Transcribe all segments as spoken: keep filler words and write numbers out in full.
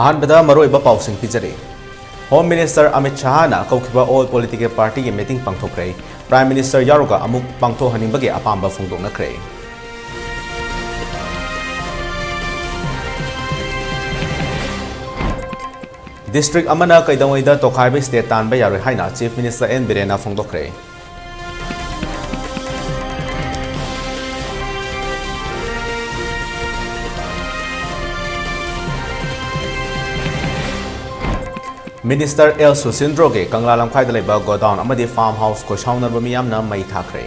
ꯑꯍꯥꯟꯕꯗ ꯃꯔꯨꯑꯣꯏꯕ ꯄꯥꯎꯁꯤꯡ ꯄꯤꯖꯔꯤ꯫ Home Minister Amit ꯁꯍꯥꯅ ꯀꯧꯈꯤꯕ all political partyꯒꯤ meeting ꯄꯥꯡꯊꯣꯛꯈ꯭ꯔꯦ꯫ Prime Minister ꯌꯥꯎꯔꯒ ꯑꯃꯨꯛ ꯄꯥꯡꯊꯣꯛꯍꯟꯅꯤꯡꯕꯒꯤ ꯑꯄꯥꯝꯕ ꯐꯣꯡꯗꯣꯛꯅꯈ꯭ꯔꯦ꯫ District ꯑꯃꯅ ꯀꯩꯗꯧꯉꯩꯗ ꯇꯣꯈꯥꯏꯕ state ꯇꯥꯟꯕ ꯌꯥꯔꯣꯏ ꯍꯥꯏꯅ Chief Minister ꯑꯦꯟ ꯕꯤꯔꯦꯟꯅ ꯐꯣꯡꯗꯣꯛꯈ꯭ꯔꯦ꯫ Minister ꯑꯦꯜ ꯁꯨꯁꯤꯟꯗ꯭ꯔꯣꯒꯤ ꯀꯪꯂꯥ ꯂꯝꯈꯥꯏꯗ ꯂꯩꯕ godown ꯑꯃꯗꯤ farm house ꯈꯣꯏꯁꯥꯎꯅꯔꯕ ꯃꯤꯌꯥꯝꯅ ꯃꯩ ꯊꯥꯈ꯭ꯔꯦ꯫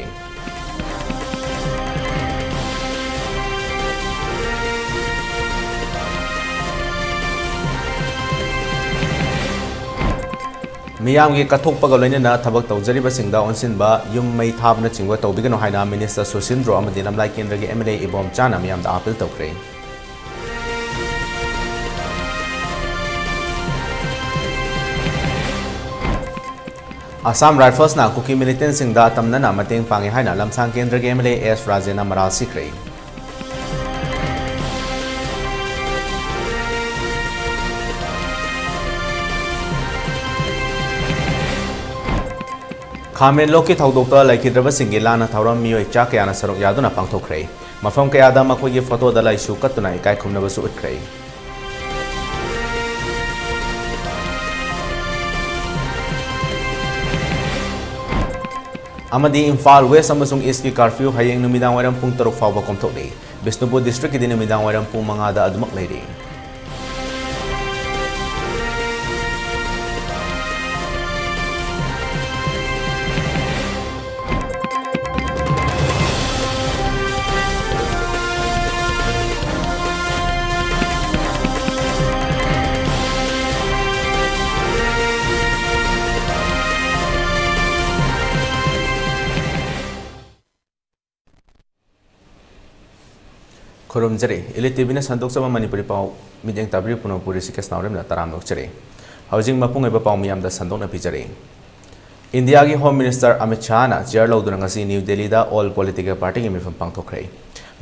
ꯃꯤꯌꯥꯝꯒꯤ ꯀꯠꯊꯣꯛꯄꯒ ꯂꯣꯏꯅꯅ ꯊꯕꯛ ꯇꯧꯖꯔꯤꯕꯁꯤꯡꯗ ꯑꯣꯟꯁꯤꯟꯕ, ꯌꯨꯝ ꯃꯩ ꯊꯥꯕꯅꯆꯤꯡꯕ ꯇꯧꯕꯤꯒꯅꯨ ꯍꯥꯏꯅ Minister ꯁꯨꯁꯤꯟꯗ꯭ꯔꯣ ꯑꯃꯗꯤ ꯂꯝꯂꯥꯏ ꯀꯦꯟꯗ꯭ꯔꯒꯤ MLA ꯏꯕꯣꯝꯆꯥꯅ ꯃꯤꯌꯥꯝꯗ appeal ꯇꯧꯈ꯭ꯔꯦ꯫ Assam Riflesꯅ ꯀꯨꯀꯤ militantꯁꯤꯡꯗ ꯑꯇꯝꯅꯅ ꯃꯇꯦꯡ ꯄꯥꯡꯉꯤ ꯍꯥꯏꯅ ꯂꯝꯁꯥꯡ ꯀꯦꯟꯗ꯭ꯔꯒꯤ MLA ꯑꯦꯁ ꯔꯥꯖꯦꯟꯅ ꯃꯔꯥꯜ ꯁꯤꯈ꯭ꯔꯦ꯫ ꯈꯥꯃꯦꯟ ꯂꯣꯛꯀꯤ ꯊꯧꯗꯣꯛꯇ ꯂꯩꯈꯤꯗ꯭ꯔꯕꯁꯤꯡꯒꯤ ꯂꯥꯟꯅ ꯊꯧꯔꯝ ꯃꯤꯑꯣꯏ ꯆꯥ ꯀꯌꯥꯅ ꯁꯔꯨꯛ ꯌꯥꯗꯨꯅ ꯄꯥꯡꯊꯣꯛꯈ꯭ꯔꯦ꯫ ꯃꯐꯝ ꯀꯌꯥꯗ ꯃꯈꯣꯏꯒꯤ photoꯗ ꯂꯩꯁꯨ ꯀꯠꯇꯨꯅ ꯏꯀꯥꯏ ꯈꯨꯝꯅꯕꯁꯨ ꯎꯠꯈ꯭ꯔꯦ꯫ ꯑꯃꯗꯤ ꯏꯝꯐꯥꯜ West ꯑꯃꯁꯨꯡ Eastꯀꯤ curfew ꯍꯌꯦꯡ ꯅꯨꯃꯤꯗꯥꯡ ꯋꯥꯏꯔꯝ ꯄꯨꯡ ꯇꯔꯨꯛ ꯐꯥꯎꯕ ꯀꯣꯝꯊꯣꯛꯂꯤ꯫ ꯕꯤꯁꯅꯨꯄꯨꯔ districtꯀꯤꯗꯤ ꯅꯨꯃꯤꯗꯥꯡ ꯋꯥꯏꯔꯝ ꯄꯨꯡ ꯃꯉꯥꯗ ꯑꯗꯨꯃꯛ ꯂꯩꯔꯤ꯫ ꯈꯨꯔꯨꯝꯖꯔꯤ꯫ Elite TVꯅ ꯁꯟꯗꯣꯛꯆꯕ ꯃꯅꯤꯄꯨꯔꯤ ꯄꯥꯎ ꯃꯤꯠꯌꯦꯡ ꯇꯥꯕꯤꯔꯤꯕ ꯄꯨꯝꯅꯃꯛꯄꯨ ꯔꯤꯁꯤꯀꯦꯁ ꯅꯥꯎꯔꯦꯝꯅ ꯇꯔꯥꯝꯅ ꯑꯣꯛꯆꯔꯤ꯫ ꯍꯧꯖꯤꯛ ꯃꯄꯨꯡ ꯑꯣꯏꯕ ꯄꯥꯎ ꯃꯤꯌꯥꯝꯗ ꯁꯟꯗꯣꯛꯅ ꯄꯤꯖꯔꯤ꯫ ꯏꯟꯗꯤꯌꯥꯒꯤ Home Minister ꯑꯃꯤꯠ ꯁꯍꯥꯅ chair ꯂꯧꯗꯨꯅ ꯉꯁꯤ ꯅ꯭ꯌꯨ ꯗꯦꯜꯂꯤꯗ all political partyꯒꯤ ꯃꯤꯐꯝ ꯄꯥꯡꯊꯣꯛꯈ꯭ꯔꯦ꯫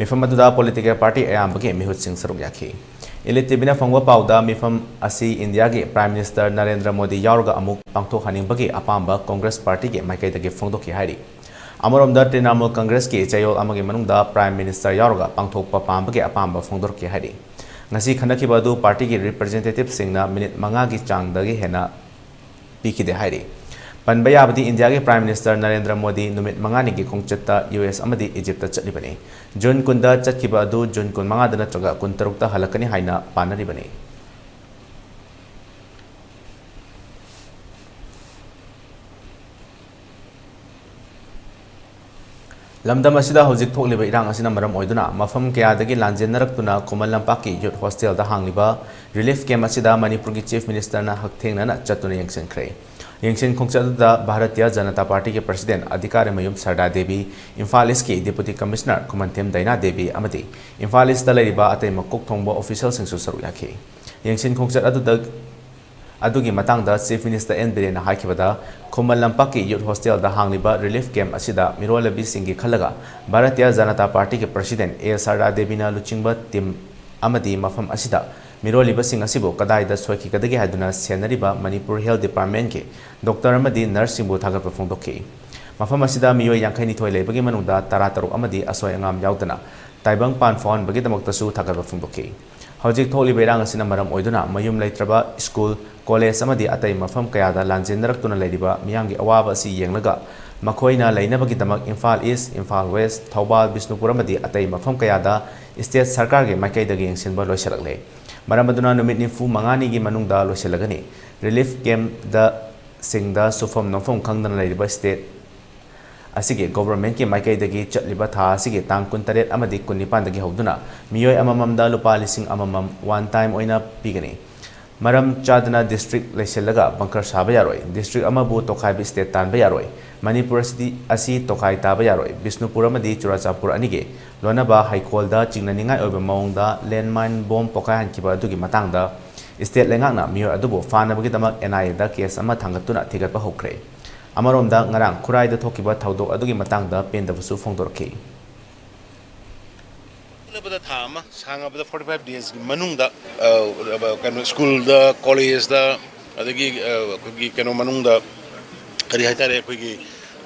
ꯃꯤꯐꯝ ꯑꯗꯨꯗ political party ꯑꯌꯥꯝꯕꯒꯤ ꯃꯤꯍꯨꯠꯁꯤꯡ ꯁꯔꯨꯛ ꯌꯥꯈꯤ꯫ Elite TVꯅ ꯐꯪꯕ ꯄꯥꯎꯗ, ꯃꯤꯐꯝ ꯑꯁꯤ ꯏꯟꯗꯤꯌꯥꯒꯤ Prime Minister ꯅꯔꯦꯟꯗ꯭ꯔ ꯃꯣꯗꯤ ꯌꯥꯎꯔꯒ ꯑꯃꯨꯛ ꯄꯥꯡꯊꯣꯛꯍꯟꯅꯤꯡꯕꯒꯤ ꯑꯄꯥꯝꯕ Congress partyꯒꯤ ꯃꯥꯏꯀꯩꯗꯒꯤ ꯐꯣꯡꯗꯣꯛꯈꯤ ꯍꯥꯏꯔꯤ꯫ ꯑꯃꯔꯣꯝꯗ, Trinamool Congressꯀꯤ ꯆꯌꯣꯜ ꯑꯃꯒꯤ ꯃꯅꯨꯡꯗ Prime Minister ꯌꯥꯎꯔꯒ ꯄꯥꯡꯊꯣꯛꯄ ꯄꯥꯝꯕꯒꯤ ꯑꯄꯥꯝꯕ ꯐꯣꯡꯗꯣꯔꯛꯈꯤ ꯍꯥꯏꯔꯤ꯫ ꯉꯁꯤ ꯈꯟꯅꯈꯤꯕ ꯑꯗꯨ partyꯒꯤ representativeꯁꯤꯡꯅ minute ꯃꯉꯥꯒꯤ ꯆꯥꯡꯗꯒꯤ ꯍꯦꯟꯅ ꯄꯤꯈꯤꯗꯦ ꯍꯥꯏꯔꯤ꯫ ꯄꯟꯕ ꯌꯥꯕꯗꯤ, ꯏꯟꯗꯤꯌꯥꯒꯤ Prime Minister ꯅꯔꯦꯟꯗ꯭ꯔ ꯃꯣꯗꯤ ꯅꯨꯃꯤꯠ ꯃꯉꯥꯅꯤꯒꯤ ꯈꯣꯡꯆꯠꯇ ꯌꯨ ꯑꯦꯁ ꯑꯃꯗꯤ ꯏꯖꯤꯞꯇ ꯆꯠꯂꯤꯕꯅꯤ꯫ ꯖꯨꯟ ꯀꯨꯟꯗ ꯆꯠꯈꯤꯕ ꯑꯗꯨ ꯖꯨꯟ ꯀꯨꯟꯃꯉꯥꯗ ꯅꯠꯇ꯭ꯔꯒ ꯀꯨꯟꯇꯔꯨꯛꯇ ꯍꯜꯂꯛꯀꯅꯤ ꯍꯥꯏꯅ ꯄꯥꯅꯔꯤꯕꯅꯤ꯫ ꯂꯝꯗꯝ ꯑꯁꯤꯗ ꯍꯧꯖꯤꯛ ꯊꯣꯛꯂꯤꯕ ꯏꯔꯥꯡ ꯑꯁꯤꯅ ꯃꯔꯝ ꯑꯣꯏꯗꯨꯅ ꯃꯐꯝ ꯀꯌꯥꯗꯒꯤ ꯂꯥꯟꯖꯦꯟꯅꯔꯛꯇꯨꯅ ꯈꯨꯃꯟ ꯂꯝꯄꯥꯛꯀꯤ youth hostelꯗ ꯍꯥꯡꯂꯤꯕ relief camp ꯑꯁꯤꯗ ꯃꯅꯤꯄꯨꯔꯒꯤ Chief Ministerꯅ ꯍꯛꯊꯦꯡꯅꯅ ꯆꯠꯇꯨꯅ ꯌꯦꯡꯁꯤꯟꯈ꯭ꯔꯦ꯫ ꯌꯦꯡꯁꯤꯟ ꯈꯣꯡꯆꯠ ꯑꯗꯨꯗ ꯚꯥꯔꯇꯤꯌꯥ ꯖꯅꯇꯥ ꯄꯥꯔꯇꯤꯒꯤ President ꯑꯙꯤꯀꯥꯔꯤꯃꯌꯨꯝ ꯁꯔꯗꯥ Devi, Imphal Eastꯀꯤ Deputy Commissioner ꯈꯨꯃꯟꯊꯦꯝ ꯗꯩꯅꯥ ꯗꯦꯕꯤ ꯑꯃꯗꯤ ꯏꯝꯐꯥꯜ Eastꯇ ꯂꯩꯔꯤꯕ ꯑꯇꯩ ꯃꯀꯣꯛ ꯊꯣꯡꯕ officialꯁꯤꯡꯁꯨ ꯁꯔꯨꯛ ꯌꯥꯈꯤ꯫ ꯌꯦꯡꯁꯤꯟ ꯈꯣꯡꯆꯠ ꯑꯗꯨꯗ ꯑꯗꯨꯒꯤ ꯃꯇꯥꯡꯗ Chief Minister ꯑꯦꯟ ꯕꯤꯔꯦꯟꯅ ꯍꯥꯏꯈꯤꯕꯗ, ꯈꯨꯃꯟ ꯂꯝꯄꯥꯛꯀꯤ youth hostelꯗ ꯍꯥꯡꯂꯤꯕ relief camp ꯑꯁꯤꯗ ꯃꯤꯔꯣꯜꯂꯕꯤꯁꯤꯡꯒꯤ ꯈꯜꯂꯒ ꯚꯥꯔꯇꯤꯌꯥ ꯖꯅꯇꯥ ꯄꯥꯔꯇꯤꯒꯤ President ꯑꯦ ꯁꯔꯗꯥ ꯗꯦꯕꯤꯅ ꯂꯨꯆꯤꯡꯕ team ꯑꯃꯗꯤ ꯃꯐꯝ ꯑꯁꯤꯗ ꯃꯤꯔꯣꯜꯂꯤꯕꯁꯤꯡ ꯑꯁꯤꯕꯨ ꯀꯗꯥꯏꯗ ꯁꯣꯏꯈꯤꯒꯗꯒꯦ ꯍꯥꯏꯗꯨꯅ ꯁꯦꯟꯅꯔꯤꯕ ꯃꯅꯤꯄꯨꯔ Health Departmentꯀꯤ doctor ꯑꯃꯗꯤ nurseꯁꯤꯡꯕꯨ ꯊꯥꯒꯠꯄ ꯐꯣꯡꯗꯣꯛꯈꯤ꯫ ꯃꯐꯝ ꯑꯁꯤꯗ ꯃꯤꯑꯣꯏ ꯌꯥꯡꯈꯩꯅꯤꯊꯣꯏ ꯂꯩꯕꯒꯤ ꯃꯅꯨꯡꯗ ꯇꯔꯥꯇꯔꯨꯛ ꯑꯃꯗꯤ ꯑꯁꯣꯏ ꯑꯉꯥꯝ ꯌꯥꯎꯗꯅ ꯇꯥꯏꯕꯪ ꯄꯥꯟ ꯐꯥꯎꯍꯟꯕꯒꯤꯗꯃꯛꯇꯁꯨ ꯊꯥꯒꯠꯄ ꯐꯣꯡꯗꯣꯛꯈꯤ꯫ ꯍꯧꯖꯤꯛ ꯊꯣꯛꯂꯤꯕ ꯏꯔꯥꯡ ꯑꯁꯤꯅ ꯃꯔꯝ ꯑꯣꯏꯗꯨꯅ ꯃꯌꯨꯝ ꯂꯩꯇ꯭ꯔꯕ school, college ꯑꯃꯗꯤ ꯑꯇꯩ ꯃꯐꯝ ꯀꯌꯥꯗ ꯂꯥꯟꯖꯦꯟꯅꯔꯛꯇꯨꯅ ꯂꯩꯔꯤꯕ ꯃꯤꯌꯥꯝꯒꯤ ꯑꯋꯥꯕ ꯑꯁꯤ ꯌꯦꯡꯂꯒ ꯃꯈꯣꯏꯅ ꯂꯩꯅꯕꯒꯤꯗꯃꯛ ꯏꯝꯐꯥꯜ East, ꯏꯝꯐꯥꯜ West, ꯊꯧꯕꯥꯜ, ꯕꯤꯁꯅꯨꯄꯨꯔ ꯑꯃꯗꯤ ꯑꯇꯩ ꯃꯐꯝ ꯀꯌꯥꯗ state ꯁꯔꯀꯥꯔꯒꯤ ꯃꯥꯏꯀꯩꯗꯒꯤ ꯌꯦꯡꯁꯤꯟꯕ ꯂꯣꯏꯁꯤꯜꯂꯛꯂꯦ꯫ ꯃꯔꯝ ꯑꯗꯨꯅ ꯅꯨꯃꯤꯠ ꯅꯤꯐꯨ ꯃꯉꯥꯅꯤꯒꯤ ꯃꯅꯨꯡꯗ ꯂꯣꯏꯁꯤꯜꯂꯒꯅꯤ꯫ Relief campꯗ ꯁꯤꯡꯗ ꯁꯨꯐꯝ ꯅꯣꯝꯐꯝ ꯈꯪꯗꯅ ꯂꯩꯔꯤꯕ state ꯑꯁꯤꯒꯤ governmentꯀꯤ ꯃꯥꯏꯀꯩꯗꯒꯤ ꯆꯠꯂꯤꯕ ꯊꯥ ꯑꯁꯤꯒꯤ ꯇꯥꯡ ꯀꯨꯟꯇꯔꯦꯠ ꯑꯃꯗꯤ ꯀꯨꯟꯅꯤꯄꯥꯟꯗꯒꯤ ꯍꯧꯗꯨꯅ ꯃꯤꯑꯣꯏ ꯑꯃꯃꯝꯗ ꯂꯨꯄꯥ ꯂꯤꯁꯤꯡ ꯑꯃꯃꯝ one time ꯑꯣꯏꯅ ꯄꯤꯒꯅꯤ꯫ ꯃꯔꯝ ꯆꯥꯗꯅ district ꯂꯩꯁꯤꯜꯂꯒ bunker ꯁꯥꯕ ꯌꯥꯔꯣꯏ꯫ District ꯑꯃꯕꯨ ꯇꯣꯈꯥꯏꯕ state ꯇꯥꯟꯕ ꯌꯥꯔꯣꯏ꯫ ꯃꯅꯤꯄꯨꯔ ꯑꯁꯤꯗꯤ, ꯑꯁꯤ ꯇꯣꯈꯥꯏ ꯇꯥꯕ ꯌꯥꯔꯣꯏ꯫ ꯕꯤꯁꯅꯨꯄꯨꯔ ꯑꯃꯗꯤ ꯆꯨꯔꯥꯆꯥꯟꯄꯨꯔ ꯑꯅꯤꯒꯤ ꯂꯣꯟꯅꯕ ꯍꯩꯀꯣꯜꯗ ꯆꯤꯡꯅꯅꯤꯡꯉꯥꯏ ꯑꯣꯏꯕ ꯃꯑꯣꯡꯗ landmine bomb ꯄꯣꯈꯥꯏꯍꯟꯈꯤꯕ ꯑꯗꯨꯒꯤ ꯃꯇꯥꯡꯗ state ꯂꯩꯉꯥꯛꯅ ꯃꯤꯑꯣꯏ ꯑꯗꯨꯕꯨ ꯐꯥꯅꯕꯒꯤꯗꯃꯛ N I Aꯗ case ꯑꯃ ꯊꯥꯡꯒꯠꯇꯨꯅ ꯊꯤꯒꯠꯄ ꯍꯧꯈ꯭ꯔꯦ꯫ ꯑꯃꯔꯣꯝꯗ, ꯉꯔꯥꯡ ꯈꯨꯔꯥꯏꯗ ꯊꯣꯛꯈꯤꯕ ꯊꯧꯗꯣꯛ ꯑꯗꯨꯒꯤ ꯃꯇꯥꯡꯗ ꯄꯦꯟꯗꯕꯁꯨ ꯐꯣꯡꯗꯣꯔꯛꯈꯤ꯫ ꯌꯥꯝꯂꯕꯗ ꯊꯥ ꯑꯃ, ꯁꯥꯡꯉꯕꯗ forty five days ꯀꯤ ꯃꯅꯨꯡꯗ, ꯑ, ꯀꯩꯅꯣ, ꯁ꯭ꯀꯨꯜꯗ, ꯀꯣꯂꯦꯖꯇ, ꯑꯗꯒꯤ, ꯑ, ꯑꯩꯈꯣꯏꯒꯤ ꯀꯩꯅꯣ ꯃꯅꯨꯡꯗ, ꯀꯔꯤ ꯍꯥꯏꯇꯥꯔꯦ, ꯑꯩꯈꯣꯏꯒꯤ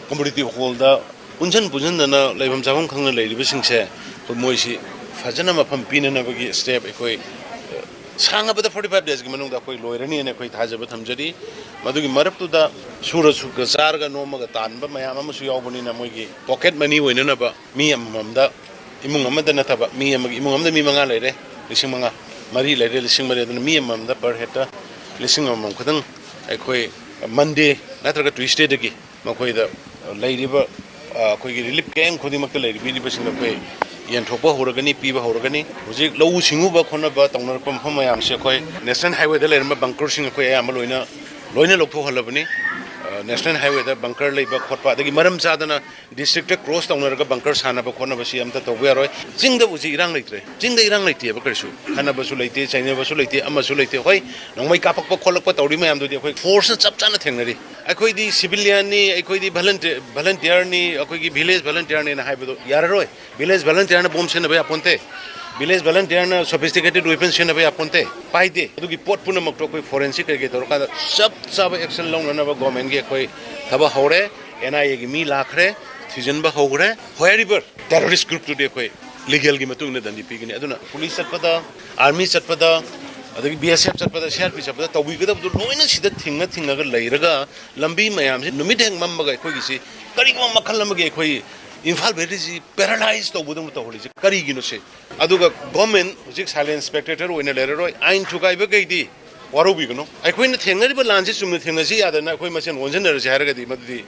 ꯀꯝꯄꯤꯇꯤꯇꯤꯚ ꯍꯣꯜꯗ ꯄꯨꯟꯁꯤꯟ ꯄꯨꯟꯁꯤꯟꯗꯅ ꯂꯩꯐꯝ ꯆꯥꯐꯝ ꯈꯪꯅ ꯂꯩꯔꯤꯕꯁꯤꯡꯁꯦ ꯑꯩꯈꯣꯏ ꯃꯣꯏꯁꯤ ꯐꯖꯅ ꯃꯐꯝ ꯄꯤꯅꯅꯕꯒꯤ ꯁ꯭ꯇꯦꯞ ꯑꯩꯈꯣꯏ, ꯑ, ꯁꯥꯡꯉꯕꯗ forty five days ꯀꯤ ꯃꯅꯨꯡꯗ ꯑꯩꯈꯣꯏ ꯂꯣꯏꯔꯅꯤꯅ ꯑꯩꯈꯣꯏ ꯊꯥꯖꯕ ꯊꯝꯖꯔꯤ꯫ ꯃꯗꯨꯒꯤ ꯃꯔꯛꯇꯨꯗ ꯁꯨꯔ ꯁꯨ-, ꯆꯥꯔꯒ ꯅꯣꯝꯃꯒ ꯇꯥꯟꯕ ꯃꯌꯥꯝ ꯑꯃꯁꯨ ꯌꯥꯎꯕꯅꯤꯅ ꯃꯣꯏꯒꯤ ꯄꯣꯀꯦꯠ ꯃꯅꯤ ꯑꯣꯏꯅꯅꯕ ꯃꯤ ꯑꯃꯃꯝꯗ, ꯏꯃꯨꯡ ꯑꯃꯗ ꯅꯠꯇꯕ, ꯃꯤ ꯑꯃꯒꯤ, ꯏꯃꯨꯡ ꯑꯃꯗ ꯃꯤ ꯃꯉꯥ ꯂꯩꯔꯦ, ꯂꯤꯁꯤꯡ ꯃꯉꯥ, ꯃꯔꯤ ꯂꯩꯔꯦ, ꯂꯤꯁꯤꯡ ꯃꯔꯤ, ꯑꯗꯨꯅ ꯃꯤ ꯑꯃꯃꯝꯗ per head ꯇ ꯂꯤꯁꯤꯡ ꯑꯃꯃꯝ ꯈꯛꯇꯪ ꯑꯩꯈꯣꯏ Monday ꯅꯠꯇ꯭ꯔꯒ Tuesday ꯗꯒꯤ ꯃꯈꯣꯏꯗ ꯂꯩꯔꯤꯕ, ꯑ, ꯑꯩꯈꯣꯏꯒꯤ relief camp ꯈꯨꯗꯤꯡꯃꯛꯇ ꯂꯩꯕꯤꯔꯤꯕꯁꯤꯡꯗ ꯑꯩꯈꯣꯏ ꯌꯦꯟꯊꯣꯛꯄ ꯍꯧꯔꯒꯅꯤ, ꯄꯤꯕ ꯍꯧꯔꯒꯅꯤ꯫ ꯍꯧꯖꯤꯛ ꯂꯧꯎ ꯁꯤꯡꯎꯕ ꯈꯣꯠꯅꯕ ꯇꯧꯅꯔꯛꯄ ꯃꯐꯝ ꯃꯌꯥꯝꯁꯦ ꯑꯩꯈꯣꯏ National Highway ꯗ ꯂꯩꯔꯝꯕ bunker ꯁꯤꯡ ꯑꯩꯈꯣꯏ ꯑꯌꯥꯝꯕ ꯂꯣꯏꯅ, ꯂꯣꯏꯅ ꯂꯧꯊꯣꯛꯍꯜꯂꯕꯅꯤ꯫ ꯑ, National Highway ꯗ bunker ꯂꯩꯕ ꯈꯣꯠꯄ, ꯑꯗꯒꯤ ꯃꯔꯝ ꯆꯥꯗꯅ district ꯇ cross ꯇꯧꯅꯔꯒ bunker ꯁꯥꯟꯅꯕ ꯈꯣꯠꯅꯕꯁꯤ ꯑꯝꯇ ꯇꯧꯕ ꯌꯥꯔꯣꯏ꯫ ꯆꯤꯡꯗ ꯍꯧꯖꯤꯛ ꯏꯔꯥꯡ ꯂꯩꯇ꯭ꯔꯦ꯫ ꯆꯤꯡꯗ ꯏꯔꯥꯡ ꯂꯩꯇꯦꯕ ꯀꯔꯤꯁꯨ꯫ ꯈꯠꯅꯕꯁꯨ ꯂꯩꯇꯦ, ꯆꯩꯅꯕꯁꯨ ꯂꯩꯇꯦ, ꯑꯃꯁꯨ ꯂꯩꯇꯦ꯫ ꯍꯣꯏ, ꯅꯣꯡꯃꯩ ꯀꯥꯞꯄꯛꯄ ꯈꯣꯠꯂꯛꯄ ꯇꯧꯔꯤ ꯃꯌꯥꯝꯗꯨꯗꯤ ꯑꯩꯈꯣꯏ force ꯅ ꯆꯞ ꯆꯥꯅ ꯊꯦꯡꯅꯔꯤ꯫ ꯑꯩꯈꯣꯏꯗꯤ civilian ꯅꯤ, ꯑꯩꯈꯣꯏꯗꯤ volunteer, volunteer ꯅꯤ, ꯑꯩꯈꯣꯏꯒꯤ village volunteer ꯅꯦꯅ ꯍꯥꯏꯕꯗꯣ ꯌꯥꯔꯔꯣꯏ꯫ Village volunteer ꯅ bomb ꯁꯤꯖꯤꯟꯅꯕ ꯌꯥꯄꯣꯟꯇꯦ꯫ Village volunteer ꯅ sophisticated weapon ꯁꯤꯖꯤꯟꯅꯕ ꯌꯥꯄꯣꯟꯇꯦ꯫ ꯄꯥꯏꯗꯦ꯫ ꯑꯗꯨꯒꯤ ꯄꯣꯠ ꯄꯨꯝꯅꯃꯛꯇꯣ ꯑꯩꯈꯣꯏ forensic ꯀꯩꯀꯩ ꯇꯧꯔꯀꯥꯟꯗ ꯆꯞ ꯆꯥꯕ action ꯂꯧꯅꯅꯕ government ꯒꯤ ꯑꯩꯈꯣꯏ ꯊꯕꯛ ꯍꯧꯔꯦ꯫ N I A ꯒꯤ ꯃꯤ ꯂꯥꯛꯈ꯭ꯔꯦ, ꯊꯤꯖꯤꯟꯕ ꯍꯧꯈ꯭ꯔꯦ꯫ Wherever terrorist group ꯇꯨꯗꯤ ꯑꯩꯈꯣꯏ legal ꯒꯤ ꯃꯇꯨꯡ ꯏꯟꯅ ꯗꯟꯗꯤ ꯄꯤꯒꯅꯤ꯫ ꯑꯗꯨꯅ police ꯆꯠꯄꯗ, army ꯆꯠꯄꯗ, ꯑꯗꯒꯤ B S F ꯆꯠꯄꯗ, C R P ꯆꯠꯄꯗ ꯇꯧꯕꯤꯒꯗꯕꯗꯨ ꯂꯣꯏꯅ ꯁꯤꯗ ꯊꯤꯡꯉ ꯊꯤꯡꯉꯒ ꯂꯩꯔꯒ ꯂꯝꯕꯤ ꯃꯌꯥꯝꯁꯤ ꯅꯨꯃꯤꯠ ꯍꯦꯛ ꯃꯝꯕꯒ ꯑꯩꯈꯣꯏꯒꯤꯁꯤ ꯀꯔꯤꯒꯨꯝꯕ ꯃꯈꯜ ꯑꯃꯒꯤ ꯑꯩꯈꯣꯏ ꯏꯝꯐꯥꯜ valley ꯁꯤ paralyze ꯇꯧꯕꯗꯧꯅ ꯇꯧꯍꯜꯂꯤꯁꯤ ꯀꯔꯤꯒꯤꯅꯣ ꯁꯤ? ꯑꯗꯨꯒ government ꯍꯧꯖꯤꯛ silent spectator ꯑꯣꯏꯅ ꯂꯩꯔꯔꯣꯏ꯫ ꯑꯥꯏꯟ ꯊꯨꯒꯥꯏꯕꯈꯩꯗꯤ ꯋꯥꯔꯧꯕꯤꯒꯅꯨ꯫ ꯑꯩꯈꯣꯏꯅ ꯊꯦꯡꯅꯔꯤꯕ ꯂꯥꯟꯁꯤ ꯆꯨꯝꯅ ꯊꯦꯡꯅꯁꯤ ꯌꯥꯗꯅ ꯑꯩꯈꯣꯏ ꯃꯁꯦꯟ ꯑꯣꯟꯁꯤꯟꯅꯔꯁꯤ ꯍꯥꯏꯔꯒꯗꯤ ꯃꯗꯨꯗꯤ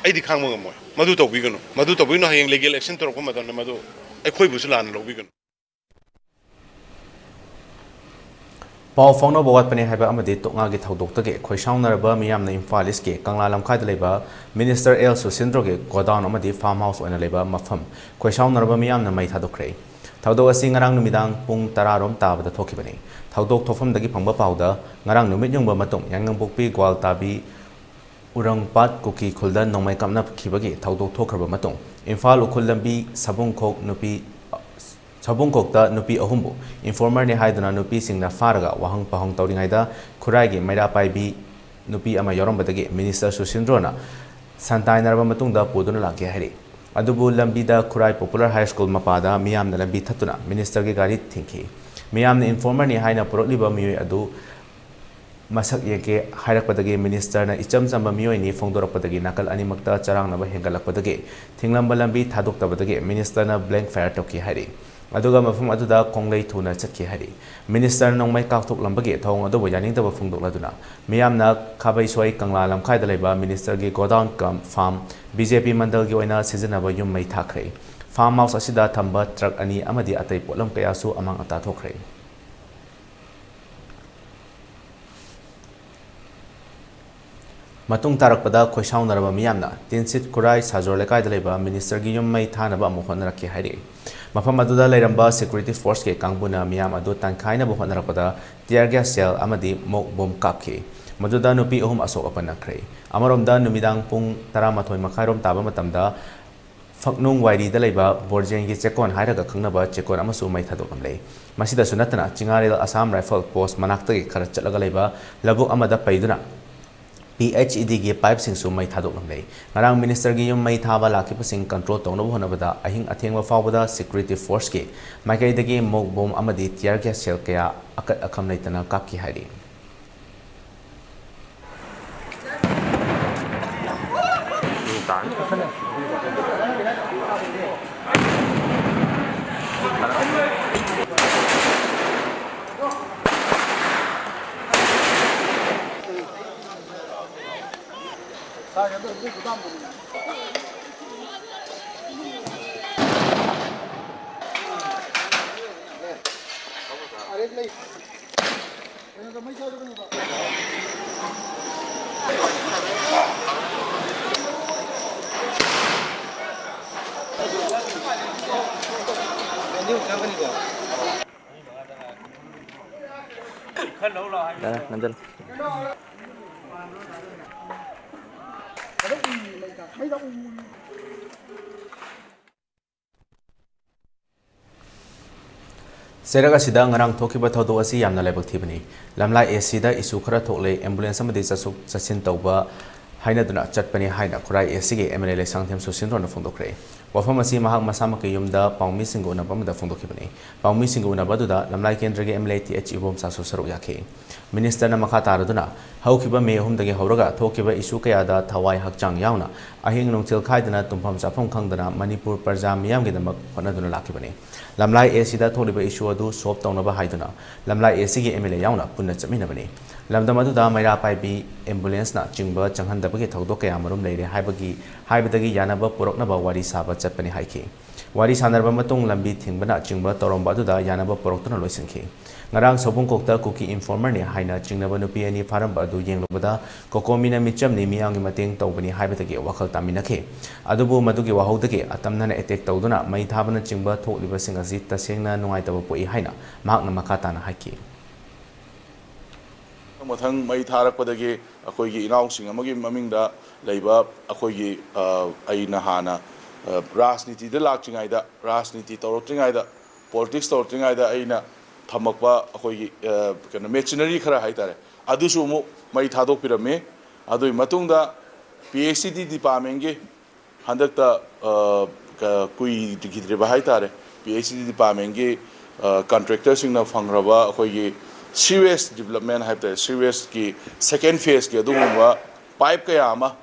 ꯑꯩꯗꯤ ꯈꯥꯡꯕ ꯉꯝꯃꯣꯏ꯫ ꯃꯗꯨ ꯇꯧꯕꯤꯒꯅꯨ꯫ ꯃꯗꯨ ꯇꯧꯕꯤꯒꯅꯨ꯫ ꯍꯌꯦꯡ legal action ꯇꯧꯔꯛꯄ ꯃꯇꯝꯗ ꯃꯗꯨ ꯑꯩꯈꯣꯏꯕꯨꯁꯨ ꯂꯥꯟꯅ ꯂꯧꯕꯤꯒꯅꯨ꯫ ꯄꯥꯎ ꯐꯥꯎꯅꯕ ꯋꯥꯠꯄꯅꯦ ꯍꯥꯏꯕ ꯑꯃꯗꯤ ꯇꯣꯛꯉꯥꯒꯤ ꯊꯧꯗꯣꯛꯇꯒꯤ ꯈꯣꯏꯁꯥꯎꯅꯔꯕ ꯃꯤꯌꯥꯝꯅ ꯏꯝꯐꯥꯜ ꯏꯁꯀꯤ ꯀꯪꯂꯥ ꯂꯝꯈꯥꯏꯗ ꯂꯩꯕ ꯃꯤꯅꯤꯁꯇꯔ ꯑꯦꯜ ꯁꯨꯁꯤꯟꯗ꯭ꯔꯣꯒꯤ ꯒꯣꯗꯥꯎꯟ ꯑꯃꯗꯤ ꯐꯥꯔꯝ ꯍꯥꯎꯁ ꯑꯣꯏꯅ ꯂꯩꯕ ꯃꯐꯝ ꯈꯣꯏꯁꯥꯎꯅꯔꯕ ꯃꯤꯌꯥꯝꯅ ꯃꯩ ꯊꯥꯗꯣꯛꯈ꯭ꯔꯦ꯫ ꯊꯧꯗꯣꯛ ꯑꯁꯤ ꯉꯔꯥꯡ ꯅꯨꯃꯤꯗꯥꯡ ꯄꯨꯡ ꯇꯔꯥꯔꯣꯝ ꯇꯥꯕꯗ ꯊꯣꯛꯈꯤꯕꯅꯤ꯫ ꯊꯧꯗꯣꯛ ꯊꯣꯛꯐꯝꯗꯒꯤ ꯐꯪꯕ ꯄꯥꯎꯗ ꯉꯔꯥꯡ ꯅꯨꯃꯤꯠ ꯌꯨꯡꯕ ꯃꯇꯨꯡ ꯌꯥꯏꯉꯪꯄꯣꯛꯄꯤ ꯒ꯭ꯋꯥꯜꯇꯥꯕꯤ ꯎꯔꯪꯄꯥꯠ ꯀꯨꯀꯤ ꯈꯨꯜꯗ ꯅꯣꯡꯃꯩ ꯀꯥꯞꯅꯈꯤꯕꯒꯤ ꯊꯧꯗꯣꯛ ꯊꯣꯛꯈ꯭ꯔꯕ ꯃꯇꯨꯡ ꯏꯝꯐꯥꯜ ꯎꯈ꯭ꯔꯨꯜ ꯂꯝꯕꯤ ꯁꯕꯨꯡꯈꯣꯛ ꯅꯨꯄꯤ ꯁꯥꯕꯨꯡꯈꯣꯛꯇ ꯅꯨꯄꯤ ꯑꯍꯨꯝꯕꯨ informerꯅꯤ ꯍꯥꯏꯗꯨꯅ ꯅꯨꯄꯤꯁꯤꯡꯅ ꯐꯥꯔꯒ ꯋꯥꯍꯪ ꯄꯥꯎꯍꯪ ꯇꯧꯔꯤꯉꯩꯗ ꯈꯨꯔꯥꯏꯒꯤ ꯃꯩꯔꯥ ꯄꯥꯏꯕꯤ ꯅꯨꯄꯤ ꯑꯃ ꯌꯥꯎꯔꯝꯕꯗꯒꯤ Minister ꯁꯨꯁꯤꯟꯗ꯭ꯔꯣꯅ ꯁꯟ ꯇꯥꯏꯅꯔꯕ ꯃꯇꯨꯡꯗ ꯄꯨꯗꯨꯅ ꯂꯥꯛꯈꯤ ꯍꯥꯏꯔꯤ꯫ ꯑꯗꯨꯕꯨ ꯂꯝꯕꯤꯗ ꯈꯨꯔꯥꯏ Popular High School ꯃꯄꯥꯗ ꯃꯤꯌꯥꯝꯅ ꯂꯝꯕꯤ ꯊꯠꯇꯨꯅ Ministerꯒꯤ ꯒꯥꯔꯤ ꯊꯤꯡꯈꯤ꯫ ꯃꯤꯌꯥꯝꯅ informerꯅꯤ ꯍꯥꯏꯅ ꯄꯨꯔꯛꯂꯤꯕ ꯃꯤꯑꯣꯏ ꯑꯗꯨ ꯃꯁꯛ ꯌꯦꯡꯒꯦ ꯍꯥꯏꯔꯛꯄꯗꯒꯤ Ministerꯅ ꯏꯆꯝ ꯆꯝꯕ ꯃꯤꯑꯣꯏꯅꯤ ꯐꯣꯡꯗꯣꯔꯛꯄꯗꯒꯤ ꯅꯥꯀꯜ ꯑꯅꯤꯃꯛꯇ ꯆꯔꯥꯡꯅꯕ ꯍꯦꯟꯒꯠꯂꯛꯄꯗꯒꯤ ꯊꯤꯡꯂꯝꯕ ꯂꯝꯕꯤ ꯊꯥꯗꯣꯛꯇꯕꯗꯒꯤ Ministerꯅ blank fire ꯇꯧꯈꯤ ꯍꯥꯏꯔꯤ꯫ ꯑꯗꯨꯒ ꯃꯐꯝ ꯑꯗꯨꯗ ꯈꯣꯡꯂꯩ ꯊꯨꯅ ꯆꯠꯈꯤ ꯍꯥꯏꯔꯤ꯫ Ministerꯅ ꯅꯣꯡꯃꯩ ꯀꯥꯞꯊꯣꯛꯂꯝꯕꯒꯤ ꯊꯧꯑꯣꯡ ꯑꯗꯨꯕꯨ ꯌꯥꯅꯤꯡꯗꯕ ꯐꯣꯡꯗꯣꯛꯂꯗꯨꯅ ꯃꯤꯌꯥꯝꯅ ꯈꯥꯕꯩꯁꯣꯏ ꯀꯪꯂꯥ ꯂꯝꯈꯥꯏꯗ ꯂꯩꯕ Ministerꯒꯤ godown cum farm BJP ꯃꯟꯗꯜꯒꯤ ꯑꯣꯏꯅ ꯁꯤꯖꯤꯟꯅꯕ ꯌꯨꯝ ꯃꯩ ꯊꯥꯈ꯭ꯔꯦ꯫ Farm house ꯑꯁꯤꯗ ꯊꯝꯕ truck ꯑꯅꯤ ꯑꯃꯗꯤ ꯑꯇꯩ ꯄꯣꯠꯂꯝ ꯀꯌꯥꯁꯨ ꯑꯃꯥꯡ ꯑꯇꯥ ꯊꯣꯛꯈ꯭ꯔꯦ꯫ ꯃꯇꯨꯡ ꯇꯥꯔꯛꯄꯗ ꯈꯣꯏꯁꯥꯎꯅꯔꯕ ꯃꯤꯌꯥꯝꯅ ꯇꯤꯟꯁꯤꯠ ꯈꯨꯔꯥꯏ ꯁꯥꯖꯣꯔ ꯂꯩꯀꯥꯏꯗ ꯂꯩꯕ Ministerꯒꯤ ꯌꯨꯝ ꯃꯩ ꯊꯥꯅꯕ ꯑꯃꯨꯛ ꯍꯣꯠꯅꯔꯛꯈꯤ ꯍꯥꯏꯔꯤ꯫ ꯃꯐꯝ ꯑꯗꯨꯗ ꯂꯩꯔꯝꯕ security forceꯀꯤ ꯀꯥꯡꯕꯨꯅ ꯃꯤꯌꯥꯝ ꯑꯗꯨ ꯇꯥꯟꯈꯥꯏꯅꯕ ꯍꯣꯠꯅꯔꯛꯄꯗ tear gas shell ꯑꯃꯗꯤ smoke bomb ꯀꯥꯞꯈꯤ꯫ ꯃꯗꯨꯗ ꯅꯨꯄꯤ ꯑꯍꯨꯝ ꯑꯁꯣꯛ ꯑꯄꯟ ꯅꯪꯈ꯭ꯔꯦ꯫ ꯑꯃꯔꯣꯝꯗ ꯅꯨꯃꯤꯗꯥꯡ ꯄꯨꯡ ꯇꯔꯥꯃꯥꯊꯣꯏ ꯃꯈꯥꯏꯔꯣꯝ ꯇꯥꯕ ꯃꯇꯝꯗ ꯐꯛꯅꯨꯡ ꯋꯥꯏꯔꯤꯗ ꯂꯩꯕ ꯕꯣꯔꯖꯦꯟꯒꯤ ꯆꯦꯛꯀꯣꯟ ꯍꯥꯏꯔꯒ ꯈꯪꯅꯕ ꯆꯦꯛꯀꯣꯟ ꯑꯃꯁꯨ ꯃꯩ ꯊꯥꯗꯣꯛꯂꯝꯂꯦ꯫ ꯃꯁꯤꯗꯁꯨ ꯅꯠꯇꯅ ꯆꯤꯉꯥꯔꯦꯜ Assam Rifle post ꯃꯅꯥꯛꯇꯒꯤ ꯈꯔ ꯆꯠꯂꯒ ꯂꯩꯕ ꯂꯧꯕꯨꯛ ꯑꯃꯗ ꯄꯩꯗꯨꯅ PHEDꯒꯤ pipeꯁꯤꯡꯁꯨ ꯃꯩ ꯊꯥꯗꯣꯛꯂꯝꯂꯦ꯫ ꯉꯔꯥꯡ Ministerꯒꯤ ꯌꯨꯝ ꯃꯩ ꯊꯥꯕ ꯂꯥꯛꯈꯤꯕꯁꯤꯡ control ꯇꯧꯅꯕ ꯍꯣꯠꯅꯕꯗ ꯑꯍꯤꯡ ꯑꯊꯦꯡꯕ ꯐꯥꯎꯕꯗ security forceꯀꯤ ꯃꯥꯏꯀꯩꯗꯒꯤ smoke bomb ꯑꯃꯗꯤ tear gas shell ꯀꯌꯥ ꯑꯀꯠ ꯑꯈꯝ ꯂꯩꯇꯅ ꯀꯥꯞꯈꯤ ꯍꯥꯏꯔꯤ꯫ ꯆꯩꯔꯛ ꯑꯁꯤꯗ ꯉꯔꯥꯡ ꯊꯣꯛꯈꯤꯕ ꯊꯧꯗꯣꯛ ꯑꯁꯤ ꯌꯥꯝꯅ ꯂꯥꯏꯕꯛ ꯊꯤꯕꯅꯤ꯫ ꯂꯝꯂꯥꯏ ꯑꯦꯁꯤꯗ ꯏꯁꯨ ꯈꯔ ꯊꯣꯛꯂꯦ, ꯑꯦꯝꯕꯨꯂꯦꯟꯁ ꯑꯃꯗꯤ ꯆꯠꯊꯣꯛ ꯆꯠꯁꯤꯟ ꯇꯧꯕ ꯍꯥꯏꯅꯗꯨꯅ ꯆꯠꯄꯅꯤ ꯍꯥꯏꯅ ꯈꯨꯔꯥꯏ ꯑꯦꯁꯤꯒꯤ ꯑꯦꯝ ꯑꯦꯜ ꯑꯦ ꯂꯩꯁꯥꯡꯊꯦꯝ ꯁꯨꯁꯤꯟꯗ꯭ꯔꯣꯅ ꯐꯣꯡꯗꯣꯛꯈ꯭ꯔꯦ꯫ ꯋꯥꯐꯝ ꯑꯁꯤ ꯃꯍꯥꯛ ꯃꯁꯥꯃꯛꯀꯤ ꯌꯨꯝꯗ ꯄꯥꯎꯃꯤꯁꯤꯡꯒ ꯎꯅꯕ ꯑꯃꯗ ꯐꯣꯡꯗꯣꯛꯈꯤꯕꯅꯤ꯫ ꯄꯥꯎꯃꯤꯁꯤꯡꯒ ꯎꯅꯕ ꯑꯗꯨꯗ ꯂꯝꯂꯥꯏ ꯀꯦꯟꯗ꯭ꯔꯒꯤ M L A T H ꯏꯕꯣꯝꯆꯥꯁꯨ ꯁꯔꯨꯛ ꯌꯥꯈꯤ꯫ ꯃꯤꯅꯤꯁꯇꯔꯅ ꯃꯈꯥ ꯇꯥꯔꯗꯨꯅ, ꯍꯧꯈꯤꯕ ꯃꯦ ꯑꯍꯨꯝꯗꯒꯤ ꯍꯧꯔꯒ ꯊꯣꯛꯈꯤꯕ ꯏꯁꯨ ꯀꯌꯥꯗ ꯊꯋꯥꯏ ꯍꯛꯆꯥꯡ ꯌꯥꯎꯅ ꯑꯍꯤꯡ ꯅꯨꯡꯊꯤꯜ ꯈꯥꯏꯗꯅ ꯇꯨꯝꯐꯝ ꯆꯥꯐꯝ ꯈꯪꯗꯅ ꯃꯅꯤꯄꯨꯔ ꯄ꯭ꯔꯖꯥ ꯃꯤꯌꯥꯝꯒꯤꯗꯃꯛ ꯍꯣꯠꯅꯗꯨꯅ ꯂꯥꯛꯈꯤꯕꯅꯤ꯫ ꯂꯝꯂꯥꯏ ꯑꯦꯁꯤꯗ ꯊꯣꯛꯂꯤꯕ ꯏꯁꯨ ꯑꯗꯨ ꯁꯣꯜꯕ ꯇꯧꯅꯕ ꯍꯥꯏꯗꯨꯅ ꯂꯝꯂꯥꯏ ꯑꯦꯁꯤꯒꯤ ꯑꯦꯝ ꯑꯦꯜ ꯑꯦ ꯌꯥꯎꯅ ꯄꯨꯟꯅ ꯆꯠꯃꯤꯟꯅꯕꯅꯤ꯫ ꯂꯝꯗꯝ ꯑꯗꯨꯗ ꯃꯩꯔꯥ ꯄꯥꯏꯕꯤ, ꯑꯦꯝꯕꯨꯂꯦꯟꯁꯅ ꯆꯤꯡꯕ ꯆꯪꯍꯟꯗꯕꯒꯤ ꯊꯧꯗꯣꯛ ꯀꯌꯥ ꯃꯔꯨꯝ ꯂꯩꯔꯦ ꯍꯥꯏꯕꯒꯤ, ꯍꯥꯏꯕꯗꯒꯤ ꯌꯥꯅꯕ ꯄꯨꯔꯛꯅꯕ ꯋꯥꯔꯤ ꯁꯥꯕ ꯆꯠꯄꯅꯤ ꯍꯥꯏꯈꯤ꯫ ꯋꯥꯔꯤ ꯁꯥꯟꯅꯔꯕ ꯃꯇꯨꯡ ꯂꯝꯕꯤ ꯊꯤꯡꯕꯅ ꯆꯤꯡꯕ ꯇꯧꯔꯝꯕ ꯑꯗꯨꯗ ꯌꯥꯅꯕ ꯄꯨꯔꯛꯇꯨꯅ ꯂꯣꯏꯁꯤꯟꯈꯤ꯫ ꯉꯔꯥꯡ ꯁꯧꯕꯨꯡꯈꯣꯛꯇ ꯀꯨꯀꯤ ꯏꯟꯐꯣꯔꯃꯔꯅꯤ ꯍꯥꯏꯅ ꯆꯤꯡꯅꯕ ꯅꯨꯄꯤ ꯑꯅꯤ ꯐꯥꯔꯝꯕ ꯑꯗꯨ ꯌꯦꯡꯂꯨꯕꯗ ꯀꯣꯀꯣꯃꯤꯅ ꯃꯤꯆꯝꯅꯤ, ꯃꯤꯌꯥꯝꯒꯤ ꯃꯇꯦꯡ ꯇꯧꯕꯅꯤ ꯍꯥꯏꯕꯗꯒꯤ ꯋꯥꯈꯜ ꯇꯥꯃꯤꯟꯅꯈꯤ꯫ ꯑꯗꯨꯕꯨ ꯃꯗꯨꯒꯤ ꯋꯥꯍꯧꯗꯒꯤ ꯑꯇꯝꯅꯅ ꯑꯦꯇꯦꯛ ꯇꯧꯗꯨꯅ ꯃꯩ ꯊꯥꯕꯅꯆꯤꯡꯕ ꯊꯣꯛꯂꯤꯕꯁꯤꯡ ꯑꯁꯤ ꯇꯁꯦꯡꯅ ꯅꯨꯡꯉꯥꯏꯇꯕ ꯄꯣꯛꯏ ꯍꯥꯏꯅ ꯃꯍꯥꯛꯅ ꯃꯈꯥ ꯇꯥꯅ ꯍꯥꯏꯈꯤ꯫ ꯃꯊꯪ ꯃꯩ ꯊꯥꯔꯛꯄꯗꯒꯤ ꯑꯩꯈꯣꯏꯒꯤ ꯏꯅꯥꯎꯁꯤꯡ ꯑꯃꯒꯤ ꯃꯃꯤꯡꯗ ꯂꯩꯕ ꯑꯩꯈꯣꯏꯒꯤ, ꯑ, ꯑꯩꯅ ꯍꯥꯟꯅ, ꯑ, ꯔꯥꯖꯅꯤꯇꯤꯗ ꯂꯥꯛꯇ꯭ꯔꯤꯉꯩꯗ, ꯔꯥꯖꯅꯤꯇꯤ ꯇꯧꯔꯛꯇ꯭ꯔꯤꯉꯩꯗ, ꯄꯣꯂꯤꯇꯤꯛꯁ ꯇꯧꯔꯛꯇ꯭ꯔꯤꯉꯩꯗ ꯑꯩꯅ ꯊꯝꯃꯛꯄ ꯑꯩꯈꯣꯏꯒꯤ, ꯑ, ꯀꯩꯅꯣ, ꯃꯦꯆꯤꯅꯔꯤ ꯈꯔ ꯍꯥꯏꯇꯥꯔꯦ, ꯑꯗꯨꯁꯨ ꯑꯃꯨꯛ ꯃꯩ ꯊꯥꯗꯣꯛꯄꯤꯔꯝꯃꯤ꯫ ꯑꯗꯨꯒꯤ ꯃꯇꯨꯡꯗ ꯄꯤ ꯑꯩꯆ ꯏ ꯗꯤ ꯗꯤꯄꯥꯔꯠꯃꯦꯟꯒꯤ ꯍꯟꯗꯛꯇ, ꯑ, ꯀ-, ꯀꯨꯏꯈꯤꯗ꯭ꯔꯤꯕ ꯍꯥꯏꯇꯥꯔꯦ, ꯄꯤ ꯑꯩꯆ ꯏ ꯗꯤ ꯗꯤꯄꯥꯔꯠꯃꯦꯟꯒꯤ, ꯑ, ꯀꯟꯇ꯭ꯔꯦꯛꯇꯔꯁꯤꯡꯅ ꯐꯪꯈ꯭ꯔꯕ ꯑꯩꯈꯣꯏꯒꯤ ꯁꯤꯋꯦꯖ ꯗꯤꯕꯂꯞꯃꯦꯟ ꯍꯥꯏꯕ ꯇꯥꯔꯦ, ꯁꯤꯋꯦꯖꯀꯤ ꯁꯦꯀꯦꯟ ꯐꯦꯖꯀꯤ ꯑꯗꯨꯒꯨꯝꯕ ꯄꯥꯏꯞ ꯀꯌꯥ ꯑꯃ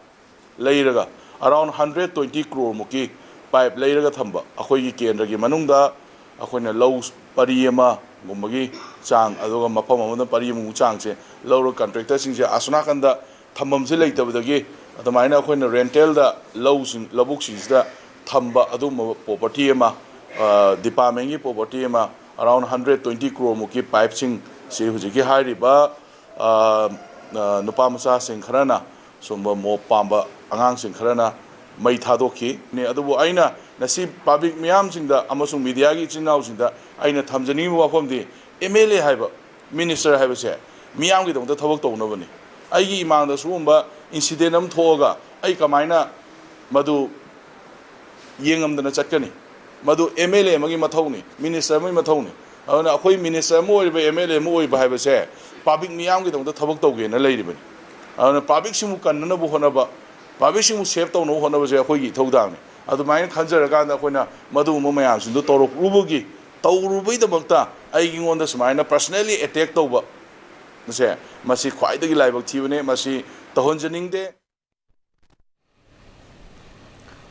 ꯂꯩꯔꯒ, ꯑꯔꯥꯎꯟ ꯍꯟꯗ꯭ꯔꯦꯠ ꯇ꯭ꯋꯦꯟꯇꯤ ꯀ꯭ꯔꯣꯔ ꯃꯨꯛꯀꯤ ꯄꯥꯏꯞ ꯂꯩꯔꯒ ꯊꯝꯕ, ꯑꯩꯈꯣꯏꯒꯤ ꯀꯦꯟꯗ꯭ꯔꯒꯤ ꯃꯅꯨꯡꯗ ꯑꯩꯈꯣꯏꯅ ꯂꯧ ꯄꯔꯤ ꯑꯃꯒꯨꯝꯕꯒꯤ ꯆꯥꯡ, ꯑꯗꯨꯒ ꯃꯐꯝ ꯑꯃꯗ ꯄꯔꯤ ꯑꯃꯒꯤ ꯆꯥꯡꯁꯦ ꯂꯧꯔꯒ ꯀꯟꯇ꯭ꯔꯦꯛꯇꯔꯁꯤꯡꯁꯦ ꯑꯁꯣꯝ ꯅꯥꯀꯟꯗ ꯊꯝꯐꯝꯁꯦ ꯂꯩꯇꯕꯗꯒꯤ ꯑꯗꯨꯃꯥꯏꯅ ꯑꯩꯈꯣꯏꯅ ꯔꯦꯟꯇꯦꯜꯗ ꯂꯧꯁꯤꯡ, ꯂꯧꯕꯨꯛꯁꯤꯡꯁꯤꯗ ꯊꯝꯕ ꯑꯗꯨꯒꯨꯝꯕ ꯄ꯭ꯔꯣꯄꯔꯇꯤ ꯑꯃ, ꯑ, ꯗꯤꯄꯥꯔꯠꯃꯦꯟꯒꯤ ꯄ꯭ꯔꯣꯄꯔꯇꯤ ꯑꯃ ꯑꯔꯥꯎꯟ ꯍꯟꯗ꯭ꯔꯦꯠ ꯇ꯭ꯋꯦꯟꯇꯤ ꯀ꯭ꯔꯣꯔ ꯃꯨꯛꯀꯤ ꯄꯥꯏꯞꯁꯤꯡꯁꯤ ꯍꯧꯖꯤꯛꯀꯤ ꯍꯥꯏꯔꯤꯕ, ꯑ, ꯑ, ꯅꯨꯄꯥ ꯃꯆꯥꯁꯤꯡ ꯈꯔꯅ, ꯁꯨꯝꯕ ꯃꯣꯞ ꯄꯥꯝꯕ ꯑꯉꯥꯡꯁꯤꯡ ꯈꯔꯅ ꯃꯩ ꯊꯥꯗꯣꯛꯈꯤ꯫ ꯑꯗꯨꯕꯨ ꯑꯩꯅ ꯉꯁꯤ ꯄꯕ꯭ꯂꯤꯛ ꯃꯤꯌꯥꯝꯁꯤꯡꯗ ꯑꯃꯁꯨꯡ ꯃꯤꯗꯤꯌꯥꯒꯤ ꯏꯆꯤꯟ ꯏꯅꯥꯎꯁꯤꯡꯗ ꯑꯩꯅ ꯊꯝꯖꯅꯤꯡꯉꯤꯕ ꯋꯥꯐꯝꯗꯤ, ꯑꯦꯝ ꯑꯦꯜ ꯑꯦ ꯍꯥꯏꯕ, ꯃꯤꯅꯤꯁꯇꯔ ꯍꯥꯏꯕꯁꯦ ꯃꯤꯌꯥꯝꯒꯤꯗꯃꯛꯇ ꯊꯕꯛ ꯇꯧꯅꯕꯅꯤ꯫ ꯑꯩꯒꯤ ꯏꯃꯥꯡꯗ ꯁꯤꯒꯨꯝꯕ ꯏꯟꯁꯤꯗꯦꯟ ꯑꯃ ꯊꯣꯛꯑꯒ ꯑꯩ ꯀꯃꯥꯏꯅ ꯃꯗꯨ ꯌꯦꯡꯉꯝꯗꯅ ꯆꯠꯀꯅꯤ? ꯃꯗꯨ ꯑꯦꯝ ꯑꯦꯜ ꯑꯦ ꯑꯃꯒꯤ ꯃꯊꯧꯅꯤ, ꯃꯤꯅꯤꯁꯇꯔ ꯑꯃꯒꯤ ꯃꯊꯧꯅꯤ꯫ ꯑꯗꯨꯅ ꯑꯩꯈꯣꯏ ꯃꯤꯅꯤꯁꯇꯔ ꯑꯃ ꯑꯣꯏꯔꯤꯕ, ꯑꯦꯝ ꯑꯦꯜ ꯑꯦ ꯑꯃ ꯑꯣꯏꯕ ꯍꯥꯏꯕꯁꯦ ꯄꯕ꯭ꯂꯤꯛ ꯃꯤꯌꯥꯝꯒꯤꯗꯃꯛꯇ ꯊꯕꯛ ꯇꯧꯒꯦꯅ ꯂꯩꯔꯤꯕꯅꯤ꯫ ꯑꯗꯨꯅ ꯄꯕ꯭ꯂꯤꯛꯁꯤꯡꯕꯨ ꯀꯟꯅꯅꯕ ꯍꯣꯠꯅꯕ, ꯄꯕ꯭ꯂꯤꯛꯁꯤꯡꯕꯨ ꯁꯦꯞ ꯇꯧꯅꯕ ꯍꯣꯠꯅꯕꯁꯦ ꯑꯩꯈꯣꯏꯒꯤ ꯏꯊꯧꯗꯥꯡꯅꯤ꯫ ꯑꯗꯨꯃꯥꯏꯅ ꯈꯟꯖꯔꯀꯥꯟꯗ ꯑꯩꯈꯣꯏꯅ ꯃꯗꯨꯒꯨꯝꯕ ꯃꯌꯥꯝꯁꯤꯡꯗꯨ ꯇꯧꯔꯛꯂꯨꯕꯒꯤ, ꯇꯧꯔꯨꯕꯒꯤꯗꯃꯛꯇ ꯑꯩꯉꯣꯟꯗ ꯁꯨꯃꯥꯏꯅ ꯄꯔꯁꯅꯦꯜꯂꯤ ꯑꯦꯇꯦꯛ ꯇꯧꯕ ꯁꯦ, ꯃꯁꯤ ꯈ꯭ꯋꯥꯏꯗꯒꯤ ꯂꯥꯏꯕꯛ ꯊꯤꯕꯅꯦ꯫ ꯃꯁꯤ ꯇꯧꯍꯟꯖꯅꯤꯡꯗꯦ꯫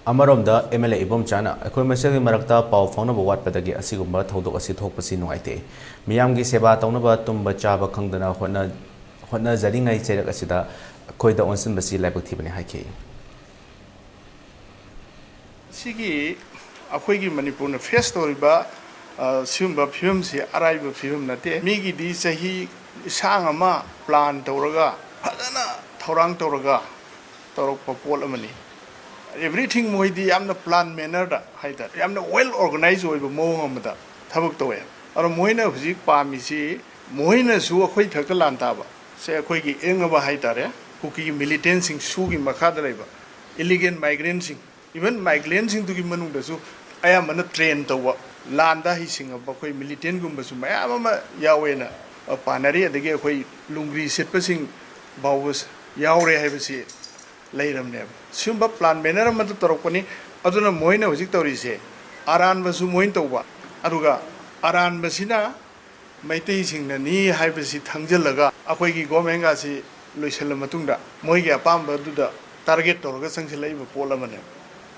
ꯑꯃꯔꯣꯝꯗ, ꯑꯦꯝ ꯑꯦꯜ ꯑꯦ ꯏꯕꯣꯝꯆꯥꯅ ꯑꯩꯈꯣꯏ ꯃꯁꯦꯜꯒꯤ ꯃꯔꯛꯇ ꯄꯥꯎ ꯐꯥꯎꯅꯕ ꯋꯥꯠꯄꯗꯒꯤ ꯑꯁꯤꯒꯨꯝꯕ ꯊꯧꯗꯣꯛ ꯑꯁꯤ ꯊꯣꯛꯄꯁꯤ ꯅꯨꯡꯉꯥꯏꯇꯦ꯫ ꯃꯤꯌꯥꯝꯒꯤ ꯁꯦꯕꯥ ꯇꯧꯅꯕ ꯇꯨꯝꯕ ꯆꯥꯕ ꯈꯪꯗꯅ ꯍꯣꯠꯅ-, ꯍꯣꯠꯅꯖꯔꯤꯉꯩ ꯆꯩꯔꯛ ꯑꯁꯤꯗ ꯑꯩꯈꯣꯏꯗ ꯑꯣꯟꯁꯤꯟꯕꯁꯤ ꯂꯥꯏꯕꯛ ꯊꯤꯕꯅꯤ ꯍꯥꯏꯈꯤ꯫ ꯁꯤꯒꯤ ꯑꯩꯈꯣꯏꯒꯤ ꯃꯅꯤꯄꯨꯔꯅ ꯐꯦꯁ ꯇꯧꯔꯤꯕ, ꯑ, ꯁꯤꯒꯨꯝꯕ ꯐꯤꯕꯝꯁꯤ ꯑꯔꯥꯏꯕ ꯐꯤꯕꯝ ꯅꯠꯇꯦ꯫ ꯃꯤꯒꯤꯗꯤ ꯆꯍꯤ ꯁꯥꯡ ꯑꯃ ꯄ꯭ꯂꯥꯟ ꯇꯧꯔꯒ, ꯐꯖꯅ ꯊꯧꯔꯥꯡ ꯇꯧꯔꯒ ꯇꯧꯔꯛꯄ ꯄꯣꯠ ꯑꯃꯅꯤ꯫ ꯑꯦꯚ꯭ꯔꯤꯊꯤꯡ ꯃꯣꯏꯗꯤ ꯌꯥꯝꯅ ꯄ꯭ꯂꯥꯟ ꯃꯦꯅꯔꯗ ꯍꯥꯏꯇꯥꯔꯦ, ꯌꯥꯝꯅ ꯋꯦꯜ ꯑꯣꯔꯒꯅꯥꯏꯖ ꯑꯣꯏꯕ ꯃꯑꯣꯡ ꯑꯃꯗ ꯊꯕꯛ ꯇꯧꯋꯦ꯫ ꯑꯗꯣ ꯃꯣꯏꯅ ꯍꯧꯖꯤꯛ ꯄꯥꯝꯃꯤꯁꯤ, ꯃꯣꯏꯅꯁꯨ ꯑꯩꯈꯣꯏ ꯊꯛꯇ ꯂꯥꯟ ꯇꯥꯕ ꯁꯦ, ꯑꯩꯈꯣꯏꯒꯤ ꯌꯦꯛꯅꯕ ꯍꯥꯏꯇꯥꯔꯦ, ꯀꯨꯀꯤꯒꯤ ꯃꯤꯂꯤꯇꯦꯟꯁꯤꯡ, ꯁꯨꯒꯤ ꯃꯈꯥꯗ ꯂꯩꯕ ꯏꯂꯤꯒꯦꯟ ꯃꯥꯏꯒ꯭ꯔꯦꯟꯁꯤꯡ, ꯏꯚꯟ ꯃꯥꯏꯒ꯭ꯔꯦꯟꯁꯤꯡꯗꯨꯒꯤ ꯃꯅꯨꯡꯗꯁꯨ ꯑꯌꯥꯝꯕꯅ ꯇ꯭ꯔꯦꯟ ꯇꯧꯕ, ꯂꯥꯟꯗ ꯍꯩꯁꯤꯡꯉꯕ ꯑꯩꯈꯣꯏ ꯃꯤꯂꯤꯇꯦꯟꯒꯨꯝꯕꯁꯨ ꯃꯌꯥꯝ ꯑꯃ ꯌꯥꯎꯋꯦꯅ, ꯑ, ꯄꯥꯅꯔꯤ꯫ ꯑꯗꯒꯤ ꯑꯩꯈꯣꯏ ꯂꯨꯡꯒ꯭ꯔꯤ ꯁꯦꯠꯄꯁꯤꯡ ꯐꯥꯎꯕ ꯌꯥꯎꯔꯦ ꯍꯥꯏꯕꯁꯤ ꯂꯩꯔꯕꯅꯦꯕ꯫ ꯁꯤꯒꯨꯝꯕ ꯄ꯭ꯂꯥꯟ ꯃꯦꯅꯔ ꯑꯃꯗ ꯇꯧꯔꯛꯄꯅꯤ꯫ ꯑꯗꯨꯅ ꯃꯣꯏꯅ ꯍꯧꯖꯤꯛ ꯇꯧꯔꯤꯁꯦ, ꯑꯔꯥꯟꯕꯁꯨ ꯃꯣꯏꯅ ꯇꯧꯕ, ꯑꯗꯨꯒ ꯑꯔꯥꯟꯕꯁꯤꯅ ꯃꯩꯇꯩꯁꯤꯡꯅꯅꯤ ꯍꯥꯏꯕꯁꯤ ꯊꯪꯖꯤꯜꯂꯒ ꯑꯩꯈꯣꯏꯒꯤ ꯒꯣꯔꯃꯦꯟꯒꯁꯤ ꯂꯣꯏꯁꯤꯜꯂ ꯃꯇꯨꯡꯗ ꯃꯣꯏꯒꯤ ꯑꯄꯥꯝꯕꯗꯨꯗ ꯇꯥꯔꯒꯦꯠ ꯇꯧꯔꯒ ꯆꯪꯁꯤꯜꯂꯛꯏꯕ ꯄꯣꯠ ꯑꯃꯅꯦꯕ꯫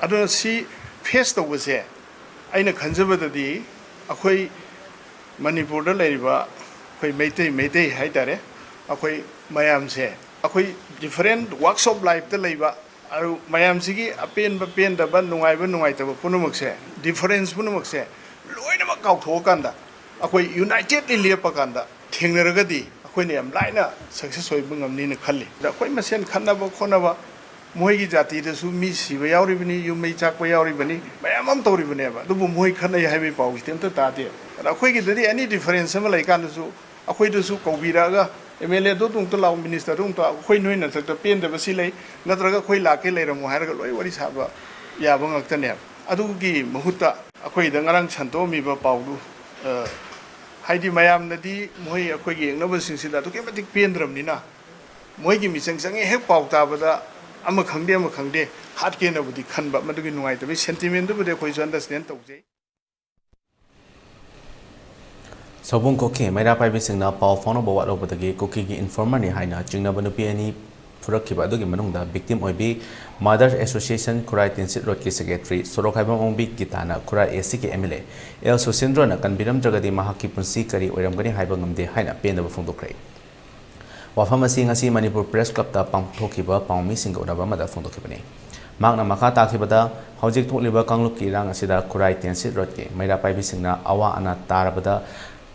ꯑꯗꯨꯅ ꯁꯤ ꯐꯦꯁ ꯇꯧꯕꯁꯦ, ꯑꯩꯅ ꯈꯟꯖꯕꯗꯗꯤ ꯑꯩꯈꯣꯏ ꯃꯅꯤꯄꯨꯔꯗ ꯂꯩꯔꯤꯕ ꯑꯩꯈꯣꯏ ꯃꯩꯇꯩ, ꯃꯩꯇꯩ ꯍꯥꯏꯇꯥꯔꯦ, ꯑꯩꯈꯣꯏ ꯃꯌꯥꯝꯁꯦ, ꯑꯩꯈꯣꯏ ꯗꯤꯐꯔꯦꯟ ꯋꯥꯛꯁ ꯑꯣꯐ ꯂꯥꯏꯐꯇ ꯂꯩꯕ, ꯑꯗꯨ ꯃꯌꯥꯝꯁꯤꯒꯤ ꯑꯄꯦꯟꯕ, ꯄꯦꯟꯗꯕ, ꯅꯨꯡꯉꯥꯏꯕ, ꯅꯨꯡꯉꯥꯏꯇꯕ ꯄꯨꯝꯅꯃꯛꯁꯦ, ꯗꯤꯐꯔꯦꯟꯁ ꯄꯨꯝꯅꯃꯛꯁꯦ ꯂꯣꯏꯅꯃꯛ ꯀꯥꯎꯊꯣꯛꯑꯀꯥꯟꯗ ꯑꯩꯈꯣꯏ ꯌꯨꯅꯥꯏꯇꯦꯠꯂꯤ ꯂꯦꯞꯄꯀꯥꯟꯗ ꯊꯦꯡꯅꯔꯒꯗꯤ ꯑꯩꯈꯣꯏꯅ ꯌꯥꯝ ꯂꯥꯏꯅ ꯁꯛꯁꯦꯁ ꯑꯣꯏꯕ ꯉꯝꯅꯤꯅ ꯈꯜꯂꯤ꯫ ꯑꯗ ꯑꯩꯈꯣꯏ ꯃꯁꯦꯟ ꯈꯠꯅꯕ ꯈꯣꯠꯅꯕ, ꯃꯣꯏꯒꯤ ꯖꯥꯇꯤꯗꯁꯨ ꯃꯤ ꯁꯤꯕ ꯌꯥꯎꯔꯤꯕꯅꯤ, ꯌꯨꯝ ꯃꯩ ꯆꯥꯛꯄ ꯌꯥꯎꯔꯤꯕꯅꯤ, ꯃꯌꯥꯝ ꯑꯃ ꯇꯧꯔꯤꯕꯅꯦꯕ꯫ ꯑꯗꯨꯕꯨ ꯃꯣꯏ ꯈꯠꯅꯩ ꯍꯥꯏꯕꯒꯤ ꯄꯥꯎꯁꯤꯗꯤ ꯑꯝꯇ ꯇꯥꯗꯦ꯫ ꯑꯗ ꯑꯩꯈꯣꯏꯒꯤꯗꯗꯤ ꯑꯦꯅꯤ ꯗꯤꯐꯔꯦꯟꯁ ꯑꯃ ꯂꯩꯀꯥꯟꯗꯁꯨ ꯑꯩꯈꯣꯏꯗꯁꯨ ꯀꯧꯕꯤꯔꯛꯑꯒ, "ꯑꯦꯝ ꯑꯦꯜ ꯑꯦꯗꯣ ꯑꯗꯨ ꯑꯃꯨꯛꯇ ꯂꯥꯛꯑꯣ, ꯃꯤꯅꯤꯁꯇꯔꯗꯣ ꯑꯃꯨꯛꯇ, ꯑꯩꯈꯣꯏ ꯅꯣꯏ ꯅꯊꯛꯇ ꯄꯦꯟꯗꯕꯁꯤ ꯂꯩ, ꯅꯠꯇ꯭ꯔꯒ ꯑꯩꯈꯣꯏ ꯂꯥꯛꯀꯦ ꯂꯩꯔꯝꯃꯣ" ꯍꯥꯏꯔꯒ ꯂꯣꯏ ꯋꯥꯔꯤ ꯁꯥꯕ ꯌꯥꯕ ꯉꯥꯛꯇꯅꯦꯕ꯫ ꯑꯗꯨꯒꯤ ꯃꯍꯨꯠꯇ ꯑꯩꯈꯣꯏꯗ ꯉꯔꯥꯡ ꯁꯟꯇꯣꯛꯑꯝꯃꯤꯕ ꯄꯥꯎꯗꯨ, ꯑ, ꯍꯥꯏꯗꯤ ꯃꯌꯥꯝꯅꯗꯤ ꯃꯈꯣꯏ ꯑꯩꯈꯣꯏꯒꯤ ꯌꯦꯛꯅꯕꯁꯤꯡꯁꯤꯗ ꯑꯗꯨꯛꯀꯤ ꯃꯇꯤꯛ ꯄꯦꯟꯗ꯭ꯔꯕꯅꯤꯅ, ꯃꯣꯏꯒꯤ ꯃꯤꯆꯪ ꯆꯪꯉꯦ ꯍꯦꯛ ꯄꯥꯎ ꯇꯥꯕꯗ ꯑꯃ ꯈꯪꯗꯦ ꯑꯃ ꯈꯪꯗꯦ ꯍꯥꯠꯀꯦꯅꯕꯨꯗꯤ ꯈꯟꯕ, ꯃꯗꯨꯒꯤ ꯅꯨꯡꯉꯥꯏꯇꯕꯒꯤ sentimentꯗꯨꯕꯨꯗꯤ ꯑꯩꯈꯣꯏꯁꯨ understand ꯇꯧꯖꯩ꯫ ꯁꯧꯕꯨꯡ ꯈꯣꯛꯀꯤ ꯃꯩꯔꯥ ꯄꯥꯏꯕꯤꯁꯤꯡꯅ ꯄꯥꯎ ꯐꯥꯎꯅꯕ ꯋꯥꯠꯍꯧꯕꯗꯒꯤ ꯀꯨꯀꯤꯒꯤ informerꯅꯤ ꯍꯥꯏꯅ ꯆꯤꯡꯅꯕ ꯅꯨꯄꯤ ꯑꯅꯤ ꯐꯨꯔꯛꯈꯤꯕ ꯑꯗꯨꯒꯤ ꯃꯅꯨꯡꯗ victim ꯑꯣꯏꯕꯤ Mothers Association ꯈꯨꯔꯥꯏ ꯇꯤꯟꯁꯤꯠ ꯔꯣꯗꯀꯤ secretary ꯁꯣꯔꯣꯛꯈꯥꯏꯕꯝ ꯑꯣꯡꯕꯤ ꯒꯤꯇꯥꯅ ꯈꯨꯔꯥꯏ ACꯒꯤ MLA ꯑꯦꯜ ꯁꯨꯁꯤꯟꯗ꯭ꯔꯣꯅ ꯀꯟꯕꯤꯔꯝꯗ꯭ꯔꯒꯗꯤ ꯃꯍꯥꯛꯀꯤ ꯄꯨꯟꯁꯤ ꯀꯔꯤ ꯑꯣꯏꯔꯝꯒꯅꯤ ꯍꯥꯏꯕ ꯉꯝꯗꯦ ꯍꯥꯏꯅ ꯄꯦꯟꯗꯕ ꯐꯣꯡꯗꯣꯛꯈ꯭ꯔꯦ꯫ ꯋꯥꯐꯝ ꯑꯁꯤ ꯉꯁꯤ ꯃꯅꯤꯄꯨꯔ Press Clubꯇ ꯄꯥꯡꯊꯣꯛꯈꯤꯕ ꯄꯥꯎꯃꯤꯁꯤꯡꯒ ꯎꯅꯕ ꯑꯃꯗ ꯐꯣꯡꯗꯣꯛꯈꯤꯕꯅꯤ꯫ ꯃꯍꯥꯛꯅ ꯃꯈꯥ ꯇꯥꯈꯤꯕꯗ, ꯍꯧꯖꯤꯛ ꯊꯣꯛꯂꯤꯕ ꯀꯥꯡꯂꯨꯞꯀꯤ ꯏꯔꯥꯡ ꯑꯁꯤꯗ ꯈꯨꯔꯥꯏ ꯇꯦꯟꯁꯤꯠ ꯔꯣꯗꯀꯤ ꯃꯩꯔꯥ ꯄꯥꯏꯕꯤꯁꯤꯡꯅ ꯑꯋꯥ ꯑꯅꯥ ꯇꯥꯔꯕꯗ,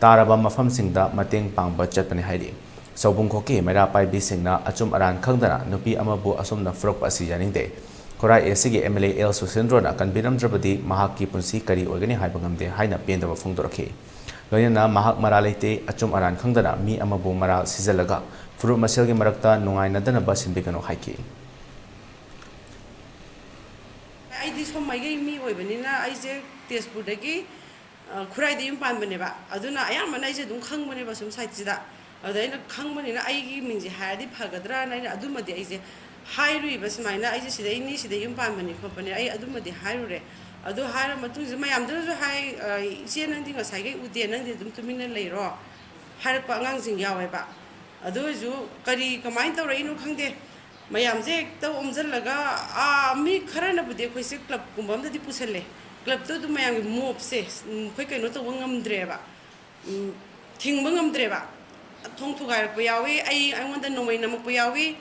ꯇꯥꯔꯕ ꯃꯐꯝꯁꯤꯡꯗ ꯃꯇꯦꯡ ꯄꯥꯡꯕ ꯆꯠꯄꯅꯤ ꯍꯥꯏꯔꯤ꯫ ꯁꯧꯕꯨꯡ ꯈꯣꯛꯀꯤ ꯃꯩꯔꯥ ꯄꯥꯏꯕꯤꯁꯤꯡꯅ ꯑꯆꯨꯝ ꯑꯔꯥꯟ ꯈꯪꯗꯅ ꯅꯨꯄꯤ ꯑꯃꯕꯨ ꯑꯁꯨꯝꯅ ꯐꯨꯔꯛꯄ ꯑꯁꯤ ꯌꯥꯅꯤꯡꯗꯦ꯫ ꯈꯨꯔꯥꯏ ACꯒꯤ MLA ꯑꯦꯜ ꯁꯨꯁꯤꯟꯗ꯭ꯔꯣꯅ ꯀꯟꯕꯤꯔꯝꯗ꯭ꯔꯕꯗꯤ ꯃꯍꯥꯛꯀꯤ ꯄꯨꯟꯁꯤ ꯀꯔꯤ ꯑꯣꯏꯒꯅꯤ ꯍꯥꯏꯕ ꯉꯝꯗꯦ ꯍꯥꯏꯅ ꯄꯦꯟꯗꯕ ꯐꯣꯡꯗꯣꯔꯛꯈꯤ꯫ ꯂꯣꯏꯅꯅ ꯃꯍꯥꯛ ꯃꯔꯥꯜ ꯂꯩꯇꯦ, ꯑꯆꯨꯝ ꯑꯔꯥꯟ ꯈꯪꯗꯅ ꯃꯤ ꯑꯃꯕꯨ ꯃꯔꯥꯜ ꯁꯤꯖꯜꯂꯒ ꯐꯨꯔꯨꯞ ꯃꯁꯦꯜꯒꯤ ꯃꯔꯛꯇ ꯅꯨꯡꯉꯥꯏꯅꯗꯅꯕ ꯁꯤꯟꯕꯤꯒꯅꯨ ꯍꯥꯏꯈꯤ꯫ ꯑꯩꯗꯤ ꯁꯣꯝ ꯃꯥꯏꯀꯩ ꯃꯤ ꯑꯣꯏꯕꯅꯤꯅ ꯑꯩꯁꯦ ꯇꯦꯖꯄꯨꯔꯗꯒꯤ, ꯑ, ꯈꯨꯔꯥꯏꯗ ꯌꯨꯝ ꯄꯥꯟꯕꯅꯦꯕ꯫ ꯑꯗꯨꯅ ꯑꯌꯥꯝꯕꯅ ꯑꯩꯁꯦ ꯑꯗꯨꯝ ꯈꯪꯕꯅꯦꯕ ꯁꯨꯝ sideꯁꯤꯗ꯫ ꯑꯗꯨꯗ ꯑꯩꯅ ꯈꯪꯕꯅꯤꯅ ꯑꯩꯒꯤ ꯃꯤꯡꯁꯦ ꯍꯥꯏꯔꯗꯤ ꯐꯒꯗ꯭ꯔꯥꯅ ꯑꯩꯅ ꯑꯗꯨꯃꯗꯤ ꯑꯩꯁꯦ ꯍꯥꯏꯔꯨꯏꯕ, ꯁꯨꯃꯥꯏꯅ ꯑꯩꯁꯦ ꯁꯤꯗꯩꯅꯤ, ꯁꯤꯗ ꯌꯨꯝ ꯄꯥꯟꯕꯅꯤ ꯈꯣꯠꯄꯅꯤ, ꯑꯩ ꯑꯗꯨꯃꯗꯤ ꯍꯥꯏꯔꯨꯔꯦ꯫ ꯑꯗꯨ ꯍꯥꯏꯔ ꯃꯇꯨꯡꯁꯤꯗ ꯃꯌꯥꯝꯗꯨꯅꯁꯨ ꯍꯥꯏ, "ꯑ, ꯏꯆꯦ ꯅꯪꯗꯤ ꯉꯁꯥꯏꯈꯩ ꯎꯗꯦ, ꯅꯪꯗꯤ ꯑꯗꯨꯝ ꯇꯨꯃꯤꯟꯅ ꯂꯩꯔꯣ?" ꯍꯥꯏꯔꯛꯄ ꯑꯉꯥꯡꯁꯤꯡ ꯌꯥꯎꯋꯦꯕ꯫ ꯑꯗꯨ ꯑꯣꯏꯔꯁꯨ ꯀꯔꯤ ꯀꯃꯥꯏꯅ ꯇꯧꯔꯛꯏꯅꯣ ꯈꯪꯗꯦ, ꯃꯌꯥꯝꯁꯦ ꯍꯦꯛꯇ ꯑꯣꯝꯁꯤꯜꯂꯒ, ꯑꯥ, ꯃꯤ ꯈꯔꯅꯕꯨꯗꯤ ꯑꯩꯈꯣꯏꯁꯦ club ꯀꯨꯝꯕ ꯑꯝꯗꯗꯤ ꯄꯨꯁꯜꯂꯦ꯫ Clubꯇ ꯑꯗꯨꯝ ꯃꯌꯥꯝꯒꯤ mobꯁꯦ, ꯎꯝ, ꯑꯩꯈꯣꯏ ꯀꯩꯅꯣ ꯇꯧꯕ ꯉꯝꯗ꯭ꯔꯦꯕ, ꯎꯝ, ꯊꯤꯡꯕ ꯉꯝꯗ꯭ꯔꯦꯕ꯫ ꯊꯣꯡ ꯊꯨꯒꯥꯏꯔꯛꯄ ꯌꯥꯎꯏ, ꯑꯩ, ꯑꯩꯉꯣꯟꯗ ꯅꯣꯡꯃꯩ ꯅꯝꯃꯛꯄ ꯌꯥꯎꯏ꯫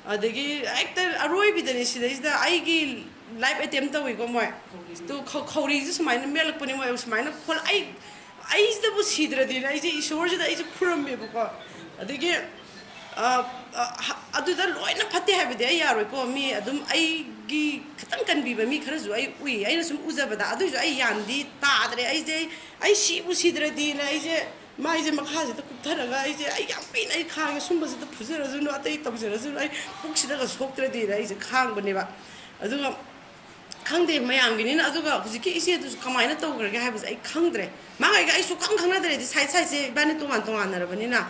ꯑꯗꯒꯤ ꯍꯦꯛꯇ ꯑꯔꯣꯏꯕꯤꯗꯅꯤ ꯁꯤꯗꯩꯁꯤꯗ ꯑꯩꯒꯤ life attempt ꯇꯧꯏꯀꯣ ꯃꯣꯏ꯫ ꯑꯗꯨ ꯈꯧ-, ꯈꯧꯔꯤꯁꯦ ꯁꯨꯃꯥꯏꯅ ꯃꯦꯠꯂꯛꯄꯅꯤ ꯃꯣꯏ, ꯁꯨꯃꯥꯏꯅ ꯈꯣꯠꯂ-, ꯑꯩ, ꯑꯩꯁꯤꯗꯕꯨ ꯁꯤꯗ꯭ꯔꯗꯤꯅ ꯑꯩꯁꯦ ꯏꯁꯣꯔꯁꯤꯗ ꯑꯩꯁꯦ ꯈꯨꯔꯝꯃꯦꯕꯀꯣ꯫ ꯑꯗꯒꯤ, ꯑ, ꯑ, ꯍ-, ꯑꯗꯨꯗ ꯂꯣꯏꯅ ꯐꯠꯇꯦ ꯍꯥꯏꯕꯗꯤ ꯑꯩ ꯌꯥꯔꯣꯏꯀꯣ꯫ ꯃꯤ ꯑꯗꯨꯝ ꯑꯩꯒꯤ ꯈꯤꯇꯪ ꯀꯟꯕꯤꯕ ꯃꯤ ꯈꯔꯁꯨ ꯑꯩ ꯎꯏ, ꯑꯩꯅ ꯁꯨꯝ ꯎꯖꯕꯗ꯫ ꯑꯗꯨꯏꯁꯨ ꯑꯩ ꯌꯥꯟꯗꯤ ꯇꯥꯗ꯭ꯔꯦ꯫ ꯑꯩꯁꯦ, ꯑꯩ ꯁꯤꯕꯨ ꯁꯤꯗ꯭ꯔꯗꯤꯅ ꯑꯩꯁꯦ ꯃꯥꯏꯁꯦ ꯃꯈꯥꯁꯤꯗ ꯀꯨꯞꯊꯔꯒ ꯑꯩꯁꯦ, "ꯑꯩ ꯌꯥꯝ ꯀꯨꯏꯅ ꯑꯩ ꯈꯥꯡꯉꯦ, ꯁꯨꯝꯕꯁꯤꯗ ꯐꯨꯖꯔꯁꯅꯨ, ꯑꯇꯩ ꯇꯧꯖꯔꯁꯅꯨ, ꯑꯩ ꯄꯨꯛꯁꯤꯗꯒ ꯁꯣꯛꯇ꯭ꯔꯗꯤꯅ" ꯑꯩꯁꯦ ꯈꯥꯡꯕꯅꯦꯕ꯫ ꯑꯗꯨꯒ ꯈꯪꯗꯦ ꯃꯌꯥꯝꯒꯤꯅꯤꯅ꯫ ꯑꯗꯨꯒ ꯍꯧꯖꯤꯛꯀꯤ ꯏꯆꯦꯗꯨꯁꯨ ꯀꯃꯥꯏꯅ ꯇꯧꯈ꯭ꯔꯒꯦ ꯍꯥꯏꯕꯁꯦ ꯑꯩ ꯈꯪꯗ꯭ꯔꯦ꯫ ꯃꯥꯒ ꯑꯩꯒ ꯑꯩ ꯁꯨꯛꯈꯪ ꯈꯪꯅꯗ꯭ꯔꯦꯗꯤ, ꯁꯥꯏꯠ ꯁꯥꯏꯠꯁꯦ ꯏꯕꯥꯅꯤ ꯇꯣꯉꯥꯟ ꯇꯣꯉꯥꯟꯅꯔꯕꯅꯤꯅ꯫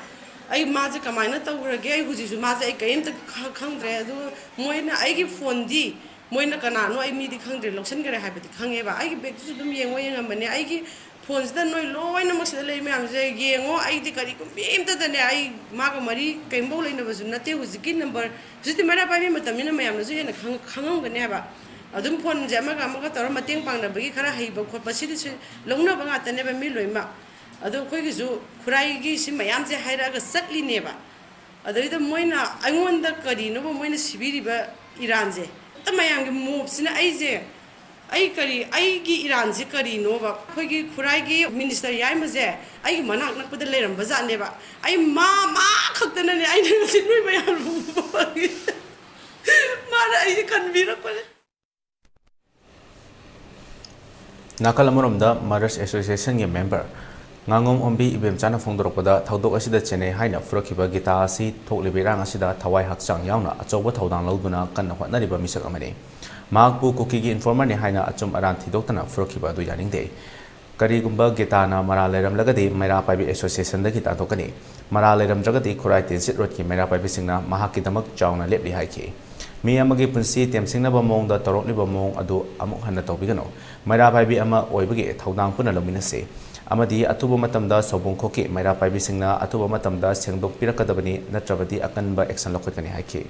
ꯑꯩ ꯃꯥꯁꯦ ꯀꯃꯥꯏꯅ ꯇꯧꯈ꯭ꯔꯒꯦ, ꯑꯩ ꯍꯧꯖꯤꯛꯁꯨ ꯃꯥꯁꯦ ꯑꯩ ꯀꯔꯤꯝꯇ ꯈ- ꯈꯪꯗ꯭ꯔꯦ꯫ ꯑꯗꯨꯒ ꯃꯣꯏꯅ ꯑꯩꯒꯤ ꯐꯣꯟꯗꯤ, ꯃꯣꯏꯅ ꯀꯅꯥꯅꯣ ꯑꯩ ꯃꯤꯗꯤ ꯈꯪꯗ꯭ꯔꯦ, ꯂꯧꯁꯤꯟꯈ꯭ꯔꯦ ꯍꯥꯏꯕꯗꯤ ꯈꯪꯉꯦꯕ꯫ ꯑꯩꯒꯤ ꯕꯦꯛꯇꯨꯁꯨ ꯑꯗꯨꯝ ꯌꯦꯡꯉꯣ ꯌꯦꯡꯉꯝꯕꯅꯦ꯫ ꯑꯩꯒꯤ ꯐꯣꯟꯁꯤꯗ ꯅꯣꯏ ꯂꯣꯏꯅꯃꯛ ꯁꯤꯗ ꯂꯩ ꯃꯌꯥꯝꯁꯦ ꯌꯦꯡꯉꯣ꯫ ꯑꯩꯗꯤ ꯀꯔꯤꯒꯨꯝꯕ ꯑꯝꯇꯗꯅꯦ, ꯑꯩ ꯃꯥꯒ ꯃꯔꯤ ꯀꯔꯤꯝꯐꯥꯎ ꯂꯩꯅꯕꯁꯨ ꯅꯠꯇꯦ꯫ ꯍꯧꯖꯤꯛꯀꯤ ꯅꯝꯕꯔ, ꯍꯧꯖꯤꯛꯇꯤ ꯃꯩꯔꯥ ꯄꯥꯏꯕꯤ ꯃꯇꯝꯅꯤꯅ ꯃꯌꯥꯝꯅꯁꯨ ꯍꯦꯟꯅ ꯈꯪ- ꯈꯪꯉꯝꯒꯅꯤ ꯍꯥꯏꯕ꯫ ꯑꯗꯨꯝ ꯐꯣꯟꯁꯦ ꯑꯃꯒ ꯑꯃꯒ ꯇꯧꯔ ꯃꯇꯦꯡ ꯄꯥꯡꯅꯕꯒꯤ ꯈꯔ ꯍꯩꯕ ꯈꯣꯠꯄ ꯁꯤꯗꯤ ꯁꯤ ꯂꯧꯅꯕ ꯉꯥꯛꯇꯅꯦꯕ ꯃꯤ ꯂꯣꯏꯅꯃꯛ꯫ ꯑꯗꯣ ꯑꯩꯈꯣꯏꯒꯤꯁꯨ ꯈꯨꯔꯥꯏꯒꯤ ꯁꯤ ꯃꯌꯥꯝꯁꯦ ꯍꯥꯏꯔꯛꯑꯒ ꯆꯠꯂꯤꯅꯦꯕ꯫ ꯑꯗꯩꯗ ꯃꯣꯏꯅ ꯑꯩꯉꯣꯟꯗ ꯀꯔꯤꯅꯣꯕ ꯃꯣꯏꯅ ꯁꯤꯕꯤꯔꯤꯕ ꯏꯔꯥꯟꯁꯦ? ꯍꯦꯛꯇ ꯃꯌꯥꯝꯒꯤ ꯃꯣꯞꯁꯤꯅ ꯑꯩꯁꯦ, ꯑꯩ ꯀꯔꯤ, ꯑꯩꯒꯤ ꯏꯔꯥꯟꯁꯦ ꯀꯔꯤꯅꯣꯕ? ꯑꯩꯈꯣꯏꯒꯤ ꯈꯨꯔꯥꯏꯒꯤ ꯃꯤꯅꯤꯁꯇꯔ ꯌꯥꯏꯃꯁꯦ ꯑꯩꯒꯤ ꯃꯅꯥꯛ ꯅꯛꯄꯗ ꯂꯩꯔꯝꯕ ꯖꯥꯠꯅꯦꯕ꯫ ꯑꯩ ꯃꯥ, ꯃꯥ ꯈꯛꯇꯅꯅꯦ ꯑꯩꯅ ꯉꯁꯤ ꯅꯣꯏ ꯃꯌꯥꯝ ꯎꯕ ꯐꯪꯉꯤ꯫ ꯃꯥꯅ ꯑꯩꯁꯦ ꯀꯟꯕꯤꯔꯛꯄꯅꯦ꯫ ꯅꯥꯀꯜ ꯑꯃꯔꯣꯝꯗ Mothers Associationꯒꯤ member ꯉꯥꯉꯣꯝ ꯑꯣꯝꯕꯤ ꯏꯕꯦꯝꯆꯥꯅ ꯐꯣꯡꯗꯣꯔꯛꯄꯗ, ꯊꯧꯗꯣꯛ ꯑꯁꯤꯗ ꯆꯦꯟꯅꯩ ꯍꯥꯏꯅ ꯐꯨꯔꯛꯈꯤꯕ ꯒꯤꯇꯥ ꯑꯁꯤ ꯊꯣꯛꯂꯤꯕ ꯏꯔꯥꯡ ꯑꯁꯤꯗ ꯊꯋꯥꯏ ꯍꯛꯆꯥꯡ ꯌꯥꯎꯅ ꯑꯆꯧꯕ ꯊꯧꯗꯥꯡ ꯂꯧꯗꯨꯅ ꯀꯟꯅ ꯍꯣꯠꯅꯔꯤꯕ ꯃꯤꯁꯛ ꯑꯃꯅꯤ꯫ ꯃꯍꯥꯛꯄꯨ ꯀꯨꯀꯤꯒꯤ informerꯅꯤ ꯍꯥꯏꯅ ꯑꯆꯨꯝ ꯑꯔꯥꯟ ꯊꯤꯗꯣꯛꯇꯅ ꯐꯨꯔꯛꯈꯤꯕ ꯑꯗꯨ ꯌꯥꯅꯤꯡꯗꯦ꯫ ꯀꯔꯤꯒꯨꯝꯕ ꯒꯤꯇꯥꯅ ꯃꯔꯥꯜ ꯂꯩꯔꯝꯂꯒꯗꯤ ꯃꯩꯔꯥ ꯄꯥꯏꯕꯤ Associationꯗꯒꯤ ꯇꯥꯟꯊꯣꯛꯀꯅꯤ꯫ ꯃꯔꯥꯜ ꯂꯩꯔꯝꯗ꯭ꯔꯒꯗꯤ ꯈꯨꯔꯥꯏ ꯇꯤꯟꯁꯤꯠ ꯔꯣꯗꯀꯤ ꯃꯩꯔꯥ ꯄꯥꯏꯕꯤꯁꯤꯡꯅ ꯃꯍꯥꯛꯀꯤꯗꯃꯛ ꯆꯥꯎꯅ ꯂꯦꯞꯂꯤ ꯍꯥꯏꯈꯤ꯫ ꯃꯤ ꯑꯃꯒꯤ ꯄꯨꯟꯁꯤ ꯇꯦꯝꯁꯤꯡꯅꯕ ꯃꯑꯣꯡꯗ ꯇꯧꯔꯛꯂꯤꯕ ꯃꯑꯣꯡ ꯑꯗꯨ ꯑꯃꯨꯛ ꯍꯟꯅ ꯇꯧꯕꯤꯒꯅꯨ꯫ ꯃꯩꯔꯥ ꯄꯥꯏꯕꯤ ꯑꯃ ꯑꯣꯏꯕꯒꯤ ꯊꯧꯗꯥꯡ ꯄꯨꯟꯅ ꯂꯧꯃꯤꯟꯅꯁꯤ꯫ ꯑꯃꯗꯤ ꯑꯊꯨꯕ ꯃꯇꯝꯗ ꯁꯥꯎꯕꯨꯡ ꯈꯣꯛꯀꯤ ꯃꯩꯔꯥ ꯄꯥꯏꯕꯤꯁꯤꯡꯅ ꯑꯊꯨꯕ ꯃꯇꯝꯗ ꯁꯦꯡꯗꯣꯛꯄꯤꯔꯛꯀꯗꯕꯅꯤ, ꯅꯠꯇ꯭ꯔꯕꯗꯤ ꯑꯀꯟꯕ action ꯂꯧꯈꯠꯀꯅꯤ ꯍꯥꯏꯈꯤ꯫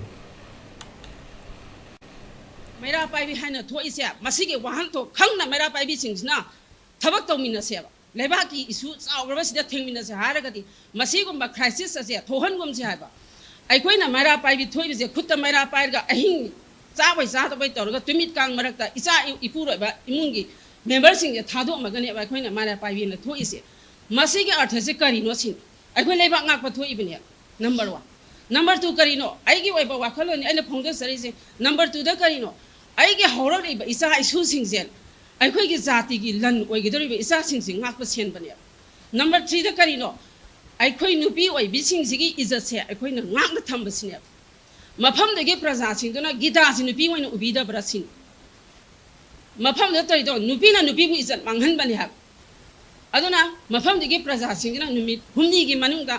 ꯃꯩꯔꯥ ꯄꯥꯏꯕꯤ ꯍꯥꯏꯅ ꯊꯣꯛꯏꯁꯦ, ꯃꯁꯤꯒꯤ ꯋꯥꯍꯟꯊꯣꯛ ꯈꯪꯅ ꯃꯩꯔꯥ ꯄꯥꯏꯕꯤꯁꯤꯡꯁꯤꯅ ꯊꯕꯛ ꯇꯧꯃꯤꯟꯅꯁꯦꯕ꯫ ꯂꯩꯕꯥꯛꯀꯤ issue ꯆꯥꯎꯔꯕꯁꯤꯗ ꯊꯦꯡꯃꯤꯟꯅꯁꯦ ꯍꯥꯏꯔꯒꯗꯤ, ꯃꯁꯤꯒꯨꯝꯕ crisis ꯑꯁꯦ ꯊꯣꯛꯍꯟꯒꯨꯝꯁꯦ ꯍꯥꯏꯕ꯫ ꯑꯩꯈꯣꯏꯅ ꯃꯩꯔꯥ ꯄꯥꯏꯕꯤ ꯊꯣꯛꯏꯕꯁꯦ, ꯈꯨꯠꯇ ꯃꯩꯔꯥ ꯄꯥꯏꯔꯒ ꯑꯍꯤꯡ ꯆꯥꯕꯣꯏ ꯆꯥꯗꯕꯣꯏ ꯇꯧꯔꯒ ꯇꯨꯃꯤꯠ ꯀꯥꯡ ꯃꯔꯛꯇ ꯏꯆꯥ ꯏꯄꯨꯔꯣꯏꯕ ꯏꯃꯨꯡꯒꯤ memberꯁꯤꯡꯁꯦ ꯊꯥꯗꯣꯛꯑꯝꯃꯒꯅꯦꯕ ꯑꯩꯈꯣꯏꯅ ꯃꯩꯔꯥ ꯄꯥꯏꯕꯤꯅ ꯊꯣꯛꯏꯁꯦ꯫ ꯃꯁꯤꯒꯤ ꯑꯔꯊꯁꯦ ꯀꯔꯤꯅꯣ ꯁꯤꯅꯤ꯫ ꯑꯩꯈꯣꯏ ꯂꯩꯕꯥꯛ ꯉꯥꯛꯄ ꯊꯣꯛꯏꯕꯅꯦ꯫ Number one꯫ Number two ꯀꯔꯤꯅꯣ? ꯑꯩꯒꯤ ꯑꯣꯏꯕ ꯋꯥꯈꯜꯂꯣꯟꯅꯤ ꯑꯩꯅ ꯐꯣꯡꯗꯣꯛꯆꯔꯤꯁꯦ꯫ Number twoꯗ ꯀꯔꯤꯅꯣ? ꯑꯩꯒꯤ ꯍꯧꯔꯛꯂꯤꯕ ꯏꯆꯥ ꯏꯁꯨꯁꯤꯡꯁꯦ, ꯑꯩꯈꯣꯏꯒꯤ ꯖꯥꯇꯤꯒꯤ ꯂꯟ ꯑꯣꯏꯒꯗꯧꯔꯤꯕ ꯏꯆꯥꯁꯤꯡꯁꯤ ꯉꯥꯛꯄ ꯁꯦꯟꯕꯅꯦꯕ꯫ Number threeꯗ ꯀꯔꯤꯅꯣ? ꯑꯩꯈꯣꯏ ꯅꯨꯄꯤ ꯑꯣꯏꯕꯤꯁꯤꯡꯁꯤꯒꯤ ꯏꯖꯠꯁꯦ ꯑꯩꯈꯣꯏꯅ ꯉꯥꯛꯅ ꯊꯝꯕꯁꯤꯅꯦꯕ꯫ ꯃꯐꯝꯗꯨꯒꯤ ꯄ꯭ꯔꯖꯥꯁꯤꯡꯗꯨꯅ ꯒꯤꯇꯥꯁꯤ ꯅꯨꯄꯤ ꯑꯣꯏꯅ ꯎꯕꯤꯗꯕ꯭ꯔꯥ ꯁꯤꯅꯤ꯫ ꯃꯐꯝꯗ ꯇꯧꯔꯤꯗꯣ ꯅꯨꯄꯤꯅ ꯅꯨꯄꯤꯕꯨ ꯏꯖꯠ ꯃꯥꯡꯍꯟꯕꯅꯤ ꯍꯥꯏꯕ꯫ ꯑꯗꯨꯅ ꯃꯐꯝꯗꯨꯒꯤ ꯄ꯭ꯔꯖꯥꯁꯤꯡꯁꯤꯅ ꯅꯨꯃꯤꯠ ꯍꯨꯝꯅꯤꯒꯤ ꯃꯅꯨꯡꯗ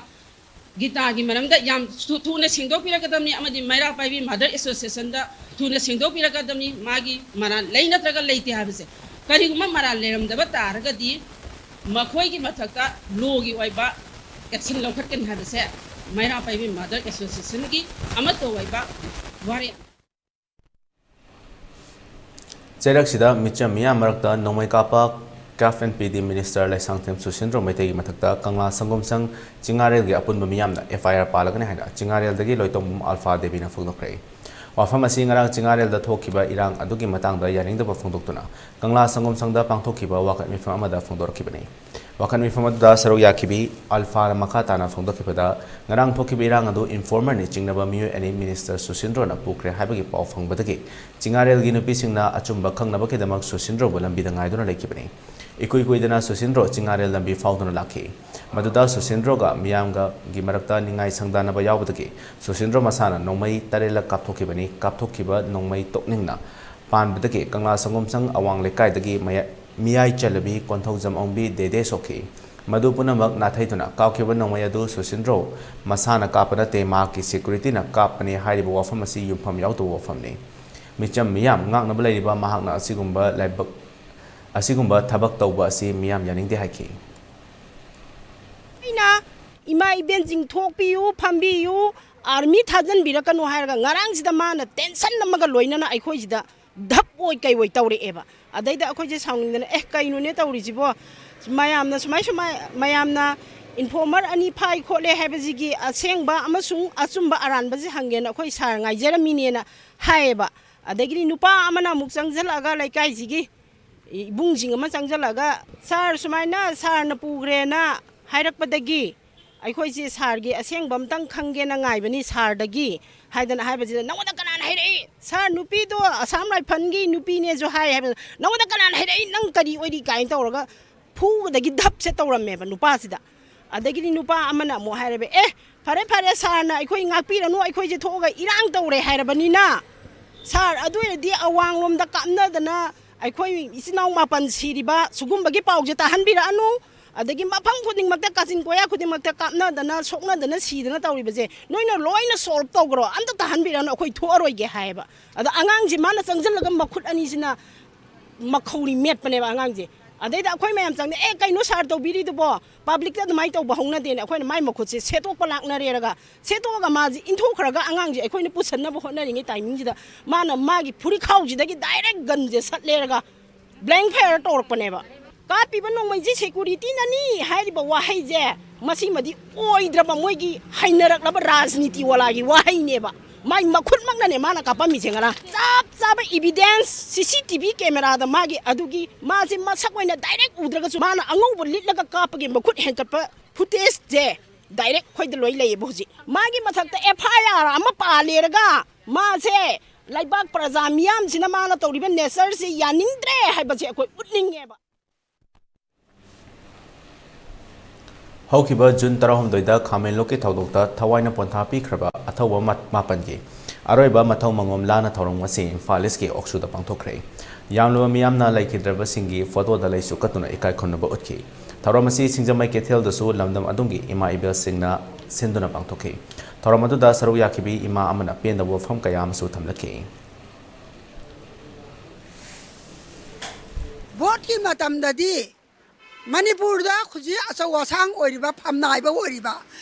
ꯒꯤꯇꯥꯒꯤ ꯃꯔꯝꯗ ꯌꯥꯝ ꯊꯨ-, ꯊꯨꯅ ꯁꯦꯡꯗꯣꯛꯄꯤꯔꯛꯀꯗꯕꯅꯤ ꯑꯃꯗꯤ ꯃꯩꯔꯥ ꯄꯥꯏꯕꯤ ꯃꯥꯗꯔ ꯑꯦꯁꯣꯁꯤꯌꯦꯁꯟꯗ ꯊꯨꯅ ꯁꯦꯡꯗꯣꯛꯄꯤꯔꯛꯀꯗꯕꯅꯤ꯫ ꯃꯥꯒꯤ ꯃꯔꯥꯜ ꯂꯩ ꯅꯠꯇ꯭ꯔꯒ ꯂꯩꯇꯦ ꯍꯥꯏꯕꯁꯦ, ꯀꯔꯤꯒꯨꯝꯕ ꯃꯔꯥꯜ ꯂꯩꯔꯝꯗꯕ ꯇꯥꯔꯒꯗꯤ ꯃꯈꯣꯏꯒꯤ ꯃꯊꯛꯇ ꯂꯣꯒꯤ ꯑꯣꯏꯕ ꯑꯦꯛꯁꯟ ꯂꯧꯈꯠꯀꯅꯤ ꯍꯥꯏꯕꯁꯦ ꯃꯩꯔꯥ ꯄꯥꯏꯕꯤ ꯃꯥꯗꯔ ꯑꯦꯁꯣꯁꯤꯌꯦꯁꯟꯒꯤ ꯑꯃꯠꯇ ꯑꯣꯏꯕ ꯋꯥꯔꯦꯞ꯫ ꯆꯩꯔꯛꯁꯤꯗ ꯃꯤꯆꯝ ꯃꯤꯌꯥꯝ ꯃꯔꯛꯇ ꯅꯣꯡꯃꯩ ꯀꯥꯞꯄ ꯀꯦꯐ ꯑꯦꯟ ꯄꯤ ꯗꯤ ꯃꯤꯅꯤꯁꯇꯔ ꯂꯩꯁꯥꯡꯊꯦꯝ ꯁꯨꯁꯤꯟꯗ꯭ꯔꯣ ꯃꯩꯇꯩꯒꯤ ꯃꯊꯛꯇ ꯀꯪꯂꯥ ꯁꯪꯒꯣꯝ ꯁꯪ ꯆꯤꯡꯉꯥꯔꯦꯜꯒꯤ ꯑꯄꯨꯟꯕ ꯃꯤꯌꯥꯝꯅ ꯑꯦꯐ ꯑꯥꯏ ꯑꯥꯔ ꯄꯥꯜꯂꯒꯅꯤ ꯍꯥꯏꯅ ꯆꯤꯡꯉꯥꯔꯦꯜꯗꯒꯤ ꯂꯣꯏꯇꯣꯡꯕꯝ ꯑꯜꯐꯥ ꯗꯦꯕꯤꯅ ꯐꯣꯡꯗꯣꯛꯈ꯭ꯔꯦ꯫ ꯋꯥꯐꯝ ꯑꯁꯤ ꯉꯔꯥꯡ ꯆꯤꯡꯉꯥꯔꯦꯜꯗ ꯊꯣꯛꯈꯤꯕ ꯏꯔꯥꯡ ꯑꯗꯨꯒꯤ ꯃꯇꯥꯡꯗ ꯌꯥꯅꯤꯡꯗꯕ ꯐꯣꯡꯗꯣꯛꯇꯨꯅ ꯀꯪꯂꯥ ꯁꯪꯒꯣꯝ ꯁꯪꯗ ꯄꯥꯡꯊꯣꯛꯈꯤꯕ ꯋꯥꯀꯠ ꯃꯤꯐꯝ ꯑꯃꯗ ꯐꯣꯡꯗꯣꯔꯛꯈꯤꯕꯅꯤ꯫ ꯋꯥꯀꯠ ꯃꯤꯐꯝ ꯑꯗꯨꯗ ꯁꯔꯨꯛ ꯌꯥꯈꯤꯕꯤ ꯑꯜꯐꯥꯅ ꯃꯈꯥ ꯇꯥꯅ ꯐꯣꯡꯗꯣꯛꯈꯤꯕꯗ, ꯉꯔꯥꯡ ꯊꯣꯛꯈꯤꯕ ꯏꯔꯥꯡ ꯑꯗꯨ ꯏꯟꯐꯣꯔꯃꯔꯅꯤ ꯆꯤꯡꯅꯕ ꯃꯤꯑꯣꯏ ꯑꯅꯤ ꯃꯤꯅꯤꯁꯇꯔ ꯁꯨꯁꯤꯟꯗ꯭ꯔꯣꯅ ꯄꯨꯈ꯭ꯔꯦ ꯍꯥꯏꯕꯒꯤ ꯄꯥꯎ ꯐꯪꯕꯗꯒꯤ ꯆꯤꯡꯉꯥꯔꯦꯜꯒꯤ ꯅꯨꯄꯤꯁꯤꯡꯅ ꯑꯆꯨꯝꯕ ꯈꯪꯅꯕꯒꯤꯗꯃꯛ ꯁꯨꯁꯤꯟꯗ꯭ꯔꯣꯕꯨ ꯂꯝꯕꯤꯗ ꯉꯥꯏꯗꯨꯅ ꯂꯩꯈꯤꯕꯅꯤ꯫ ꯏꯀꯨꯏ ꯀꯨꯏꯗꯅ ꯁꯨꯁꯤꯟꯗ꯭ꯔꯣ ꯆꯤꯡꯉꯥꯔꯦꯜ ꯂꯝꯕꯤ ꯐꯥꯎꯗꯨꯅ ꯂꯥꯛꯈꯤ꯫ ꯃꯗꯨꯗ ꯁꯨꯁꯤꯟꯗ꯭ꯔꯣꯒ ꯃꯤꯌꯥꯝꯒꯤ ꯃꯔꯛꯇ ꯅꯤꯡꯉꯥꯏ ꯁꯪꯗꯥꯅꯕ ꯌꯥꯎꯕꯗꯒꯤ ꯁꯨꯁꯤꯟꯗ꯭ꯔꯣ ꯃꯁꯥꯅ ꯅꯣꯡꯃꯩ ꯇꯔꯦꯠꯂꯛ ꯀꯥꯞꯊꯣꯛꯈꯤꯕꯅꯤ꯫ ꯀꯥꯞꯊꯣꯛꯈꯤꯕ ꯅꯣꯡꯃꯩ ꯇꯣꯛꯅꯤꯡꯅ ꯄꯥꯟꯕꯗꯒꯤ ꯀꯪꯂꯥ ꯁꯪꯒꯣꯝ ꯁꯪ ꯑꯋꯥꯡ ꯂꯩꯀꯥꯏꯗꯒꯤ ꯃꯌꯥ-, ꯃꯤꯌꯥꯏ ꯆꯜꯂꯕꯤ ꯀꯣꯟꯊꯧꯖꯝ ꯑꯣꯡꯕꯤ ꯗꯦꯗꯦ ꯁꯣꯛꯈꯤ꯫ ꯃꯗꯨ ꯄꯨꯝꯅꯃꯛ ꯅꯥꯊꯩꯗꯨꯅ ꯀꯥꯞꯈꯤꯕ ꯅꯣꯡꯃꯩ ꯑꯗꯨ ꯁꯨꯁꯤꯟꯗ꯭ꯔꯣ ꯃꯁꯥꯅ ꯀꯥꯞꯄ ꯅꯠꯇꯦ, ꯃꯍꯥꯛꯀꯤ ꯁꯦꯀ꯭ꯌꯨꯔꯤꯇꯤꯅ ꯀꯥꯞꯄꯅꯤ ꯍꯥꯏꯔꯤꯕ ꯋꯥꯐꯝ ꯑꯁꯤ ꯌꯨꯝꯐꯝ ꯌꯥꯎꯗꯕ ꯋꯥꯐꯝꯅꯤ꯫ ꯃꯤꯆꯝ ꯃꯤꯌꯥꯝ ꯉꯥꯛꯅꯕ ꯂꯩꯔꯤꯕ ꯃꯍꯥꯛꯅ ꯑꯁꯤꯒꯨꯝꯕ ꯂꯥꯏꯕꯛ, ꯑꯁꯤꯒꯨꯝꯕ ꯊꯕꯛ ꯇꯧꯕ ꯑꯁꯤ ꯃꯤꯌꯥꯝ ꯌꯥꯅꯤꯡꯗꯦ ꯍꯥꯏꯈꯤ꯫ ꯑꯩꯅ ꯏꯃꯥ ꯏꯕꯦꯟꯁꯤꯡ ꯊꯣꯛꯄꯤꯌꯨ, ꯐꯝꯕꯤꯌꯨ, ꯑꯥꯔꯃꯤ ꯊꯥꯖꯤꯟꯕꯤꯔꯛꯀꯅꯨ ꯍꯥꯏꯔꯒ ꯉꯔꯥꯡꯁꯤꯗ ꯃꯥꯅ ꯇꯦꯟꯁꯟ ꯑꯃꯒ ꯂꯣꯏꯅꯅ ꯑꯩꯈꯣꯏꯁꯤꯗ ꯙꯞ ꯑꯣꯏ ꯀꯩ ꯑꯣꯏ ꯇꯧꯔꯛꯑꯦꯕ꯫ ꯑꯗꯩꯗ ꯑꯩꯈꯣꯏꯁꯦ ꯁꯥꯎꯅꯤꯡꯗꯅ, "ꯑꯦ, ꯀꯩꯅꯣꯅꯦ ꯇꯧꯔꯤꯁꯤꯕꯣ? ꯃꯌꯥꯝꯅ ꯁꯨꯃꯥꯏ ꯁꯨꯃꯥꯏ, ꯃꯌꯥꯝꯅ ꯏꯟꯐꯣꯔꯃꯔ ꯑꯅꯤ ꯐꯥꯏ ꯈꯣꯠꯂꯦ ꯍꯥꯏꯕꯁꯤꯒꯤ ꯑꯁꯦꯡꯕ ꯑꯃꯁꯨꯡ ꯑꯆꯨꯝꯕ ꯑꯔꯥꯟꯕꯁꯤ ꯍꯪꯒꯦꯅ ꯑꯩꯈꯣꯏ ꯁꯥꯔ ꯉꯥꯏꯖꯔꯝꯃꯤꯅꯦꯅ" ꯍꯥꯏꯌꯦꯕ꯫ ꯑꯗꯒꯤꯗꯤ ꯅꯨꯄꯥ ꯑꯃꯅ ꯑꯃꯨꯛ ꯆꯪꯁꯤꯜꯂꯛꯑꯒ ꯂꯩꯀꯥꯏꯁꯤꯒꯤ ꯏꯕꯨꯡꯁꯤꯡ ꯑꯃ ꯆꯪꯁꯤꯜꯂꯒ, "ꯁꯥꯔ, ꯁꯨꯃꯥꯏꯅ ꯁꯥꯔꯅ ꯄꯨꯈ꯭ꯔꯦꯅ ꯍꯥꯏꯔꯛꯄꯗꯒꯤ ꯑꯩꯈꯣꯏꯁꯦ ꯁꯥꯔꯒꯤ ꯑꯁꯦꯡꯕ ꯑꯝꯇꯪ ꯈꯪꯒꯦꯅ ꯉꯥꯏꯕꯅꯤ ꯁꯥꯔꯗꯒꯤ" ꯍꯥꯏꯗꯅ ꯍꯥꯏꯕꯁꯤꯗ, "ꯅꯉꯣꯟꯗ ꯀꯅꯥꯅ ꯍꯥꯏꯔꯛꯏ? ꯁꯥꯔ, ꯅꯨꯄꯤꯗꯣ ꯑꯁꯥꯝ ꯔꯥꯏꯐꯜꯒꯤ ꯅꯨꯄꯤꯅꯦꯁꯨ ꯍꯥꯏ" ꯍꯥꯏꯕꯗ, "ꯅꯉꯣꯟꯗ ꯀꯅꯥꯅ ꯍꯥꯏꯔꯛꯏ? ꯅꯪ ꯀꯔꯤ ꯑꯣꯏꯔꯤ?" ꯀꯥꯏꯅ ꯇꯧꯔꯒ ꯐꯨꯕꯗꯒꯤ ꯙꯞꯁꯦ ꯇꯧꯔꯝꯃꯦꯕ ꯅꯨꯄꯥꯁꯤꯗ꯫ ꯑꯗꯒꯤꯗꯤ ꯅꯨꯄꯥ ꯑꯃꯅ ꯑꯃꯨꯛ ꯍꯥꯏꯔꯦꯕ, "ꯑꯦ, ꯐꯔꯦ ꯐꯔꯦ, ꯁꯥꯔꯅ ꯑꯩꯈꯣꯏ ꯉꯥꯛꯄꯤꯔꯅꯨ, ꯑꯩꯈꯣꯏꯁꯦ ꯊꯣꯛꯑꯒ ꯏꯔꯥꯡ ꯇꯧꯔꯦ ꯍꯥꯏꯔꯕꯅꯤꯅ, ꯁꯥꯔ, ꯑꯗꯨ ꯑꯣꯏꯔꯗꯤ ꯑꯋꯥꯡꯂꯣꯝꯗ ꯀꯥꯞꯅꯗꯅ ꯑꯩꯈꯣꯏ ꯏꯆꯤꯟ ꯏꯅꯥꯎ ꯃꯥꯄꯟ ꯁꯤꯔꯤꯕ ꯁꯤꯒꯨꯝꯕꯒꯤ ꯄꯥꯎꯁꯦ ꯇꯥꯍꯟꯕꯤꯔꯛꯑꯅꯨ꯫ ꯑꯗꯒꯤ ꯃꯐꯝ ꯈꯨꯗꯤꯡꯃꯛꯇ, ꯀꯥꯆꯤꯟ ꯀꯣꯌꯥ ꯈꯨꯗꯤꯡꯃꯛꯇ ꯀꯥꯞꯅꯗꯅ, ꯁꯣꯛꯅꯗꯅ, ꯁꯤꯗꯅ ꯇꯧꯔꯤꯕꯁꯦ ꯅꯣꯏꯅ ꯂꯣꯏꯅ solve ꯇꯧꯈ꯭ꯔꯣ, ꯑꯝꯇ ꯇꯥꯍꯟꯕꯤꯔꯛꯑꯅꯨ, ꯑꯩꯈꯣꯏ ꯊꯣꯛꯑꯔꯣꯏꯒꯦ ꯍꯥꯏꯌꯦꯕ꯫ ꯑꯗ ꯑꯉꯥꯡꯁꯦ ꯃꯥꯅ ꯆꯪꯁꯤꯜꯂꯒ ꯃꯈꯨꯠ ꯑꯅꯤꯁꯤꯅ ꯃꯈꯧꯔꯤ ꯃꯦꯠꯄꯅꯦꯕ ꯑꯉꯥꯡꯁꯦ꯫ ꯑꯗꯩꯗ ꯑꯩꯈꯣꯏ ꯃꯌꯥꯝ ꯆꯪꯉꯦ, "ꯑꯦ, ꯀꯩꯅꯣ sir ꯇꯧꯕꯤꯔꯤꯗꯨꯕꯣ? Publicꯇ ꯑꯗꯨꯃꯥꯏꯅ ꯇꯧꯕ ꯍꯧꯅꯗꯦꯅ" ꯑꯩꯈꯣꯏꯅ ꯃꯥꯏ ꯃꯈꯨꯠꯁꯦ ꯁꯦꯠꯇꯣꯛꯄ ꯂꯥꯛꯅꯔꯦꯔꯒ, ꯁꯦꯠꯇꯣꯛꯑꯒ ꯃꯥꯁꯦ ꯏꯟꯊꯣꯛꯈ꯭ꯔꯒ ꯑꯉꯥꯡꯁꯦ ꯑꯩꯈꯣꯏꯅ ꯄꯨꯁꯟꯅꯕ ꯍꯣꯠꯅꯔꯤꯉꯩ timingꯁꯤꯗ ꯃꯥꯅ ꯃꯥꯒꯤ ꯐꯨꯔꯤꯈꯥꯎꯁꯤꯗꯒꯤ direct gunꯁꯦ ꯁꯠꯂꯦꯔꯒ blank fire ꯇꯧꯔꯛꯄꯅꯦꯕ꯫ "ꯀꯥꯞꯄꯤꯕ ꯅꯣꯡꯃꯩꯁꯤ securityꯅꯅꯤ" ꯍꯥꯏꯔꯤꯕ ꯋꯥꯍꯩꯁꯦ, ꯃꯁꯤꯃꯗꯤ ꯑꯣꯏꯗ꯭ꯔꯕ ꯃꯣꯏꯒꯤ ꯍꯩꯅꯔꯛꯂꯕ ꯔꯥꯖꯅꯤꯇꯤ ꯋꯥꯂꯥꯒꯤ ꯋꯥꯍꯩꯅꯦꯕ꯫ ꯃꯥꯏ ꯃꯈꯨꯠꯃꯛꯅꯅꯦ ꯃꯥꯅ ꯀꯥꯞꯄꯝꯃꯤꯁꯦ ꯉꯔꯥꯡ꯫ ꯆꯞ ꯆꯥꯕ evidence CCTV cameraꯗ ꯃꯥꯒꯤ ꯑꯗꯨꯒꯤ ꯃꯥꯁꯦ ꯃꯁꯛ ꯑꯣꯏꯅ direct ꯎꯗ꯭ꯔꯒꯁꯨ ꯃꯥꯅ ꯑꯉꯧꯕ ꯂꯤꯠꯂꯒ ꯀꯥꯞꯄꯒꯤ ꯃꯈꯨꯠ ꯍꯦꯟꯀꯠꯄ footageꯁꯦ direct ꯑꯩꯈꯣꯏꯗ ꯂꯣꯏ ꯂꯩꯌꯦꯕ ꯍꯧꯖꯤꯛ꯫ ꯃꯥꯒꯤ ꯃꯊꯛꯇ FIR ꯑꯃ ꯄꯥꯜꯂꯦꯔꯒ ꯃꯥꯁꯦ ꯂꯩꯕꯥꯛ ꯄ꯭ꯔꯖꯥ ꯃꯤꯌꯥꯝꯁꯤꯅ ꯃꯥꯅ ꯇꯧꯔꯤꯕ natureꯁꯦ ꯌꯥꯅꯤꯡꯗ꯭ꯔꯦ ꯍꯥꯏꯕꯁꯦ ꯑꯩꯈꯣꯏ ꯎꯠꯅꯤꯡꯉꯦꯕ꯫ ꯍꯧꯈꯤꯕ ꯖꯨꯟ ꯇꯔꯥꯍꯨꯝꯗꯣꯏꯗ ꯈꯥꯃꯦꯟꯂꯣꯛꯀꯤ ꯊꯧꯗꯣꯛꯇ ꯊꯋꯥꯏꯅ ꯄꯣꯟꯊꯥ ꯄꯤꯈ꯭ꯔꯕ ꯑꯊꯧꯕ ꯃꯥ-, ꯃꯥꯄꯟꯒꯤ ꯑꯔꯣꯏꯕ ꯃꯊꯧ ꯃꯉꯣꯝ ꯂꯥꯟꯅ ꯊꯧꯔꯝ ꯉꯁꯤ ꯏꯝꯐꯥꯜ ꯏꯁꯀꯤ ꯑꯣꯛꯁꯨꯗ ꯄꯥꯡꯊꯣꯛꯈ꯭ꯔꯦ꯫ ꯌꯥꯝꯂꯕ ꯃꯤꯌꯥꯝꯅ ꯂꯩꯈꯤꯗ꯭ꯔꯕꯁꯤꯡꯒꯤ ꯐꯣꯇꯣꯗ ꯂꯩꯁꯨ ꯀꯠꯇꯨꯅ ꯏꯀꯥꯏ ꯈꯨꯝꯅꯕ ꯎꯠꯈꯤ꯫ ꯊꯧꯔꯝ ꯑꯁꯤ ꯁꯤꯡꯖꯃꯩ ꯀꯩꯊꯦꯜꯗꯁꯨ ꯂꯝꯗꯝ ꯑꯗꯨꯒꯤ ꯏꯃꯥ ꯏꯕꯦꯜꯁꯤꯡꯅ ꯁꯤꯟꯗꯨꯅ ꯄꯥꯡꯊꯣꯛꯈꯤ꯫ ꯊꯧꯔꯝ ꯑꯗꯨꯗ ꯁꯔꯨꯛ ꯌꯥꯈꯤꯕꯤ ꯏꯃꯥ ꯑꯃꯅ ꯄꯦꯟꯗꯕ ꯋꯥꯐꯝ ꯀꯌꯥ ꯑꯃꯁꯨ ꯊꯝꯂꯛꯈꯤ꯫ ꯚꯣꯠꯀꯤ ꯃꯇꯝꯗꯗꯤ ꯃꯅꯤꯄꯨꯔꯗ ꯍꯧꯖꯤꯛ ꯑꯆꯧ ꯑꯁꯥꯡ ꯑꯣꯏꯔꯤꯕ, ꯐꯝꯅꯥꯏꯕ ꯑꯣꯏꯔꯤꯕ,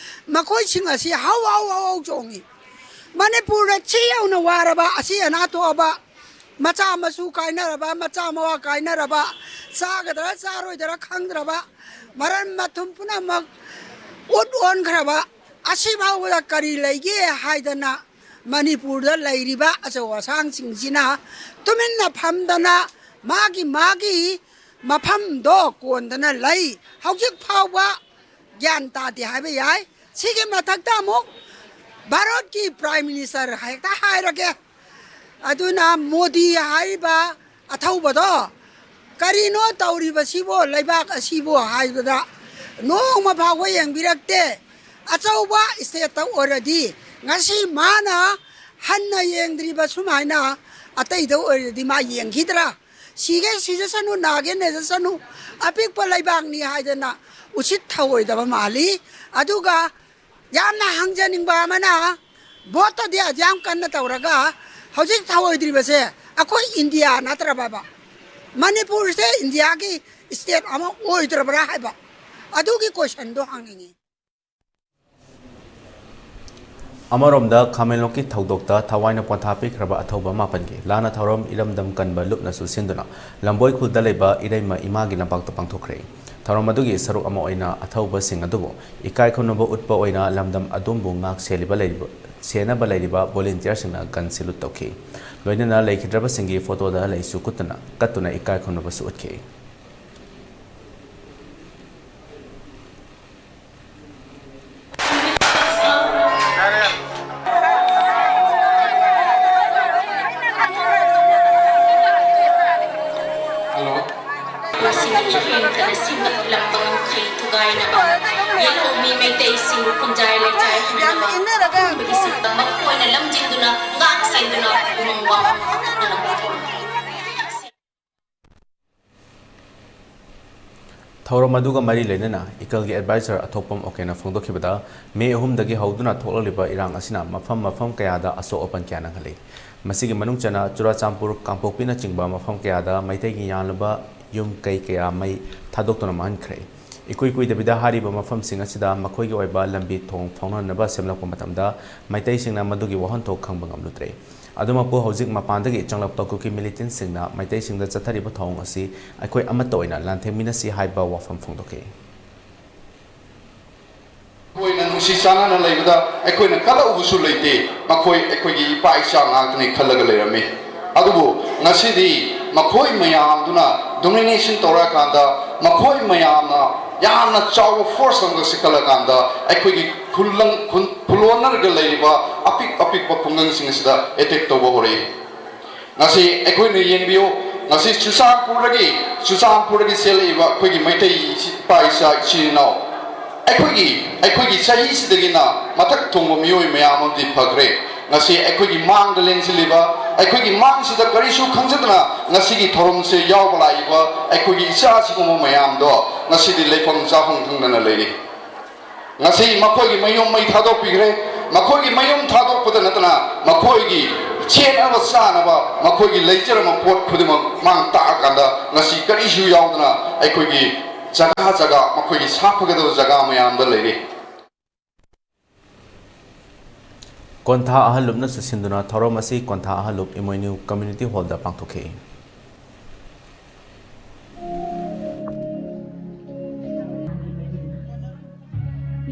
ꯃꯈꯣꯏꯁꯤꯡ ꯑꯁꯤ ꯍꯧ ꯍꯧ ꯍꯧ ꯍꯧ ꯆꯣꯡꯉꯤ꯫ ꯃꯅꯤꯄꯨꯔꯗ ꯁꯤ ꯌꯧꯅ ꯋꯥꯔꯕ, ꯑꯁꯤ ꯑꯅꯥ ꯊꯣꯛꯑꯕ, ꯃꯆꯥ ꯃꯁꯨ ꯀꯥꯏꯅꯔꯕ, ꯃꯆꯥ ꯃꯋꯥ ꯀꯥꯏꯅꯔꯕ, ꯆꯥꯒꯗ꯭ꯔꯥ ꯆꯥꯔꯣꯏꯗ꯭ꯔꯥ ꯈꯪꯗ꯭ꯔꯕ, ꯃꯔꯟ ꯃꯊꯨꯝ ꯄꯨꯝꯅꯃꯛ ꯎꯠ ꯑꯣꯟꯈ꯭ꯔꯕ, ꯑꯁꯤ ꯐꯥꯎꯕꯗ ꯀꯔꯤ ꯂꯩꯒꯦ ꯍꯥꯏꯗꯅ ꯃꯅꯤꯄꯨꯔꯗ ꯂꯩꯔꯤꯕ ꯑꯆꯧ ꯑꯁꯥꯡꯁꯤꯡꯁꯤꯅ ꯇꯨꯃꯤꯟꯅ ꯐꯝꯗꯅ ꯃꯥꯒꯤ ꯃꯥꯒꯤ ꯃꯐꯝꯗꯣ ꯀꯣꯟꯗꯅ ꯂꯩ꯫ ꯍꯧꯖꯤꯛ ꯐꯥꯎꯕ ꯒ꯭ꯌꯥꯟ ꯇꯥꯗꯦ ꯍꯥꯏꯕ ꯌꯥꯏ꯫ ꯁꯤꯒꯤ ꯃꯊꯛꯇ ꯑꯃꯨꯛ ꯚꯥꯔꯠꯀꯤ Prime Minister ꯍꯦꯛꯇ ꯍꯥꯏꯔꯒꯦ꯫ ꯑꯗꯨꯅ ꯃꯣꯗꯤ ꯍꯥꯏꯔꯤꯕ ꯑꯊꯧꯕꯗꯣ ꯀꯔꯤꯅꯣ ꯇꯧꯔꯤꯕꯁꯤꯕꯣ ꯂꯩꯕꯥꯛ ꯑꯁꯤꯕꯣ ꯍꯥꯏꯕꯗ ꯅꯣꯡꯃ ꯐꯥꯎꯕ ꯌꯦꯡꯕꯤꯔꯛꯇꯦ꯫ ꯑꯆꯧꯕ stateꯇ ꯑꯣꯏꯔꯗꯤ ꯉꯁꯤ ꯃꯥꯅ ꯍꯟꯅ ꯌꯦꯡꯗ꯭ꯔꯤꯕ ꯁꯨꯃꯥꯏꯅ ꯑꯇꯩꯗ ꯑꯣꯏꯔꯗꯤ ꯃꯥ ꯌꯦꯡꯈꯤꯗ꯭ꯔꯥ? ꯁꯤꯒꯦ ꯁꯤꯖꯁꯅꯨ, ꯅꯥꯒꯦ ꯅꯥꯖꯁꯅꯨ, ꯑꯄꯤꯛꯄ ꯂꯩꯕꯥꯛꯅꯤ ꯍꯥꯏꯗꯅ ꯎꯁꯤꯠ ꯊꯑꯣꯏꯗꯕ ꯃꯥꯜꯂꯤ꯫ ꯑꯗꯨꯒ ꯌꯥꯝꯅ ꯍꯪꯖꯅꯤꯡꯕ ꯑꯃꯅ, ꯚꯣꯠꯇꯗꯤ ꯑꯗꯨꯌꯥꯝ ꯀꯟꯅ ꯇꯧꯔꯒ ꯍꯧꯖꯤꯛ ꯊꯑꯣꯏꯗ꯭ꯔꯤꯕꯁꯦ ꯑꯩꯈꯣꯏ ꯏꯟꯗꯤꯌꯥ ꯅꯠꯇ꯭ꯔꯕꯕ? ꯃꯅꯤꯄꯨꯔꯁꯦ ꯏꯟꯗꯤꯌꯥꯒꯤ ꯁ꯭ꯇꯦꯠ ꯑꯃ ꯑꯣꯏꯗ꯭ꯔꯕ꯭ꯔꯥ ꯍꯥꯏꯕ, ꯑꯗꯨꯒꯤ ꯀꯣꯏꯁꯟꯗꯣ ꯍꯪꯅꯤꯡꯉꯤ꯫ ꯑꯃꯔꯣꯝꯗ, ꯈꯥꯃꯦꯟꯂꯣꯛꯀꯤ ꯊꯧꯗꯣꯛꯇ ꯊꯋꯥꯏꯅ ꯄꯣꯟꯊꯥ ꯄꯤꯈ꯭ꯔꯕ ꯑꯊꯧꯕ ꯃꯥꯄꯟꯒꯤ ꯂꯥꯟꯅ ꯊꯧꯔꯝ ꯏꯔꯝꯗꯝ ꯀꯟꯕ ꯂꯨꯞꯅꯁꯨ ꯁꯤꯟꯗꯨꯅ ꯂꯝꯕꯣꯏ ꯈꯨꯜꯗ ꯂꯩꯕ ꯏꯔꯩꯃ ꯏꯃꯥꯒꯤ ꯂꯝꯄꯥꯛꯇ ꯄꯥꯡꯊꯣꯛꯈ꯭ꯔꯦ꯫ ꯊꯧꯔꯝ ꯑꯗꯨꯒꯤ ꯁꯔꯨꯛ ꯑꯃ ꯑꯣꯏꯅ ꯑꯊꯧꯕꯁꯤꯡ ꯑꯗꯨꯕꯨ ꯏꯀꯥꯏ ꯈꯨꯝꯅꯕ ꯎꯠꯄ ꯑꯣꯏꯅ ꯂꯝꯗꯝ ꯑꯗꯨꯝꯕꯨ ꯉꯥꯛ ꯁꯦꯜꯂꯤꯕ ꯂꯩꯔꯤꯕ, ꯁꯦꯟꯅꯕ ꯂꯩꯔꯤꯕ ꯚꯣꯂꯨꯟꯇꯤꯌꯔꯁꯤꯡꯅ ꯒꯟ ꯁꯦꯂꯨꯠ ꯇꯧꯈꯤ꯫ ꯂꯣꯏꯅꯅ ꯂꯩꯈꯤꯗ꯭ꯔꯕꯁꯤꯡꯒꯤ ꯐꯣꯇꯣꯗ ꯂꯩꯁꯨ ꯀꯨꯠꯇꯨꯅ, ꯀꯠꯇꯨꯅ ꯏꯀꯥꯏ ꯈꯨꯝꯅꯕꯁꯨ ꯎꯠꯈꯤ꯫ ꯃꯁꯤꯅ ꯏꯍꯦꯟ ꯇꯅ ꯁꯤꯡꯅ ꯂꯝꯕ ꯉꯝꯈꯩ ꯊꯨꯒꯥꯏꯅꯕ, ꯌꯦꯜꯍꯧꯃꯤ ꯃꯩꯇꯩꯁꯤꯡꯕꯨ ꯈꯨꯟꯖꯥꯏ ꯂꯩꯖꯥꯏ ꯍꯟꯅꯕ, ꯑꯄꯨꯟꯕꯒꯤ ꯁꯛꯇꯝ ꯃꯈꯣꯏꯅ ꯂꯝꯖꯤꯡꯗꯨꯅ, ꯉꯥꯛ ꯁꯦꯟꯗꯨꯅ, ꯎꯃꯪ ꯋꯥꯃꯪ ꯍꯧꯅꯅꯕ ꯊꯧꯔꯝ ꯊꯧꯔꯝ ꯑꯗꯨꯒ ꯃꯔꯤ ꯂꯩꯅꯅ ꯏꯀꯜꯒꯤ ꯑꯦꯗꯚꯥꯏꯖꯔ ꯑꯊꯣꯛꯄꯝ ꯑꯣꯀꯦꯅ ꯐꯣꯡꯗꯣꯛꯈꯤꯕꯗ, ꯃꯦ ꯑꯍꯨꯝꯗꯒꯤ ꯍꯧꯗꯨꯅ ꯊꯣꯛꯂꯛꯂꯤꯕ ꯏꯔꯥꯡ ꯑꯁꯤꯅ ꯃꯐꯝ ꯃꯐꯝ ꯀꯌꯥꯗ ꯑꯁꯣꯛ ꯑꯄꯟ ꯀꯌꯥ ꯅꯪꯍꯜꯂꯤ꯫ ꯃꯁꯤꯒꯤ ꯃꯅꯨꯡ ꯆꯟꯅ ꯆꯨꯔꯥꯆꯥꯟꯄꯨꯔ, ꯀꯥꯡꯄꯣꯛꯄꯤꯅꯆꯤꯡꯕ ꯃꯐꯝ ꯀꯌꯥꯗ ꯃꯩꯇꯩꯒꯤ ꯌꯥꯝꯂꯕ ꯌꯨꯝ ꯀꯩ ꯀꯌꯥ ꯃꯩ ꯊꯥꯗꯣꯛꯇꯨꯅ ꯃꯥꯡꯍꯟꯈ꯭ꯔꯦ꯫ ꯏꯀꯨꯏ ꯀꯨꯏꯗꯕꯤꯗ ꯍꯥꯏꯔꯤꯕ ꯃꯐꯝꯁꯤꯡ ꯑꯁꯤꯗ ꯃꯈꯣꯏꯒꯤ ꯑꯣꯏꯕ ꯂꯝꯕꯤ ꯊꯣꯡ ꯐꯥꯎꯅꯅꯕ ꯁꯦꯝꯂꯛꯄ ꯃꯇꯝꯗ, ꯃꯩꯇꯩꯁꯤꯡꯅ ꯃꯗꯨꯒꯤ ꯋꯥꯍꯟꯊꯣꯛ ꯈꯪꯕ ꯉꯝꯂꯨꯗ꯭ꯔꯦ꯫ ꯑꯗꯨꯃꯛꯄꯨ, ꯍꯧꯖꯤꯛ ꯃꯄꯥꯟꯗꯒꯤ ꯆꯪꯂꯛꯄ ꯀꯨꯀꯤ ꯃꯤꯂꯤꯇꯦꯟꯠꯁꯤꯡꯅ ꯃꯩꯇꯩꯁꯤꯡꯗ ꯆꯠꯊꯔꯤꯕ ꯊꯧꯑꯣꯡ ꯑꯁꯤ ꯑꯩꯈꯣꯏ ꯑꯃꯠꯇ ꯑꯣꯏꯅ ꯂꯥꯟꯊꯦꯡꯃꯤꯟꯅꯁꯤ ꯍꯥꯏꯕ ꯋꯥꯐꯝ ꯐꯣꯡꯗꯣꯛꯈꯤ꯫ ꯃꯈꯣꯏꯅ ꯅꯨꯡꯁꯤ ꯆꯥꯟꯅꯅ ꯂꯩꯕꯗ ꯑꯩꯈꯣꯏꯅ ꯀꯜꯂꯛꯎꯕꯁꯨ ꯂꯩꯇꯦ꯫ ꯃꯈꯣꯏ ꯑꯩꯈꯣꯏꯒꯤ ꯏꯄꯥ ꯏꯆꯥ ꯉꯥꯛꯇꯅꯤ ꯈꯜꯂꯒ ꯂꯩꯔꯝꯃꯤ꯫ ꯑꯗꯨꯕꯨ ꯉꯁꯤꯗꯤ ꯃꯈꯣꯏ ꯃꯌꯥꯝꯗꯨꯅ domination ꯇꯧꯔꯛꯑꯀꯥꯟꯗ, ꯃꯈꯣꯏ ꯃꯌꯥꯝꯅ ꯌꯥꯝꯅ ꯆꯥꯎꯕ force ꯑꯃꯒ ꯆꯤꯛꯈꯠꯂꯀꯥꯟꯗ, ꯑꯩꯈꯣꯏꯒꯤ ꯈꯨꯜꯂꯪ-, ꯈꯨꯟ-, ꯈꯨꯜꯂꯣꯟꯅꯔꯒ ꯂꯩꯔꯤꯕ ꯑꯄꯤꯛ ꯑꯄꯤꯛꯄ ꯈꯨꯡꯒꯪꯁꯤꯡ ꯑꯁꯤꯗ attack ꯇꯧꯕ ꯍꯧꯔꯛꯏ꯫ ꯉꯁꯤ ꯑꯩꯈꯣꯏꯅ ꯌꯦꯡꯕꯤꯌꯨ, ꯉꯁꯤ ꯆꯨꯔꯆꯥꯟꯄꯨꯔꯗꯒꯤ, ꯆꯨꯔꯆꯥꯟꯄꯨꯔꯗꯒꯤ ꯆꯦꯜꯂꯛꯏꯕ ꯑꯩꯈꯣꯏꯒꯤ ꯃꯩꯇꯩ ꯏꯆꯤ-, ꯏꯄꯥ ꯏꯆꯥ ꯏꯆꯤꯜ ꯏꯅꯥꯎ, ꯑꯩꯈꯣꯏꯒꯤ, ꯑꯩꯈꯣꯏꯒꯤ ꯆꯍꯤꯁꯤꯗꯒꯤꯅ ꯃꯊꯛ ꯊꯣꯡꯕ ꯃꯤꯑꯣꯏ ꯃꯌꯥꯝ ꯑꯃꯗꯤ ꯐꯈ꯭ꯔꯦ꯫ ꯉꯁꯤ ꯑꯩꯈꯣꯏꯒꯤ ꯃꯥꯡꯗ ꯂꯦꯡꯁꯤꯜꯂꯤꯕ ꯑꯩꯈꯣꯏꯒꯤ ꯃꯥꯡꯁꯤꯗ ꯀꯔꯤꯁꯨ ꯈꯪꯖꯗꯅ ꯉꯁꯤꯒꯤ ꯊꯧꯔꯝꯁꯦ ꯌꯥꯎꯕ ꯂꯥꯛꯏꯕ ꯑꯩꯈꯣꯏꯒꯤ ꯏꯆꯥ ꯑꯁꯤꯒꯨꯝꯕ ꯃꯌꯥꯝꯗꯣ ꯉꯁꯤꯗꯤ ꯂꯩꯐꯝ ꯆꯥꯐꯝ ꯈꯪꯗꯅ ꯂꯩꯔꯤ꯫ ꯉꯁꯤ ꯃꯈꯣꯏꯒꯤ ꯃꯌꯨꯝ ꯃꯩ ꯊꯥꯗꯣꯛꯄꯤꯈ꯭ꯔꯦ꯫ ꯃꯈꯣꯏꯒꯤ ꯃꯌꯨꯝ ꯊꯥꯗꯣꯛꯄꯗ ꯅꯠꯇꯅ ꯃꯈꯣꯏꯒꯤ ꯁꯦꯠꯅꯕ ꯆꯥꯅꯕ, ꯃꯈꯣꯏꯒꯤ ꯂꯩꯖꯔꯝꯕ ꯄꯣꯠ ꯈꯨꯗꯤꯡꯃꯛ ꯃꯥꯡ ꯇꯥꯛꯑꯀꯥꯟꯗ ꯉꯁꯤ ꯀꯔꯤꯁꯨ ꯌꯥꯎꯗꯅ ꯑꯩꯈꯣꯏꯒꯤ ꯖꯒꯥ ꯖꯒꯥ, ꯃꯈꯣꯏꯒꯤ ꯁꯥꯐꯒꯗꯕ ꯖꯒꯥ ꯃꯌꯥꯝꯗ ꯂꯩꯔꯤ꯫ ꯀꯣꯟꯊꯥ ꯑꯍꯜꯂꯨꯞꯅꯁꯨ ꯁꯤꯟꯗꯨꯅ ꯊꯧꯔꯝ ꯑꯁꯤ ꯀꯣꯟꯊꯥ ꯑꯍꯜꯂꯨꯞ ꯏꯃꯣꯏꯅꯨ ꯀꯝꯃ꯭ꯌꯨꯅꯤꯇꯤ ꯍꯣꯜꯗ ꯄꯥꯡꯊꯣꯛꯈꯤ꯫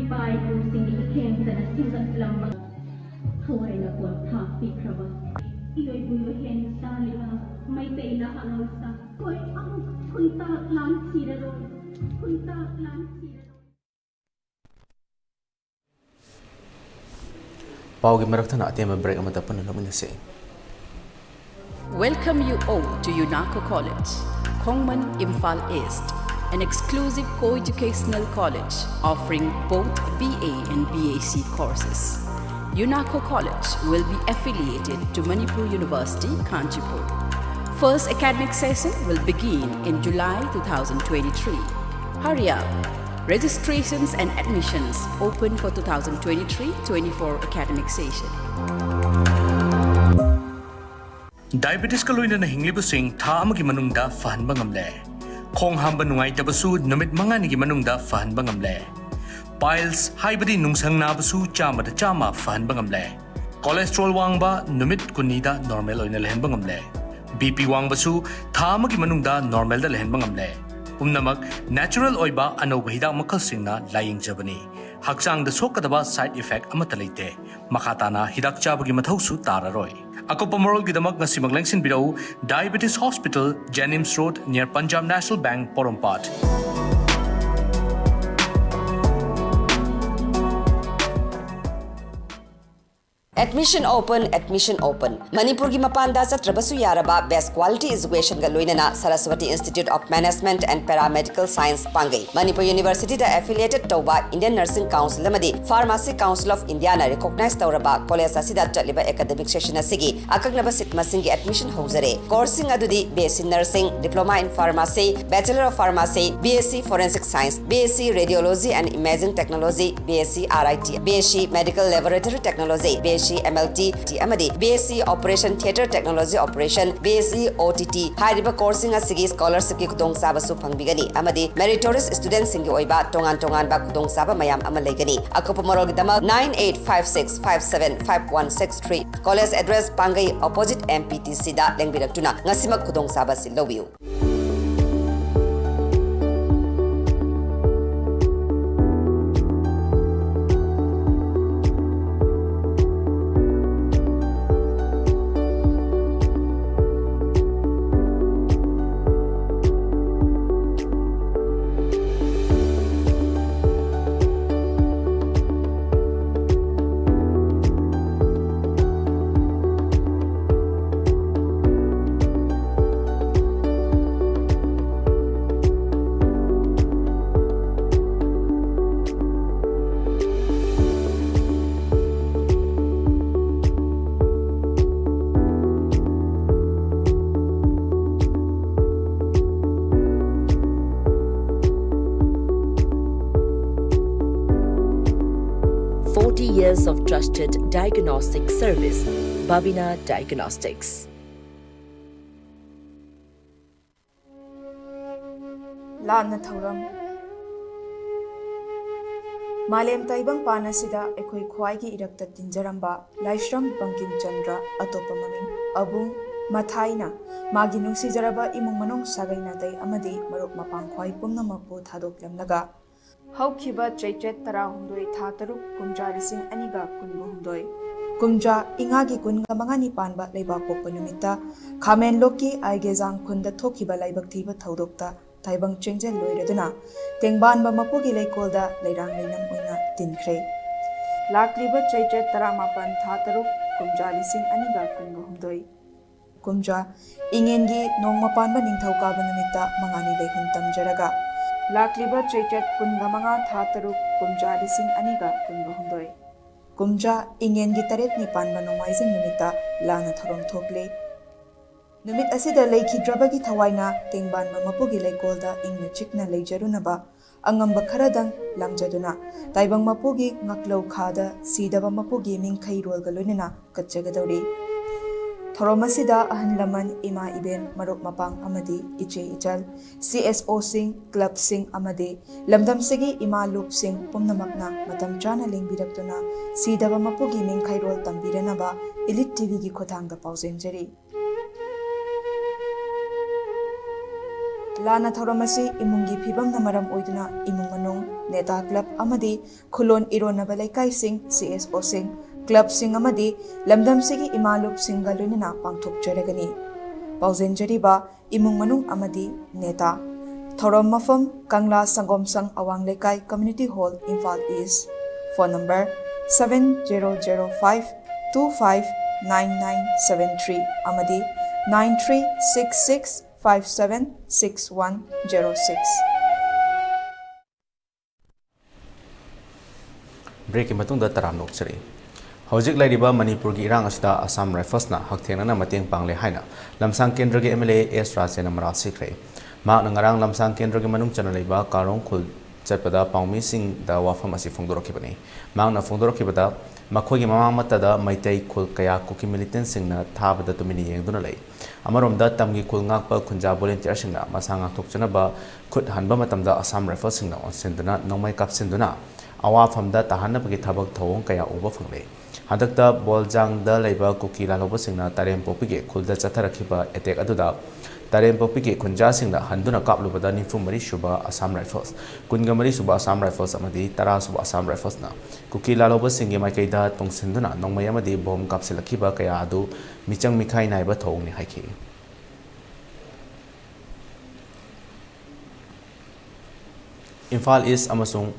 ꯏꯄꯥ ꯏꯄꯨꯁꯤꯡꯒꯤ ꯏꯊꯦꯡꯗꯅ ꯁꯤꯡꯒꯠꯂꯝꯕ ꯊꯋꯥꯏꯅ ꯀꯣꯟꯊꯥ ꯄꯤꯈ꯭ꯔꯕ ꯏꯂꯣꯏꯕꯨ ꯂꯣꯏꯍꯦꯟ ꯆꯥꯂꯤꯕ ꯃꯩꯇꯩ ꯅꯍꯥꯔꯣꯜ ꯁꯥ ꯑꯩꯈꯣꯏ ꯑꯃꯨꯛ ꯈꯨꯟꯇꯥꯛ ꯂꯥꯟꯊꯤꯔꯔꯣꯏ, ꯈꯨꯟꯇꯥꯛ ꯂꯥꯟꯊꯤꯔꯔꯣꯏ꯫ ꯄꯥꯎꯒꯤ ꯃꯔꯛ ꯊꯠꯅ ꯑꯇꯦꯟꯕ ꯕ꯭ꯔꯦꯛ ꯑꯃꯗ ꯄꯨꯟꯅ ꯂꯧꯃꯤꯟꯅꯁꯤ꯫ Welcome you all to UNACO College, Khongman, Imphal East, an exclusive co-educational college offering both B A and B A C courses. UNACO College will be affiliated to Manipur University, Kanchipur. First academic session will begin in July two thousand twenty-three. Hurry up! Registrations and admissions open for two thousand twenty-three twenty-four academic session. ꯗꯥꯏꯕꯦꯇꯤꯁꯀ ꯂꯣꯏꯅꯅ ꯍꯤꯡꯂꯤꯕꯁꯤꯡ ꯊꯥ ꯑꯃꯒꯤ ꯃꯅꯨꯡꯗ ꯐꯍꯟꯕ ꯉꯝꯂꯦ꯫ ꯈꯣꯡ ꯍꯥꯝꯕ ꯅꯨꯡꯉꯥꯏꯇꯕꯁꯨ ꯅꯨꯃꯤꯠ ꯃꯉꯥꯅꯤꯒꯤ ꯃꯅꯨꯡꯗ ꯐꯍꯟꯕ ꯉꯝꯂꯦ꯫ ꯄꯥꯏꯜꯁ ꯍꯥꯏꯕꯗꯤ ꯅꯨꯡꯁꯪ ꯅꯥꯕꯁꯨ ꯆꯥꯝꯃꯗ ꯆꯥꯝꯃ ꯐꯍꯟꯕ ꯉꯝꯂꯦ꯫ ꯀꯣꯂꯦꯁꯇ꯭ꯔꯣꯜ ꯋꯥꯡꯕ ꯅꯨꯃꯤꯠ ꯀꯨꯟꯅꯤꯗ ꯅꯣꯔꯃꯦꯜ ꯑꯣꯏꯅ ꯂꯩꯍꯟꯕ ꯉꯝꯂꯦ꯫ ꯕꯤ ꯄꯤ ꯋꯥꯡꯕꯁꯨ ꯊꯥ ꯑꯃꯒꯤ ꯃꯅꯨꯡꯗ ꯅꯣꯔꯃꯦꯜꯗ ꯂꯩꯍꯟꯕ ꯉꯝꯂꯦ꯫ ꯄꯨꯝꯅꯃꯛ ꯅꯦꯆꯔꯦꯜ ꯑꯣꯏꯕ ꯑꯅꯧꯕ ꯍꯤꯗꯥꯛ ꯃꯈꯜꯁꯤꯡꯅ ꯂꯥꯌꯦꯡꯖꯕꯅꯤ꯫ ꯍꯛꯆꯥꯡꯗ ꯁꯣꯛꯀꯗꯕ ꯁꯥꯏꯗ ꯏꯐꯦꯛ ꯑꯃꯠꯇ ꯂꯩꯇꯦ꯫ ꯃꯈꯥ ꯇꯥꯅ ꯍꯤꯗꯥꯛ ꯆꯥꯕꯒꯤ ꯃꯊꯧꯁꯨ ꯇꯥꯔꯔꯣꯏ꯫ ꯑꯀꯨꯞꯄ ꯃꯔꯣꯜꯒꯤꯗꯃꯛ ꯉꯁꯤꯃꯛ ꯂꯦꯡꯁꯤꯟꯕꯤꯔꯛꯎ, Diabetes Hospital, Jennings Road, near Punjab National Bank, ꯄꯣꯔꯣꯝꯄꯥꯠ꯫ Admission open, admission open. ꯃꯅꯤꯄꯨꯔꯒꯤ ꯃꯄꯥꯟꯗ ꯆꯠꯇ꯭ꯔꯕꯁꯨ ꯌꯥꯔꯕ best quality educationꯒ ꯂꯣꯏꯅꯅ Saraswati Institute of Management and Paramedical Science ꯄꯥꯡꯒꯩ꯫ Manipur Universityꯗ affiliated ꯇꯧꯕ Indian Nursing Council ꯑꯃꯗꯤ Pharmacy Council of Indiaꯅ recognize ꯇꯧꯔꯕ college ꯑꯁꯤꯗ ꯆꯠꯂꯤꯕ academic session ꯑꯁꯤꯒꯤ ꯑꯀꯛꯅꯕ seat ꯃꯁꯤꯡꯒꯤ admission ꯍꯧꯖꯔꯦ꯫ Courseꯁꯤꯡ ꯑꯗꯨꯗꯤ BSc Nursing, Diploma in Pharmacy, Bachelor of Pharmacy, BSc Forensic Science, BSc Radiology and Imaging Technology, BSc RIT, BSc Medical Laboratory Technology, BSc MLT ꯑꯃꯗꯤ BSc Operation Theatre Technology Operation, BSc OTT ꯍꯥꯏꯔꯤꯕ courseꯁꯤꯡ ꯑꯁꯤꯒꯤ scholarshipꯀꯤ ꯈꯨꯗꯣꯡꯆꯥꯕꯁꯨ ꯐꯪꯕꯤꯒꯅꯤ ꯑꯃꯗꯤ meritorious studentꯁꯤꯡꯒꯤ ꯑꯣꯏꯕ ꯇꯣꯉꯥꯟ ꯇꯣꯉꯥꯟꯕ ꯈꯨꯗꯣꯡꯆꯥꯕ ꯃꯌꯥꯝ ꯑꯃ ꯂꯩꯒꯅꯤ꯫ ꯑꯀꯨꯞꯄ ꯃꯔꯣꯜꯒꯤꯗꯃꯛ nine eight five six five seven five one six three꯫ College address ꯄꯥꯡꯒꯩ opposite MPTCꯗ ꯂꯦꯡꯕꯤꯔꯛꯇꯨꯅ ꯉꯁꯤꯃꯛ ꯈꯨꯗꯣꯡꯆꯥꯕ ꯑꯁꯤ ꯂꯧꯕꯤꯌꯨ꯫ Forty years of trusted diagnostic service, Babina Diagnostics. ꯂꯥꯟꯅ ꯊꯧꯔꯝ꯫ ꯃꯥꯂꯦꯝ ꯇꯥꯏꯕꯪꯄꯥꯟ ꯑꯁꯤꯗ ꯑꯩꯈꯣꯏ ꯈ꯭ꯋꯥꯏꯒꯤ ꯏꯔꯛꯇ ꯇꯤꯟꯖꯔꯝꯕ ꯂꯥꯏꯁ꯭ꯔꯝ ꯕꯪꯀꯤꯝ ꯆꯟꯗ꯭ꯔ, ꯑꯇꯣꯞꯄ ꯃꯃꯤꯡ ꯑꯕꯨꯡ ꯃꯊꯥꯏꯅ, ꯃꯥꯒꯤ ꯅꯨꯡꯁꯤꯖꯔꯕ ꯏꯃꯨꯡ ꯃꯅꯨꯡ, ꯁꯥꯒꯩ ꯅꯥꯇꯩ ꯑꯃꯗꯤ ꯃꯔꯨꯞ ꯃꯄꯥꯡ ꯈ꯭ꯋꯥꯏ ꯄꯨꯝꯅꯃꯛꯄꯨ ꯊꯥꯗꯣꯛꯂꯝꯂꯒ, ꯍꯧꯈꯤꯕ ꯆꯩꯆꯠ ꯇꯔꯥꯍꯨꯝꯗꯣꯏ, ꯊꯥ ꯇꯔꯨꯛ, ꯀꯨꯝꯖꯥ ꯂꯤꯁꯤꯡ ꯑꯅꯤꯒ ꯀꯨꯟꯍꯨꯝꯗꯣꯏ, ꯀꯨꯝꯖꯥ ꯏꯉꯥꯒꯤ ꯀꯨꯟꯒ ꯃꯉꯥꯅꯤ ꯄꯥꯟꯕ ꯂꯩꯕꯥꯛꯄꯣꯛꯄ ꯅꯨꯃꯤꯠꯇ ꯈꯥꯃꯦꯟꯂꯣꯛꯀꯤ ꯑꯥꯏꯒꯦꯖꯥꯡ ꯈꯨꯟꯗ ꯊꯣꯛꯈꯤꯕ ꯂꯥꯏꯕꯛ ꯊꯤꯕ ꯊꯧꯗꯣꯛꯇ ꯇꯥꯏꯕꯪ ꯆꯦꯡꯖꯦꯜ ꯂꯣꯏꯔꯗꯨꯅ ꯇꯦꯡꯕꯥꯟꯕ ꯃꯄꯨꯒꯤ ꯂꯩꯀꯣꯜꯗ ꯂꯩꯔꯥꯡ ꯂꯩꯅꯝ ꯑꯣꯏꯅ ꯇꯤꯟꯈ꯭ꯔꯦ꯫ ꯂꯥꯛꯂꯤꯕ ꯆꯩꯆꯠ ꯇꯔꯥꯃꯥꯄꯟ, ꯊꯥ ꯇꯔꯨꯛ, ꯀꯨꯝꯖꯥ ꯂꯤꯁꯤꯡ ꯑꯅꯤꯒ ꯀꯨꯟꯒ ꯍꯨꯝꯗꯣꯏ꯫ ꯀꯨꯝꯖꯥ ꯏꯉꯦꯟꯒꯤ ꯅꯣꯡꯃ ꯄꯥꯟꯕ ꯅꯤꯡꯊꯧꯀꯥꯕ ꯅꯨꯃꯤꯠꯇ ꯃꯉꯥꯅꯤ ꯂꯩꯍꯨꯝ ꯇꯝꯖꯔꯒ, ꯂꯥꯛꯂꯤꯕ ꯆꯩꯆꯠ ꯀꯨꯟꯒ ꯃꯉꯥ, ꯊꯥ ꯇꯔꯨꯛ, ꯀꯨꯝꯖꯥ ꯂꯤꯁꯤꯡ ꯑꯅꯤꯒ ꯀꯨꯟꯒ ꯍꯨꯝꯗꯣꯏ꯫ ꯀꯨꯝꯖꯥ ꯏꯉꯦꯟꯒꯤ ꯇꯔꯦꯠꯅꯤ ꯄꯥꯟꯕ ꯅꯣꯡꯃꯥꯏꯖꯤꯡ ꯅꯨꯃꯤꯠꯇ ꯂꯥꯟꯅ ꯊꯧꯔꯝ ꯊꯣꯛꯂꯤ꯫ ꯅꯨꯃꯤꯠ ꯑꯁꯤꯗ ꯂꯩꯈꯤꯗ꯭ꯔꯕꯒꯤ ꯊꯋꯥꯏꯅ ꯇꯦꯡꯕꯥꯟꯕ ꯃꯄꯨꯒꯤ ꯂꯩꯀꯣꯜꯗ ꯏꯪꯅ ꯆꯤꯛꯅ ꯂꯩꯖꯔꯨꯅꯕ ꯑꯉꯝꯕ ꯈꯔꯗꯪ ꯂꯥꯝꯖꯗꯨꯅ ꯇꯥꯏꯕꯪ ꯃꯄꯨꯒꯤ ꯉꯥꯛꯂꯧ ꯈꯥꯗ ꯁꯤꯗꯕ ꯃꯄꯨꯒꯤ ꯃꯤꯡꯈꯩꯔꯣꯜꯒ ꯂꯣꯏꯅꯅ ꯀꯠꯆꯒꯗꯧꯔꯤ꯫ ꯊꯧꯔꯝ ꯑꯁꯤꯗ ꯑꯍꯜ ꯂꯃꯟ, ꯏꯃꯥ ꯏꯕꯦꯟ, ꯃꯔꯨꯞ ꯃꯄꯥꯡ ꯑꯃꯗꯤ ꯏꯆꯦ ꯏꯆꯜ, ꯁꯤ ꯑꯦꯁ ꯑꯣꯁꯤꯡ, ꯀ꯭ꯂꯕꯁꯤꯡ ꯑꯃꯗꯤ ꯂꯝꯗꯝꯁꯤꯒꯤ ꯏꯃꯥ ꯂꯨꯞꯁꯤꯡ ꯄꯨꯝꯅꯃꯛꯅ ꯃꯇꯝ ꯆꯥꯅ ꯂꯦꯡꯕꯤꯔꯛꯇꯨꯅ ꯁꯤꯗꯕ ꯃꯄꯨꯒꯤ ꯃꯤꯡꯈꯩꯔꯣꯜ ꯇꯝꯕꯤꯔꯅꯕ ꯏꯂꯤꯠ ꯇꯤꯚꯤꯒꯤ ꯈꯨꯠꯊꯥꯡꯗ ꯄꯥꯎꯖꯦꯟꯖꯔꯤ꯫ ꯂꯥꯟꯅ ꯊꯧꯔꯝ ꯑꯁꯤ ꯏꯃꯨꯡꯒꯤ ꯐꯤꯕꯝꯅ ꯃꯔꯝ ꯑꯣꯏꯗꯨꯅ ꯏꯃꯨꯡ ꯃꯅꯨꯡ, ꯅꯦꯇꯥ ꯀ꯭ꯂꯕ ꯑꯃꯗꯤ ꯈꯨꯂꯣꯟ ꯏꯔꯣꯟꯅꯕ ꯂꯩꯀꯥꯏꯁꯤꯡ, ꯁꯤ ꯑꯦꯁ ꯑꯣꯁꯤꯡ, ꯀ꯭ꯂꯕꯁꯤꯡ ꯑꯃꯗꯤ ꯂꯝꯗꯝꯁꯤꯒꯤ ꯏꯃꯥ ꯂꯨꯞꯁꯤꯡꯒ ꯂꯣꯏꯅꯅ ꯄꯥꯡꯊꯣꯛꯆꯔꯒꯅꯤ꯫ ꯄꯥꯎꯖꯦꯟꯖꯔꯤꯕ ꯏꯃꯨꯡ ꯃꯅꯨꯡ ꯑꯃꯗꯤ ꯅꯦꯇꯥ꯫ ꯊꯧꯔꯝ ꯃꯐꯝ, ꯀꯪꯂꯥ ꯁꯪꯒꯣꯝ ꯁꯪ Awang Leikai, community hall, Imphal east. Phone number seven zero zero five two five nine nine seven three ꯑꯃꯗꯤ nine three six six five seven six one zero six꯫ ꯕ꯭ꯔꯦꯛꯀꯤ ꯃꯇꯨꯡꯗ ꯇꯔꯥꯝꯅ ꯑꯣꯛꯆꯔꯤ꯫ ꯍꯧꯖꯤꯛ ꯂꯩꯔꯤꯕ ꯃꯅꯤꯄꯨꯔꯒꯤ ꯏꯔꯥꯡ ꯑꯁꯤꯗ ꯑꯁꯥꯝ ꯔꯥꯏꯐꯜꯁꯅ ꯍꯛꯊꯦꯡꯅꯅ ꯃꯇꯦꯡ ꯄꯥꯡꯂꯦ ꯍꯥꯏꯅ ꯂꯝꯁꯥꯡ ꯀꯦꯟꯗ꯭ꯔꯒꯤ ꯑꯦꯝ ꯑꯦꯜ ꯑꯦ ꯑꯦꯁ ꯔꯥꯖꯦꯟꯅ ꯃꯔꯥꯜ ꯁꯤꯈ꯭ꯔꯦ꯫ ꯃꯍꯥꯛꯅ ꯉꯔꯥꯡ ꯂꯝꯁꯥꯡ ꯀꯦꯟꯗ꯭ꯔꯒꯤ ꯃꯅꯨꯡ ꯆꯟꯅ ꯂꯩꯕ ꯀꯥꯔꯣꯡ ꯈꯨꯜ ꯆꯠꯄꯗ ꯄꯥꯎꯃꯤꯁꯤꯡꯗ ꯋꯥꯐꯝ ꯑꯁꯤ ꯐꯣꯡꯗꯣꯔꯛꯈꯤꯕꯅꯤ꯫ ꯃꯍꯥꯛꯅ ꯐꯣꯡꯗꯣꯔꯛꯈꯤꯕꯗ ꯃꯈꯣꯏꯒꯤ ꯃꯃꯥꯡꯃꯛꯇꯗ ꯃꯩꯇꯩ ꯈꯨꯜ ꯀꯌꯥ ꯀꯨꯀꯤ ꯃꯤꯂꯤꯇꯦꯟꯁꯤꯡꯅ ꯊꯥꯕꯗ ꯇꯨꯃꯤꯟꯅ ꯌꯦꯡꯗꯨꯅ ꯂꯩ꯫ ꯑꯃꯔꯣꯝꯗ ꯇꯝꯒꯤ ꯈꯨꯜ ꯉꯥꯛꯄ ꯈꯨꯟꯖꯥ ꯚꯣꯂꯨꯟꯇꯤꯌꯔꯁꯤꯡꯅ ꯃꯁꯥ ꯉꯥꯛꯊꯣꯛꯆꯅꯕ ꯈꯨꯠ ꯍꯟꯕ ꯃꯇꯝꯗ ꯑꯁꯥꯝ ꯔꯥꯏꯐꯜꯁꯤꯡꯅ ꯑꯣꯟꯁꯤꯟꯗꯨꯅ ꯅꯣꯡꯃꯩ ꯀꯥꯞꯁꯤꯟꯗꯨꯅ ꯑꯋꯥꯐꯝꯗ ꯇꯥꯍꯟꯅꯕꯒꯤ ꯊꯕꯛ ꯊꯧꯑꯣꯡ ꯀꯌꯥ ꯎꯕ ꯐꯪꯂꯦ꯫ ꯍꯟꯗꯛꯇ ꯕꯣꯜꯖꯥꯡꯗ ꯂꯩꯕ ꯀꯨꯀꯤ ꯂꯥꯜꯍꯧꯕꯁꯤꯡꯅ ꯇꯥꯔꯦꯝꯄꯣꯛꯄꯤꯒꯤ ꯈꯨꯜꯗ ꯆꯠꯊꯔꯛꯈꯤꯕ ꯑꯦꯇꯦꯛ ꯑꯗꯨꯗ ꯇꯥꯔꯦꯝꯄꯣꯛꯄꯤꯒꯤ ꯈꯨꯟꯖꯥꯁꯤꯡꯅ ꯍꯟꯗꯨꯅ ꯀꯥꯞꯂꯨꯕꯗ ꯅꯤꯐꯨ ꯃꯔꯤ ꯁꯨꯕ ꯑꯁꯥꯝ ꯔꯥꯏꯐꯜꯁ, ꯀꯨꯟꯒ ꯃꯔꯤ ꯁꯨꯕ ꯑꯁꯥꯝ ꯔꯥꯏꯐꯜꯁ ꯑꯃꯗꯤ ꯇꯔꯥ ꯁꯨꯕ ꯑꯁꯥꯝ ꯔꯥꯏꯐꯜꯁꯅ ꯀꯨꯀꯤ ꯂꯥꯜꯍꯧꯕꯁꯤꯡꯒꯤ ꯃꯥꯏꯀꯩꯗ ꯇꯨꯡꯁꯤꯟꯗꯨꯅ ꯅꯣꯡꯃꯩ ꯑꯃꯗꯤ ꯕꯣꯝ ꯀꯥꯞꯁꯤꯜꯂꯛꯈꯤꯕ ꯀꯌꯥ ꯑꯗꯨ ꯃꯤꯆꯪ ꯃꯤꯈꯥꯏ ꯅꯥꯏꯕ ꯊꯧꯑꯣꯡꯅꯤ ꯍꯥꯏꯈꯤ꯫ ꯏꯝꯐꯥꯜ ꯏꯁ ꯑꯃꯁꯨꯡ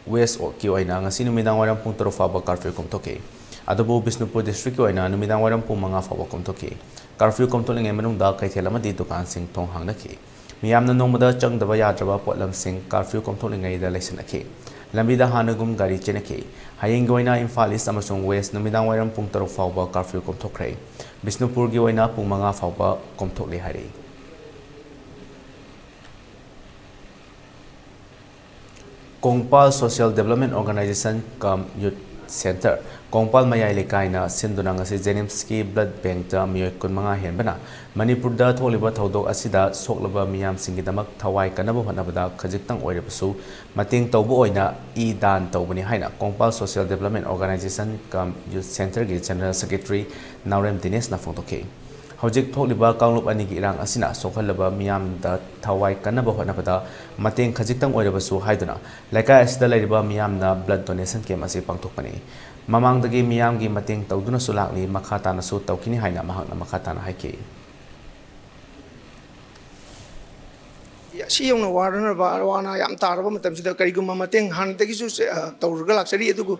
ꯋꯦꯁꯀꯤ ꯑꯣꯏꯅ ꯉꯁꯤ ꯅꯨꯃꯤꯗꯥꯡ ꯋꯥꯏꯔꯝ ꯄꯨꯡ ꯇꯔꯨꯛ ꯐꯥꯎꯕ ꯀꯥꯔꯐ꯭ꯌꯨ ꯀꯣꯝꯊꯣꯛꯈꯤ꯫ ꯑꯗꯨꯕꯨ ꯕꯤꯁꯅꯨꯄꯨꯔ ꯗꯤꯁꯇ꯭ꯔꯤꯛꯀꯤ ꯑꯣꯏꯅ ꯅꯨꯃꯤꯗꯥꯡ ꯋꯥꯏꯔꯝ ꯄꯨꯡ ꯃꯉꯥ ꯐꯥꯎꯕ ꯀꯣꯝꯊꯣꯛꯈꯤ꯫ ꯀꯥꯔꯐ꯭ꯌꯨ ꯀꯣꯝꯊꯣꯛꯂꯤꯉꯩ ꯃꯅꯨꯡꯗ ꯀꯩꯊꯦꯜ ꯑꯃꯗꯤ ꯗꯨꯀꯥꯟꯁꯤꯡ ꯊꯣꯡ ꯍꯥꯡꯅꯈꯤ꯫ ꯃꯤꯌꯥꯝꯅ ꯅꯣꯡꯃꯗ ꯆꯪꯗꯕ ꯌꯥꯗ꯭ꯔꯕ ꯄꯣꯠꯂꯝꯁꯤꯡ ꯀꯥꯔꯐ꯭ꯌꯨ ꯀꯣꯝꯊꯣꯛꯂꯤꯉꯩꯗ ꯂꯩꯁꯤꯟꯅꯈꯤ꯫ ꯂꯝꯕꯤꯗ ꯍꯥꯟꯅꯒꯨꯝ ꯒꯥꯔꯤ ꯆꯦꯟꯅꯈꯤ꯫ ꯍꯌꯦꯡꯒꯤ ꯑꯣꯏꯅ ꯏꯝꯐꯥꯜ ꯏꯁ ꯑꯃꯁꯨꯡ ꯋꯦꯁ ꯅꯨꯃꯤꯗꯥꯡ ꯋꯥꯏꯔꯝ ꯄꯨꯡ ꯇꯔꯨꯛ ꯐꯥꯎꯕ ꯀꯥꯔꯐ꯭ꯌꯨ ꯀꯣꯝꯊꯣꯛꯈ꯭ꯔꯦ꯫ ꯕꯤꯁꯅꯨꯄꯨꯔꯒꯤ ꯑꯣꯏꯅ ꯄꯨꯡ ꯃꯉꯥ ꯐꯥꯎꯕ ꯀꯣꯝꯊꯣꯛꯂꯤ ꯍꯥꯏꯔꯤ꯫ ꯀꯣꯡꯄꯥꯜ ꯁꯣꯁꯤꯌꯦꯜ ꯗꯦꯕꯂꯞꯃꯦꯟ ꯑꯣꯔꯒꯅꯥꯏꯖꯦꯁꯟ ꯀꯝ ꯌꯨꯠ ꯁꯦꯟꯇꯔ, ꯀꯣꯡꯄꯥꯜ ꯃꯌꯥꯏ ꯂꯩꯀꯥꯏꯅ ꯁꯤꯟꯗꯨꯅ ꯉꯁꯤ ꯖꯦꯅꯤꯝꯁꯀꯤ ꯕ꯭ꯂꯗ ꯕꯦꯡꯛꯇ ꯃꯤꯑꯣꯏ ꯀꯨꯟꯃꯉꯥ ꯍꯦꯟꯕꯅ ꯃꯅꯤꯄꯨꯔꯗ ꯊꯣꯛꯂꯤꯕ ꯊꯧꯗꯣꯛ ꯑꯁꯤꯗ ꯁꯣꯛꯂꯕ ꯃꯤꯌꯥꯝꯁꯤꯡꯒꯤꯗꯃꯛ ꯊꯋꯥꯏ ꯀꯟꯅꯕ ꯍꯣꯠꯅꯕꯗ ꯈꯖꯤꯛꯇꯪ ꯑꯣꯏꯔꯕꯁꯨ ꯃꯇꯦꯡ ꯇꯧꯕ ꯑꯣꯏꯅ ꯏ ꯗꯥꯟ ꯇꯧꯕꯅꯤ ꯍꯥꯏꯅ ꯀꯣꯡꯄꯥꯜ ꯁꯣꯁꯤꯌꯦꯜ ꯗꯦꯕꯂꯞꯃꯦꯟ ꯑꯣꯔꯒꯅꯥꯏꯖꯦꯁꯟ ꯀꯝ ꯌꯨꯠ ꯁꯦꯟꯇꯔꯒꯤ ꯖꯦꯅꯔꯦꯜ ꯁꯦꯀ꯭ꯔꯦꯇꯔꯤ ꯅꯥꯎꯔꯦꯝ ꯗꯤꯅꯦꯁꯅ ꯐꯣꯡꯗꯣꯛꯈꯤ꯫ ꯍꯧꯖꯤꯛ ꯊꯣꯛꯂꯤꯕ ꯀꯥꯡꯂꯨꯞ ꯑꯅꯤꯒꯤ ꯏꯔꯥꯡ ꯑꯁꯤꯅ ꯁꯣꯛꯍꯜꯂꯕ ꯃꯤꯌꯥꯝꯗ ꯊꯋꯥꯏ ꯀꯟꯅꯕ ꯍꯣꯠꯅꯕꯗ ꯃꯇꯦꯡ ꯈꯖꯤꯛꯇꯪ ꯑꯣꯏꯔꯕꯁꯨ ꯍꯥꯏꯗꯨꯅ ꯂꯩꯀꯥꯏ ꯑꯁꯤꯗ ꯂꯩꯔꯤꯕ ꯃꯤꯌꯥꯝꯅ ꯕ꯭ꯂꯗ ꯗꯣꯅꯦꯁꯟ ꯀꯦꯝ ꯑꯁꯤ ꯄꯥꯡꯊꯣꯛꯄꯅꯤ꯫ ꯃꯃꯥꯡꯗꯒꯤ ꯃꯤꯌꯥꯝꯒꯤ ꯃꯇꯦꯡ ꯇꯧꯗꯨꯅꯁꯨ ꯂꯥꯛꯂꯤ, ꯃꯈꯥ ꯇꯥꯅꯁꯨ ꯇꯧꯈꯤꯅꯤ ꯍꯥꯏꯅ ꯃꯍꯥꯛꯅ ꯃꯈꯥ ꯇꯥꯅ ꯍꯥꯏꯈꯤ꯫ ꯁꯤ ꯌꯧꯅ ꯋꯥꯅꯔꯕ, ꯑꯋꯥ ꯑꯅꯥ ꯌꯥꯝ ꯇꯥꯔꯕ ꯃꯇꯝꯁꯤꯗ ꯀꯔꯤꯒꯨꯝꯕ ꯃꯇꯦꯡ ꯍꯥꯟꯅꯗꯒꯤꯁꯨ ꯆꯦ-, ꯑ, ꯇꯧꯔꯒ ꯂꯥꯛꯆꯔꯤ꯫ ꯑꯗꯨꯕꯨ,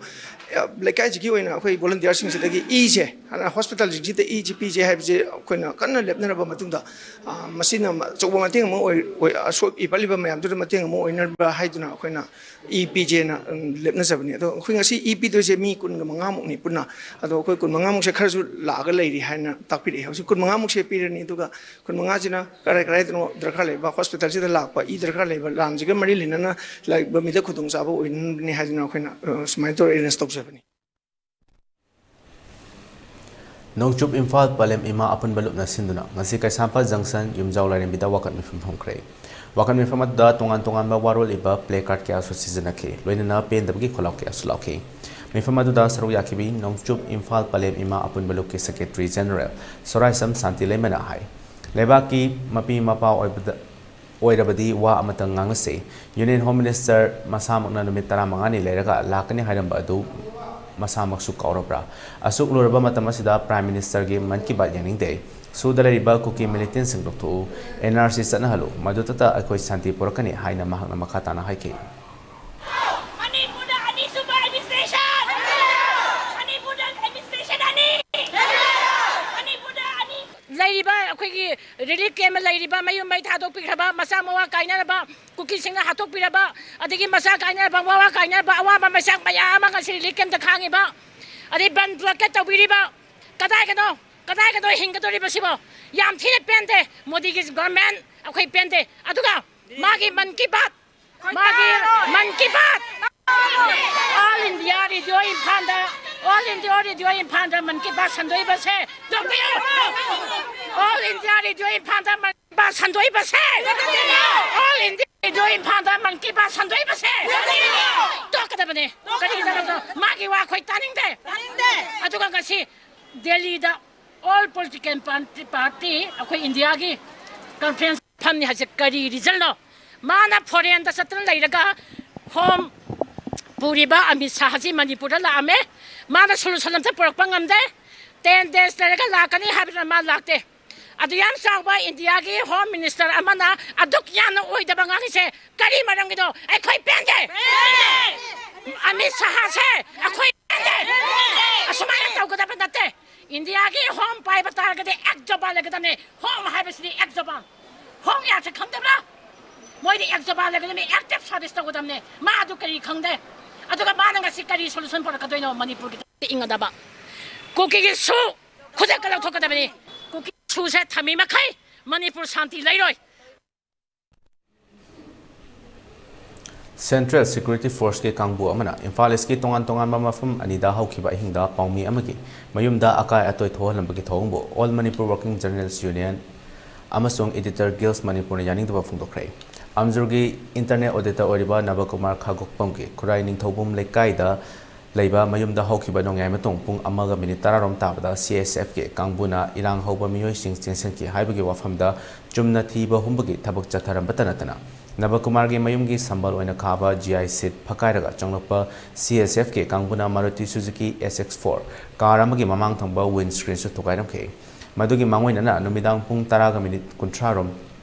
ꯑ, ꯂꯩꯀꯥꯏꯁꯤꯒꯤ ꯑꯣꯏꯅ ꯑꯩꯈꯣꯏ ꯚꯣꯂꯨꯟꯇꯤꯌꯔꯁꯤꯡꯁꯤꯗꯒꯤ ꯏꯁꯦ, ꯍꯥꯟꯅ ꯍꯣꯁꯄꯤꯇꯥꯜꯁꯤꯡꯁꯤꯗ ꯏꯁꯦ ꯄꯤꯖꯩ ꯍꯥꯏꯕꯁꯦ ꯑꯩꯈꯣꯏꯅ ꯀꯟꯅ ꯂꯦꯞꯅꯔꯕ ꯃꯇꯨꯡꯗ, ꯑ, ꯃꯁꯤꯅ ꯑꯆꯧꯕ ꯃꯇꯦꯡ ꯑꯃ ꯑꯣꯏ-, ꯑꯣꯏ-, ꯑꯁꯣꯛ ꯏ ꯄꯠꯂꯤꯕ ꯃꯌꯥꯝꯗꯨꯗ ꯃꯇꯦꯡ ꯑꯃ ꯑꯣꯏꯅꯕ ꯍꯥꯏꯗꯨꯅ ꯑꯩꯈꯣꯏꯅ ꯏ ꯄꯤꯖꯦꯅ, ꯎꯝ, ꯂꯦꯞꯅꯖꯕꯅꯤ꯫ ꯑꯗꯣ ꯑꯩꯈꯣꯏ ꯉꯁꯤ ꯏ ꯄꯤꯗꯣꯏꯁꯦ ꯃꯤ ꯀꯨꯟꯒ ꯃꯉꯥꯃꯨꯛꯅꯤ ꯄꯨꯟꯅ꯫ ꯑꯗꯣ ꯑꯩꯈꯣꯏ ꯀꯨꯟꯃꯉꯥꯃꯨꯛꯁꯦ ꯈꯔꯁꯨ ꯂꯥꯛꯑꯒ ꯂꯩꯔꯤ ꯍꯥꯏꯅ ꯇꯥꯛꯄꯤꯔꯛꯑꯦ꯫ ꯍꯧꯖꯤꯛ ꯀꯨꯟꯃꯉꯥꯃꯨꯛꯁꯦ ꯄꯤꯔꯅꯤ, ꯑꯗꯨꯒ ꯀꯨꯟꯃꯉꯥꯁꯤꯅ ꯀꯔꯥꯏ ꯀꯔꯥꯏꯗꯅꯣ ꯗꯔꯀꯥꯔ ꯂꯩꯕ, ꯍꯣꯁꯄꯤꯇꯥꯜꯁꯤꯗ ꯂꯥꯛꯄ ꯏ ꯗꯔꯀꯥꯔ ꯂꯩꯕ, ꯂꯥꯟꯁꯤꯒ ꯃꯔꯤ ꯂꯩꯅꯅ ꯂꯥꯛꯏꯕ ꯃꯤꯗ ꯈꯨꯗꯣꯡꯆꯥꯕ ꯑꯣꯏꯅꯕꯅꯤ ꯍꯥꯏꯗꯅ ꯑꯩꯈꯣꯏꯅ, ꯑ, ꯁꯨꯃꯥꯏꯅ ꯇꯧꯔ ꯑꯦꯔꯦꯟꯖ ꯇꯧꯖꯕꯅꯤ꯫ ꯅꯣꯡꯆꯨꯞ ꯏꯝꯐꯥꯜ ꯄꯂꯦꯝ ꯏꯃꯥ ꯑꯄꯨꯟꯕ ꯂꯨꯞꯅ ꯁꯤꯟꯗꯨꯅ ꯉꯁꯤ ꯀꯩꯁꯥꯝꯄꯥꯠ ꯖꯪꯁꯟ ꯌꯨꯝꯖꯥꯎ ꯂꯥꯏꯔꯦꯝꯕꯤꯗ ꯋꯥꯀꯠ ꯃꯤꯐꯝ ꯐꯝꯈ꯭ꯔꯦ꯫ ꯋꯥꯀꯠ ꯃꯤꯐꯝ ꯑꯗꯨꯗ ꯇꯣꯉꯥꯟ ꯇꯣꯉꯥꯟꯕ ꯋꯥꯔꯣꯜ ꯏꯕ ꯄ꯭ꯂꯦ ꯀꯥꯔꯗ ꯀꯌꯥꯁꯨ ꯁꯤꯖꯤꯟꯅꯈꯤ, ꯂꯣꯏꯅꯅ ꯄꯦꯟꯗꯕꯒꯤ ꯈꯣꯜꯂꯥꯎ ꯀꯌꯥꯁꯨ ꯂꯥꯎꯈꯤ꯫ ꯃꯤꯐꯝ ꯑꯗꯨꯗ ꯁꯔꯨꯛ ꯌꯥꯈꯤꯕꯤ ꯅꯣꯡꯆꯨꯞ ꯏꯝꯐꯥꯜ ꯄꯂꯦꯝ ꯏꯃꯥ ꯑꯄꯨꯟꯕ ꯂꯨꯞꯀꯤ ꯁꯦꯀ꯭ꯔꯦꯇꯔꯤ ꯖꯦꯅꯔꯦꯜ ꯁꯣꯔꯥꯏꯁꯝ ꯁꯥꯟꯇꯤ ꯂꯩꯃꯅ ꯍꯥꯏ, ꯂꯩꯕꯥꯛꯀꯤ ꯃꯄꯤ ꯃꯄꯥ ꯑꯣꯏꯕꯗ, ꯑꯣꯏꯔꯕꯗꯤ ꯋꯥ ꯑꯃꯇꯪ ꯉꯥꯡꯅꯁꯤ꯫ ꯌꯨꯅꯤꯌꯟ ꯍꯣꯝ ꯃꯤꯅꯤꯁꯇꯔ ꯃꯁꯥꯃꯛꯅ ꯅꯨꯃꯤꯠ ꯇꯔꯥꯃꯉꯥꯅꯤ ꯂꯩꯔꯒ ꯂꯥꯛꯀꯅꯤ ꯍꯥꯏꯔꯝꯕ ꯑꯗꯨ ꯃꯁꯥꯃꯛꯁꯨ ꯀꯥꯎꯔꯕ꯭ꯔꯥ? ꯑꯁꯨꯛ ꯂꯨꯔꯕ ꯃꯇꯝ ꯑꯁꯤꯗ ꯄ꯭ꯔꯥꯏꯝ ꯃꯤꯅꯤꯁꯇꯔꯒꯤ ꯃꯟ ꯀꯤ ꯕꯥꯠ ꯌꯦꯡꯅꯤꯡꯗꯦ꯫ ꯁꯨꯗ ꯂꯩꯔꯤꯕ ꯀꯨꯀꯤ ꯃꯤꯂꯤꯇꯦꯟꯁꯤꯡ ꯂꯧꯊꯣꯛꯎ꯫ And R C ꯆꯠꯅꯍꯜꯂꯨ꯫ ꯃꯗꯨꯇꯇ ꯑꯩꯈꯣꯏ ꯁꯥꯟꯇꯤ ꯄꯨꯔꯛꯀꯅꯤ ꯍꯥꯏꯅ ꯃꯍꯥꯛꯅ ꯃꯈꯥ ꯇꯥꯅ ꯍꯥꯏꯈꯤ꯫ ꯂꯩꯔꯤꯕ ꯑꯩꯈꯣꯏꯒꯤ ꯔꯤꯂꯤꯐ ꯀꯦꯝ ꯂꯩꯔꯤꯕ ꯃꯌꯨꯝ ꯃꯩ ꯊꯥꯗꯣꯛꯄꯤꯈ꯭ꯔꯕ, ꯃꯆꯥ ꯃꯋꯥ ꯀꯥꯏꯅꯔꯕ, ꯀꯨꯀꯤꯁꯤꯡꯅ ꯍꯥꯠꯇꯣꯛꯄꯤꯔꯕ, ꯑꯗꯒꯤ ꯃꯆꯥ ꯀꯥꯏꯅꯔꯕ, ꯃꯋꯥ ꯀꯥꯏꯅꯔꯕ, ꯑꯋꯥꯕ ꯃꯩꯆꯥꯛ ꯃꯌꯥꯝ ꯑꯃ ꯉꯁꯤ ꯔꯤꯂꯤꯐ ꯀꯦꯝꯗ ꯈꯥꯡꯉꯤꯕ, ꯑꯗꯩ ꯕꯟ ꯕ꯭ꯂꯣꯀꯦꯠ ꯇꯧꯕꯤꯔꯤꯕ, ꯀꯗꯥꯏꯒꯅꯣ, ꯀꯗꯥꯏꯒꯅꯣ ꯍꯤꯡꯒꯗꯧꯔꯤꯕꯁꯤꯕꯣ? ꯌꯥꯝ ꯊꯤꯅ ꯄꯦꯟꯗꯦ꯫ ꯃꯣꯗꯤꯒꯤ ꯒꯣꯔꯃꯦꯟ ꯑꯩꯈꯣꯏ ꯄꯦꯟꯗꯦ꯫ ꯑꯗꯨꯒ ꯃꯥꯒꯤ ꯃꯟ ꯀꯤ ꯕꯥꯠ, ꯃꯥꯒꯤ Mann Ki Baat, all India radio ꯏꯝꯐꯥꯜꯗ, ꯑꯣꯜ ꯏꯟꯗꯤꯌꯥ ꯔꯦꯗꯤꯑꯣ ꯏꯝꯐꯥꯜꯗ Mann Ki Baat ꯁꯟꯗꯣꯛꯏꯕꯁꯦ ꯇꯣꯛꯄꯤꯌꯨ꯫ All India radio ꯏꯝꯐꯥꯜꯗ Mann Ki Baat ꯁꯟꯗꯣꯛꯏꯕꯁꯦ, all India radio ꯏꯝꯐꯥꯜꯗ ꯃꯟ ꯀꯤ ꯕꯥꯠ ꯁꯟꯗꯣꯛꯏꯕꯁꯦ ꯇꯣꯛꯀꯗꯕꯅꯦ꯫ ꯀꯔꯤꯒꯤꯗꯃꯛꯇ? ꯃꯥꯒꯤ ꯋꯥ ꯑꯩꯈꯣꯏ ꯇꯥꯅꯤꯡꯗꯦ꯫ ꯑꯗꯨꯒ ꯉꯁꯤ ꯗꯦꯜꯂꯤꯗ ꯑꯣꯜ ꯄꯣꯂꯤꯇꯤꯀꯦꯜ ꯄꯥꯔꯇꯤ, ꯄꯥꯔꯇꯤ ꯑꯩꯈꯣꯏ ꯏꯟꯗꯤꯌꯥꯒꯤ ꯀꯟꯐ꯭ꯔꯦꯟꯁ ꯐꯝꯅꯤ ꯍꯥꯏꯁꯦ ꯀꯔꯤ ꯔꯤꯖꯜꯅꯣ? ꯃꯥꯅ ꯐꯣꯔꯦꯟꯗ ꯆꯠꯇꯅ ꯂꯩꯔꯒ ꯍꯣꯝ ꯄꯨꯔꯤꯕ ꯑꯃꯤꯠ ꯁꯥꯍꯁꯤ ꯃꯅꯤꯄꯨꯔꯗ ꯂꯥꯛꯑꯝꯃꯦ꯫ ꯃꯥꯅ ꯁꯣꯂꯨꯁꯟ ꯑꯝꯇ ꯄꯨꯔꯛꯄ ꯉꯝꯗꯦ꯫ ꯇꯦꯟ ꯗꯦꯖ ꯂꯩꯔꯒ ꯂꯥꯛꯀꯅꯤ ꯍꯥꯏꯕꯗꯨꯅ ꯃꯥ ꯂꯥꯛꯇꯦ꯫ ꯑꯗꯨ ꯌꯥꯝ ꯆꯥꯎꯕ ꯏꯟꯗꯤꯌꯥꯒꯤ ꯍꯣꯝ ꯃꯤꯅꯤꯁꯇꯔ ꯑꯃꯅ ꯑꯗꯨꯛ ꯌꯥꯝꯅ ꯑꯣꯏꯗꯕ ꯉꯥꯡꯉꯤꯁꯦ ꯀꯔꯤ ꯃꯔꯝꯒꯤꯅꯣ? ꯑꯩꯈꯣꯏ ꯄꯦꯟꯗꯦ꯫ ꯑꯃꯤꯠ ꯁꯥꯍꯁꯦ ꯑꯩꯈꯣꯏ ꯄꯦꯟꯗꯦ꯫ ꯑꯁꯨꯃꯥꯏꯅ ꯇꯧꯒꯗꯕ ꯅꯠꯇꯦ꯫ ꯏꯟꯗꯤꯌꯥꯒꯤ ꯍꯣꯝ ꯄꯥꯏꯕ ꯇꯥꯔꯒꯗꯤ ꯑꯦꯛ ꯖꯕꯥꯟ ꯂꯩꯒꯗꯕꯅꯤ꯫ ꯍꯣꯝ ꯍꯥꯏꯕꯁꯤꯗꯤ ꯑꯦꯛ ꯖꯕꯥꯟ꯫ ꯍꯣꯝ ꯌꯥꯁꯦ ꯈꯪꯗꯕ꯭ꯔꯥ? ꯃꯣꯏꯗꯤ ꯑꯦꯛ ꯖꯕꯥꯟ ꯂꯩꯒꯗꯕꯅꯤ, ꯑꯦꯛꯇꯤꯚ ꯁꯥꯔꯚꯤꯁ ꯇꯧꯒꯗꯕꯅꯤ꯫ ꯃꯥ ꯑꯗꯨ ꯀꯔꯤ ꯈꯪꯗꯦ? ꯑꯗꯨꯒ ꯃꯥꯅ ꯉꯁꯤ ꯀꯔꯤ ꯁꯣꯂꯨꯁꯟ ꯄꯨꯔꯛꯀꯗꯣꯏꯅꯣ ꯃꯅꯤꯄꯨꯔꯒꯤ ꯏꯪꯒꯗꯕ? ꯀꯨꯀꯤꯒꯤ ꯁꯨ ꯈꯨꯗꯛꯇ ꯂꯧꯊꯣꯛꯀꯗꯕꯅꯤ꯫ ꯀꯨꯀꯤ ꯁꯨꯁꯦ ꯊꯝꯃꯤ ꯃꯈꯩ ꯃꯅꯤꯄꯨꯔ ꯁꯥꯟꯇꯤ ꯂꯩꯔꯣꯏ꯫ Central Security Forceꯀꯤ ꯀꯥꯡꯕꯨ ꯑꯃꯅ ꯏꯝꯐꯥꯜ ꯏꯁꯀꯤ ꯇꯣꯉꯥꯟ ꯇꯣꯉꯥꯟꯕ ꯃꯐꯝ ꯑꯅꯤꯗ ꯍꯧꯈꯤꯕ ꯑꯍꯤꯡꯗ ꯄꯥꯎꯃꯤ ꯑꯃꯒꯤ ꯃꯌꯨꯝꯗ ꯑꯀꯥꯏ ꯑꯇꯣꯏ ꯊꯣꯛꯍꯜꯂꯝꯕꯒꯤ ꯊꯧꯑꯣꯡꯕꯨ All Manipur Working Journalists Union ꯑꯃꯁꯨꯡ Editor Guilds ꯃꯅꯤꯄꯨꯔꯅ ꯌꯥꯅꯤꯡꯗꯕ ꯐꯣꯡꯗꯣꯛꯈ꯭ꯔꯦ꯫ ꯑꯝꯖꯨꯔꯒꯤ ꯏꯟꯇꯔꯅꯦꯠ ꯑꯣꯗꯤꯇꯔ ꯑꯣꯏꯔꯤꯕ ꯅꯕꯀꯨꯃꯥꯔ ꯈꯥꯒꯣꯛꯄꯝꯒꯤ ꯈꯨꯔꯥꯏ ꯅꯤꯡꯊꯧꯕꯨꯝ ꯂꯩꯀꯥꯏꯗ ꯂꯩꯕ ꯃꯌꯨꯝꯗ ꯍꯧꯈꯤꯕ ꯅꯣꯡꯌꯥꯏ ꯃꯇꯨꯡ ꯄꯨꯡ ꯑꯃꯒ ꯃꯤꯅꯤꯠ ꯇꯔꯥꯔꯣꯝ ꯇꯥꯕꯗ CSFꯀꯤ ꯀꯥꯡꯕꯨꯅ ꯏꯔꯥꯡ ꯍꯧꯕ ꯃꯤꯑꯣꯏꯁꯤꯡ ꯆꯦꯟꯁꯤꯟꯈꯤ ꯍꯥꯏꯕꯒꯤ ꯋꯥꯐꯝꯗ ꯆꯨꯝꯅ ꯊꯤꯕ ꯍꯨꯝꯕꯒꯤ ꯊꯕꯛ ꯆꯠꯊꯔꯝꯕꯇ ꯅꯠꯇꯅ, ꯅꯕꯀꯨꯃꯥꯔꯒꯤ ꯃꯌꯨꯝꯒꯤ ꯁꯝꯕꯜ ꯑꯣꯏꯅ ꯈꯥꯕ GI sheet ꯐꯛꯀꯥꯏꯔꯒ ꯆꯪꯂꯛꯄ CSFꯀꯤ ꯀꯥꯡꯕꯨꯅ Maruti Suzuki SX four car ꯑꯃꯒꯤ ꯃꯃꯥꯡ ꯊꯪꯕ windscreenꯁꯨ ꯊꯨꯒꯥꯏꯔꯝꯈꯤ꯫ ꯃꯗꯨꯒꯤ ꯃꯥꯡꯑꯣꯏꯅꯅ ꯅꯨꯃꯤꯗꯥꯡ ꯄꯨꯡ ꯇꯔꯥꯒ ꯃꯤꯅꯤꯠ ꯀꯨꯟꯊ꯭ꯔꯥꯔꯣꯝ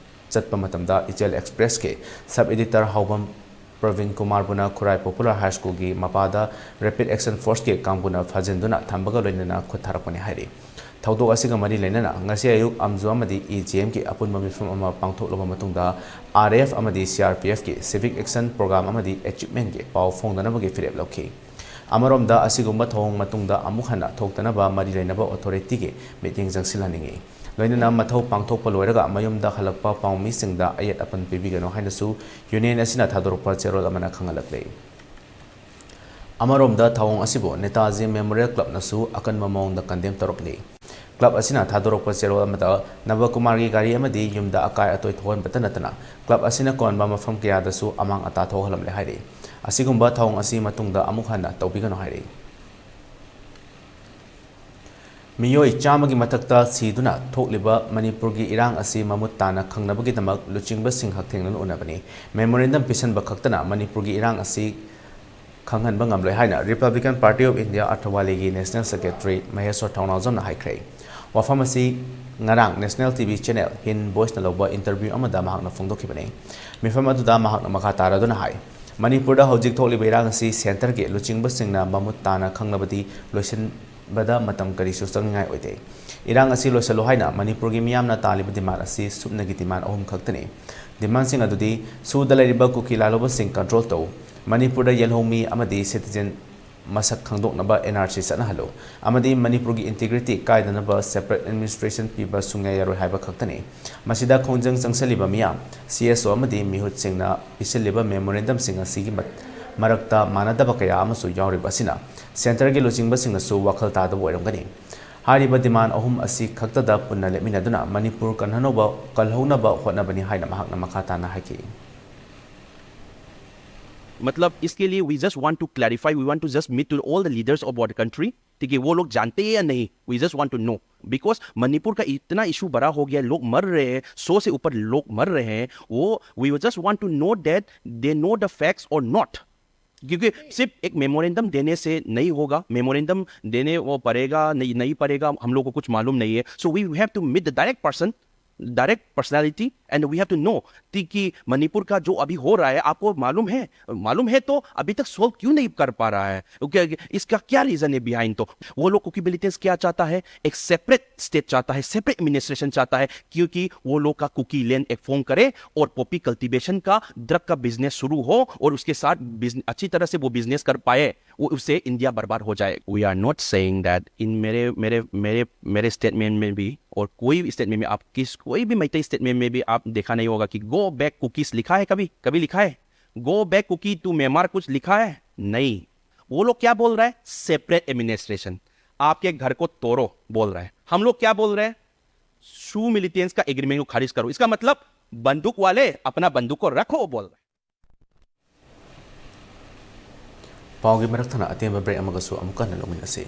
ꯆꯠꯄ ꯃꯇꯝꯗ ꯏꯆꯦꯜ Expressꯀꯤ sub editor ꯍꯥꯎꯕꯝ ꯄ꯭ꯔꯕꯤꯟ ꯀꯨꯃꯥꯔꯕꯨꯅ ꯈꯨꯔꯥꯏ Popular High Schoolꯒꯤ ꯃꯄꯥꯗ Rapid Action Forceꯀꯤ ꯀꯥꯡꯕꯨꯅ ꯐꯥꯖꯤꯟꯗꯨꯅ ꯊꯝꯕꯒ ꯂꯣꯏꯅꯅ ꯈꯨꯠ ꯊꯥꯔꯛꯄꯅꯤ ꯍꯥꯏꯔꯤ꯫ ꯊꯧꯗꯣꯛ ꯑꯁꯤꯒ ꯃꯔꯤ ꯂꯩꯅꯅ ꯉꯁꯤ ꯑꯌꯨꯛ ꯑꯝꯖꯨ ꯑꯃꯗꯤ ꯏ ꯖꯤ ꯑꯦꯝꯒꯤ ꯑꯄꯨꯟꯕ ꯃꯤꯐꯝ ꯑꯃ ꯄꯥꯡꯊꯣꯛꯂꯕ ꯃꯇꯨꯡꯗ, ꯑꯥꯔ ꯑꯦꯐ ꯑꯃꯗꯤ ꯁꯤ ꯑꯥꯔ ꯄꯤ ꯑꯦꯐꯀꯤ civic action program ꯑꯃꯗꯤ achievementꯒꯤ ꯄꯥꯎ ꯐꯣꯡꯗꯅꯕꯒꯤ ꯐꯤꯔꯦꯞ ꯂꯧꯈꯤ꯫ ꯑꯃꯔꯣꯝꯗ, ꯑꯁꯤꯒꯨꯝꯕ ꯊꯧꯑꯣꯡ ꯃꯇꯨꯡꯗ ꯑꯃꯨꯛ ꯍꯟꯅ ꯊꯣꯛꯇꯅꯕ ꯃꯔꯤ ꯂꯩꯅꯕ authorityꯒꯤ ꯃꯤꯠꯌꯦꯡ ꯆꯪꯁꯤꯜꯍꯟꯅꯤꯡꯏ꯫ ꯂꯣꯏꯅꯅ ꯃꯊꯧ ꯄꯥꯡꯊꯣꯛꯄ ꯂꯣꯏꯔꯒ ꯃꯌꯨꯝꯗ ꯍꯜꯂꯛꯄ ꯄꯥꯎꯃꯤꯁꯤꯡꯗ ꯑꯌꯦꯠ ꯑꯄꯟ ꯄꯤꯕꯤꯒꯅꯨ ꯍꯥꯏꯅꯁꯨ ꯌꯨꯅꯤꯌꯟ ꯑꯁꯤꯅ ꯊꯥꯗꯣꯔꯛꯄ ꯆꯦꯔꯣꯜ ꯑꯃꯅ ꯈꯪꯍꯜꯂꯛꯂꯤ꯫ ꯑꯃꯔꯣꯝꯗ, ꯊꯧꯑꯣꯡ ꯑꯁꯤꯕꯨ ꯅꯦꯇꯥꯖꯤ ꯃꯦꯃꯣꯔꯤꯌꯦꯜ ꯀ꯭ꯂꯕꯅꯁꯨ ꯑꯀꯟꯕ ꯃꯑꯣꯡꯗ condemn ꯇꯧꯔꯛꯂꯤ꯫ ꯀ꯭ꯂꯕ ꯑꯁꯤꯅ ꯊꯥꯗꯣꯔꯛꯄ ꯆꯦꯔꯣꯜ ꯑꯃꯗ, ꯅꯕꯀꯨꯃꯥꯔꯒꯤ ꯒꯥꯔꯤ ꯑꯃꯗꯤ ꯌꯨꯝꯗ ꯑꯀꯥꯏ ꯑꯇꯣꯏ ꯊꯣꯛꯍꯟꯕꯇ ꯅꯠꯇꯅ ꯀ꯭ꯂꯕ ꯑꯁꯤꯅ ꯀꯣꯟꯕ ꯃꯐꯝ ꯀꯌꯥꯗꯁꯨ ꯑꯃꯥꯡ ꯑꯇꯥ ꯊꯣꯛꯍꯜꯂꯝꯂꯦ ꯍꯥꯏꯔꯤ꯫ ꯑꯁꯤꯒꯨꯝꯕ ꯊꯧꯑꯣꯡ ꯑꯁꯤ ꯃꯇꯨꯡꯗ ꯑꯃꯨꯛ ꯍꯟꯅ ꯇꯧꯕꯤꯒꯅꯨ ꯍꯥꯏꯔꯤ꯫ ꯃꯤꯑꯣꯏ ꯆꯥꯝꯃꯒꯤ ꯃꯊꯛꯇ ꯁꯤꯗꯨꯅ ꯊꯣꯛꯂꯤꯕ ꯃꯅꯤꯄꯨꯔꯒꯤ ꯏꯔꯥꯡ ꯑꯁꯤ ꯃꯃꯨꯠ ꯇꯥꯅ ꯈꯪꯅꯕꯒꯤꯗꯃꯛ ꯂꯨꯆꯤꯡꯕꯁꯤꯡ ꯍꯛꯊꯦꯡꯅꯅ ꯎꯅꯕꯅꯤ꯫ Memorandum ꯄꯤꯁꯟꯕ ꯈꯛꯇꯅ ꯃꯅꯤꯄꯨꯔꯒꯤ ꯏꯔꯥꯡ ꯑꯁꯤ ꯈꯪꯍꯟꯕ ꯉꯝꯂꯣꯏ ꯍꯥꯏꯅ Republican Party of India ꯑꯔꯊꯋꯥꯂꯤꯒꯤ National Secretary ꯃꯍꯦꯁ꯭ꯋꯔ ꯊꯧꯅꯥꯎꯖꯝꯅ ꯍꯥꯏꯈ꯭ꯔꯦ꯫ ꯋꯥꯐꯝ ꯑꯁꯤ ꯉꯔꯥꯡ National T V channel Hind Voiceꯅ ꯂꯧꯕ interview ꯑꯃꯗ ꯃꯍꯥꯛꯅ ꯐꯣꯡꯗꯣꯛꯈꯤꯕꯅꯤ꯫ ꯃꯤꯐꯝ ꯑꯗꯨꯗ ꯃꯍꯥꯛꯅ ꯃꯈꯥ ꯇꯥꯔꯗꯨꯅ ꯍꯥꯏ, ꯃꯅꯤꯄꯨꯔꯗ ꯍꯧꯖꯤꯛ ꯊꯣꯛꯂꯤꯕ ꯏꯔꯥꯡ ꯑꯁꯤ centreꯒꯤ ꯂꯨꯆꯤꯡꯕꯁꯤꯡꯅ ꯃꯃꯨꯠ ꯇꯥꯅ ꯈꯪꯂꯕꯗꯤ ꯂꯣꯏꯁꯤꯟꯕꯗ ꯃꯇꯝ ꯀꯔꯤꯁꯨ ꯆꯪꯅꯤꯡꯉꯥꯏ ꯑꯣꯏꯗꯦ꯫ ꯏꯔꯥꯡ ꯑꯁꯤ ꯂꯣꯏꯁꯤꯜꯂꯨ ꯍꯥꯏꯅ ꯃꯅꯤꯄꯨꯔꯒꯤ ꯃꯤꯌꯥꯝꯅ ꯇꯥꯜꯂꯤꯕ demand ꯑꯁꯤ ꯁꯨꯞꯅꯒꯤ demand ꯑꯍꯨꯝ ꯈꯛꯇꯅꯤ꯫ Demandꯁꯤꯡ ꯑꯗꯨꯗꯤ ꯁꯨꯗ ꯂꯩꯔꯤꯕ ꯀꯨꯀꯤ ꯂꯥꯜꯍꯧꯕꯁꯤꯡ control ꯇꯧ, ꯃꯅꯤꯄꯨꯔꯗ ꯌꯦꯜꯍꯧꯃꯤ ꯑꯃꯗꯤ citizen ꯃꯁꯛ ꯈꯪꯗꯣꯛꯅꯕ N R C ꯆꯠꯅꯍꯜꯂꯨ ꯑꯃꯗꯤ ꯃꯅꯤꯄꯨꯔꯒꯤ integrity ꯀꯥꯏꯗꯅꯕ separate administration ꯄꯤꯕ ꯁꯨꯡꯌꯥ ꯌꯥꯔꯣꯏ ꯍꯥꯏꯕ ꯈꯛꯇꯅꯤ꯫ ꯃꯁꯤꯗ ꯈꯣꯡꯖꯪ ꯆꯪꯁꯤꯜꯂꯤꯕ ꯃꯤꯌꯥꯝ, C S O ꯑꯃꯗꯤ ꯃꯤꯍꯨꯠꯁꯤꯡꯅ ꯄꯤꯁꯤꯜꯂꯤꯕ memorandumꯁꯤꯡ ꯑꯁꯤꯒꯤ ꯃꯠ-, ꯃꯔꯛꯇ ꯃꯥꯟꯅꯗꯕ ꯀꯌꯥ ꯑꯃꯁꯨ ꯌꯥꯎꯔꯤꯕ ꯑꯁꯤꯅ centreꯒꯤ ꯂꯨꯆꯤꯡꯕꯁꯤꯡꯅꯁꯨ ꯋꯥꯈꯜ ꯇꯥꯗꯕ ꯑꯣꯏꯔꯝꯒꯅꯤ꯫ ꯍꯥꯏꯔꯤꯕ demand ꯑꯍꯨꯝ ꯑꯁꯤ ꯈꯛꯇꯗ ꯄꯨꯟꯅ ꯂꯦꯞꯃꯤꯟꯅꯗꯨꯅ ꯃꯅꯤꯄꯨꯔ ꯀꯟꯍꯧꯅꯕ, ꯀꯜꯍꯧꯅꯕ ꯍꯣꯠꯅꯕꯅꯤ ꯍꯥꯏꯅ ꯃꯍꯥꯛꯅ ꯃꯈꯥ ꯇꯥꯅ ꯍꯥꯏꯈꯤ꯫ मतलब, इसके लिए we just want to clarify, we want to just meet to all the leaders of our country, ठीक है? वो लोग जानते हैं या नहीं, we just want to know, because Manipur का इतना इशू बड़ा हो गया, लोग मर रहे हैं, सौ से ऊपर लोग मर रहे हैं। वो, we just want to know that they know the facts or not। क्योंकि सिर्फ एक मेमोरेंडम देने से नहीं होगा, मेमोरेंडम देने वो पड़ेगा नहीं, नहीं पड़ेगा, हम लोग को कुछ मालूम नहीं है। So we have to meet the direct person। direct personality and we have to know कि मणिपुर का जो अभी हो रहा है, आपको मालूम है? मालूम है तो अभी तक सॉल्व क्यों नहीं कर पा रहा है? क्या, इसका क्या रीजन है बिहाइंड? तो वो लोग, कुकी मिलिटेंट्स क्या चाहता है? एक सेपरेट स्टेट चाहता है, सेपरेट एडमिनिस्ट्रेशन चाहता है, क्योंकि वो लोग का कुकी लैंड एक फॉर्म करे और पॉपी कल्टीवेशन का, ड्रग का बिजनेस शुरू हो और उसके साथ बिजन-, अच्छी तरह से वो बिजनेस कर पाए, वो, उससे इंडिया बर्बाद हो जाए। We are not saying that in मेरे मेरे मेरे मेरे स्टेटमेंट में भी और कोई भी स्टेटमेंट में आप किस, कोई भी मैतेई स्टेटमेंट में भी आप देखा नहीं होगा कि गो बैक कुकीज लिखा है। कभी कभी लिखा है go back Kuki to Myanmar, कुछ लिखा है? नहीं। वो लोग क्या बोल रहा है? Separate administration. आपके घर को तोड़ो बोल रहा है। हम लोग क्या बोल रहे हैं? सू मिलिटेंट्स का एग्रीमेंट को खारिज करो। इसका मतलब बंदूक वाले अपना बंदूक को रखो बोल रहे हैं। ꯄꯥꯎꯒꯤ ꯃꯔꯛ ꯊꯠꯅ ꯑꯇꯦꯟꯕ ꯕ꯭ꯔꯦꯛ ꯑꯃꯒꯁꯨ ꯑꯃꯨꯛ ꯍꯟꯅ ꯂꯧꯃꯤꯟꯅꯁꯤ꯫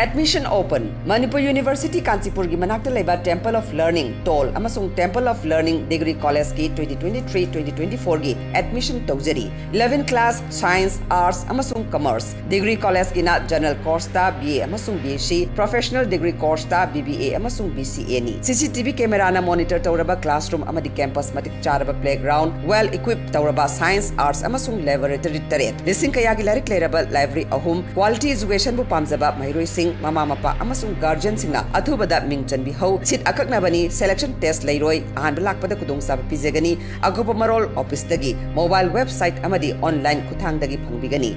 Admission open꯫ ꯃꯅꯤꯄꯨꯔ ꯌꯨꯅꯤꯚꯔꯁꯤꯇꯤ ꯀꯥꯟꯆꯤꯄꯨꯔꯒꯤ ꯃꯅꯥꯛꯇ ꯂꯩꯕ Temple of Learning, ꯇꯣꯜ ꯑꯃꯁꯨꯡ Temple of Learning Degree Collegeꯀꯤ twenty twenty three twenty twenty fourꯒꯤ admission ꯇꯧꯖꯔꯤ꯫ Eleven class, science, arts ꯑꯃꯁꯨꯡ commerce꯫ Degree Collegeꯀꯤꯅ general courseꯇ B A ꯑꯃꯁꯨꯡ B S C, professional degree courseꯇ B B A ꯑꯃꯁꯨꯡ B C Aꯅꯤ꯫ C C T V cameraꯅ monitor ꯇꯧꯔꯕ classroom ꯑꯃꯗꯤ campus ꯃꯇꯤꯛ ꯆꯥꯔꯕ playground, well equipped ꯇꯧꯔꯕ science, arts ꯑꯃꯁꯨꯡ laboratory ꯇꯔꯦꯠ꯫ ꯂꯤꯁꯤꯡ ꯀꯌꯥꯒꯤ ꯂꯥꯏꯔꯤꯛ ꯂꯩꯔꯕ library ꯑꯍꯨꯝ꯫ Quality educationꯕꯨ ꯄꯥꯝꯖꯕ ꯃꯍꯩꯔꯣꯏꯁꯤꯡ, ꯃꯃꯥ ꯃꯄꯥ ꯑꯃꯁꯨꯡ guardianꯁꯤꯡꯅ ꯑꯊꯨꯕꯗ ꯃꯤꯡ ꯆꯟꯕꯤꯍꯧ꯫ Seat ꯑꯀꯛꯅꯕꯅꯤ, selection test ꯂꯩꯔꯣꯏ꯫ ꯑꯍꯥꯟꯕ ꯂꯥꯛꯄꯗ ꯈꯨꯗꯣꯡꯆꯥꯕ ꯄꯤꯖꯒꯅꯤ꯫ ꯑꯀꯨꯞꯄ ꯃꯔꯣꯜ officeꯇꯒꯤ, mobile website ꯑꯃꯗꯤ online ꯈꯨꯠꯊꯥꯡꯗꯒꯤ ꯐꯪꯕꯤꯒꯅꯤ꯫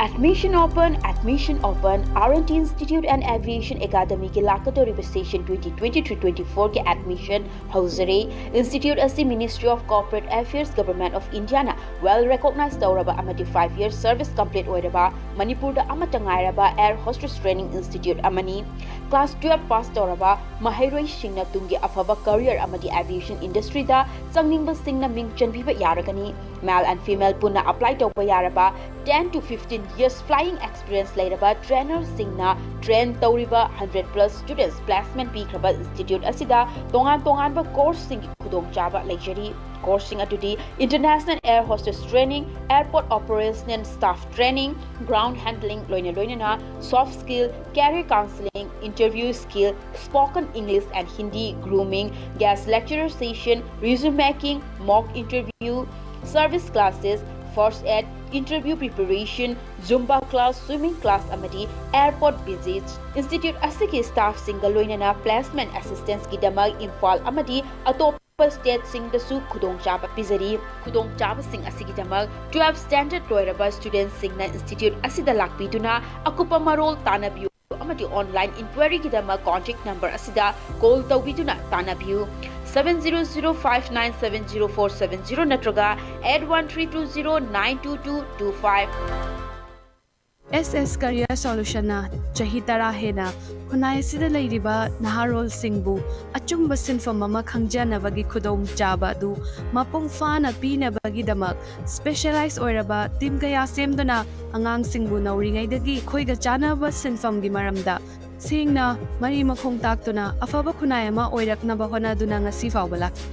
Admission open, admission open, R and T Institute and Aviation Academyꯒꯤ ꯂꯥꯛꯀꯗꯧꯔꯤꯕ session twenty twenty three twenty fourꯒꯤ admission ꯍꯧꯖꯔꯦ꯫ Institute ꯑꯁꯤ Ministry of Corporate Affairs, Government of Indiaꯅ well recognize ꯇꯧꯔꯕ ꯑꯃꯗꯤ five year service complete ꯑꯣꯏꯔꯕ ꯃꯅꯤꯄꯨꯔꯗ ꯑꯃꯠꯇ ꯉꯥꯏꯔꯕ air hostess training institute ꯑꯃꯅꯤ꯫ Class twelve pass ꯇꯧꯔꯕ ꯃꯍꯩꯔꯣꯏꯁꯤꯡꯅ ꯇꯨꯡꯒꯤ ꯑꯐꯕ career ꯑꯃꯗꯤ aviation industryꯗ ꯆꯪꯅꯤꯡꯕꯁꯤꯡꯅ ꯃꯤꯡ ꯆꯟꯕꯤꯕ ꯌꯥꯔꯒꯅꯤ꯫ Male and female ꯄꯨꯟꯅ apply ꯇꯧꯕ ꯌꯥꯔꯕ ten to fifteen years flying experience ꯂꯩꯔꯕ trainerꯁꯤꯡꯅ train ꯇꯧꯔꯤꯕ hundred plus students placement ꯄꯤꯈ꯭ꯔꯕ institute ꯑꯁꯤꯗ ꯇꯣꯉꯥꯟ ꯇꯣꯉꯥꯟꯕ courseꯁꯤꯡꯒꯤ ꯈꯨꯗꯣꯡꯆꯥꯕ ꯂꯩꯖꯔꯤ꯫ Courseꯁꯤꯡ ꯑꯗꯨꯗꯤ International Air Hostess Training, Airport Operational Staff Training, Ground Handling ꯂꯣꯏꯅ ꯂꯣꯏꯅꯅ soft skill, career counseling, interview skill, spoken English and Hindi, grooming, guest lecturer session, resume making, mock interview, service classes, first aid, interview preparation, Zumba class, swimming class ꯑꯃꯗꯤ airport visits꯫ Institute ꯑꯁꯤꯒꯤ staffꯁꯤꯡꯒ ꯂꯣꯏꯅꯅ placement assistanceꯀꯤꯗꯃꯛ Imphal ꯑꯃꯗꯤ ꯑꯇꯣꯞꯄ stateꯁꯤꯡꯗꯁꯨ ꯈꯨꯗꯣꯡꯆꯥꯕ ꯄꯤꯖꯔꯤ꯫ ꯈꯨꯗꯣꯡꯆꯥꯕꯁꯤꯡ ꯑꯁꯤꯒꯤꯗꯃꯛ twelve standard ꯂꯣꯏꯔꯕ studentꯁꯤꯡꯅ institute ꯑꯁꯤꯗ ꯂꯥꯛꯄꯤꯗꯨꯅ ꯑꯀꯨꯞꯄ ꯃꯔꯣꯜ ꯇꯥꯟꯅꯕꯤꯌꯨ ꯑꯃꯗꯤ online inquiryꯒꯤꯗꯃꯛ contact number ꯑꯁꯤꯗ call ꯇꯧꯕꯤꯗꯨꯅ ꯇꯥꯟꯅꯕꯤꯌꯨ, seven zero zero five nine seven zero four seven zero ꯅꯠꯇ꯭ꯔꯒ eight one three two zero nine two two two five꯫ ꯑꯦꯁ ꯑꯦꯁ ꯀꯔꯤꯌꯔ ꯁꯣꯂꯨꯁꯟꯅ ꯆꯍꯤ ꯇꯔꯥ ꯍꯦꯟꯅ ꯈꯨꯟꯅꯥꯏ ꯑꯁꯤꯗ ꯂꯩꯔꯤꯕ ꯅꯍꯥꯔꯣꯜꯁꯤꯡꯕꯨ ꯑꯆꯨꯝꯕ ꯁꯤꯟꯐꯝ ꯑꯃ ꯈꯪꯖꯅꯕꯒꯤ ꯈꯨꯗꯣꯡꯆꯥꯕ ꯑꯗꯨ ꯃꯄꯨꯡ ꯐꯥꯅ ꯄꯤꯅꯕꯒꯤꯗꯃꯛ specialize ꯑꯣꯏꯔꯕ team ꯀꯌꯥ ꯁꯦꯝꯗꯨꯅ ꯑꯉꯥꯡꯁꯤꯡꯕꯨ ꯅꯧꯔꯤꯉꯩꯗꯒꯤ ꯑꯩꯈꯣꯏꯒ ꯆꯥꯟꯅꯕ ꯁꯤꯟꯐꯝꯒꯤ ꯃꯔꯝꯗ ꯁꯦꯡꯅ ꯃꯔꯤ ꯃꯈꯣꯡ ꯇꯥꯛꯇꯨꯅ ꯑꯐꯕ ꯈꯨꯟꯅꯥꯏ ꯑꯃ ꯑꯣꯏꯔꯛꯅꯕ ꯍꯣꯠꯅꯗꯨꯅ ꯉꯁꯤ ꯐꯥꯎꯕ ꯂꯥꯛꯂꯤ꯫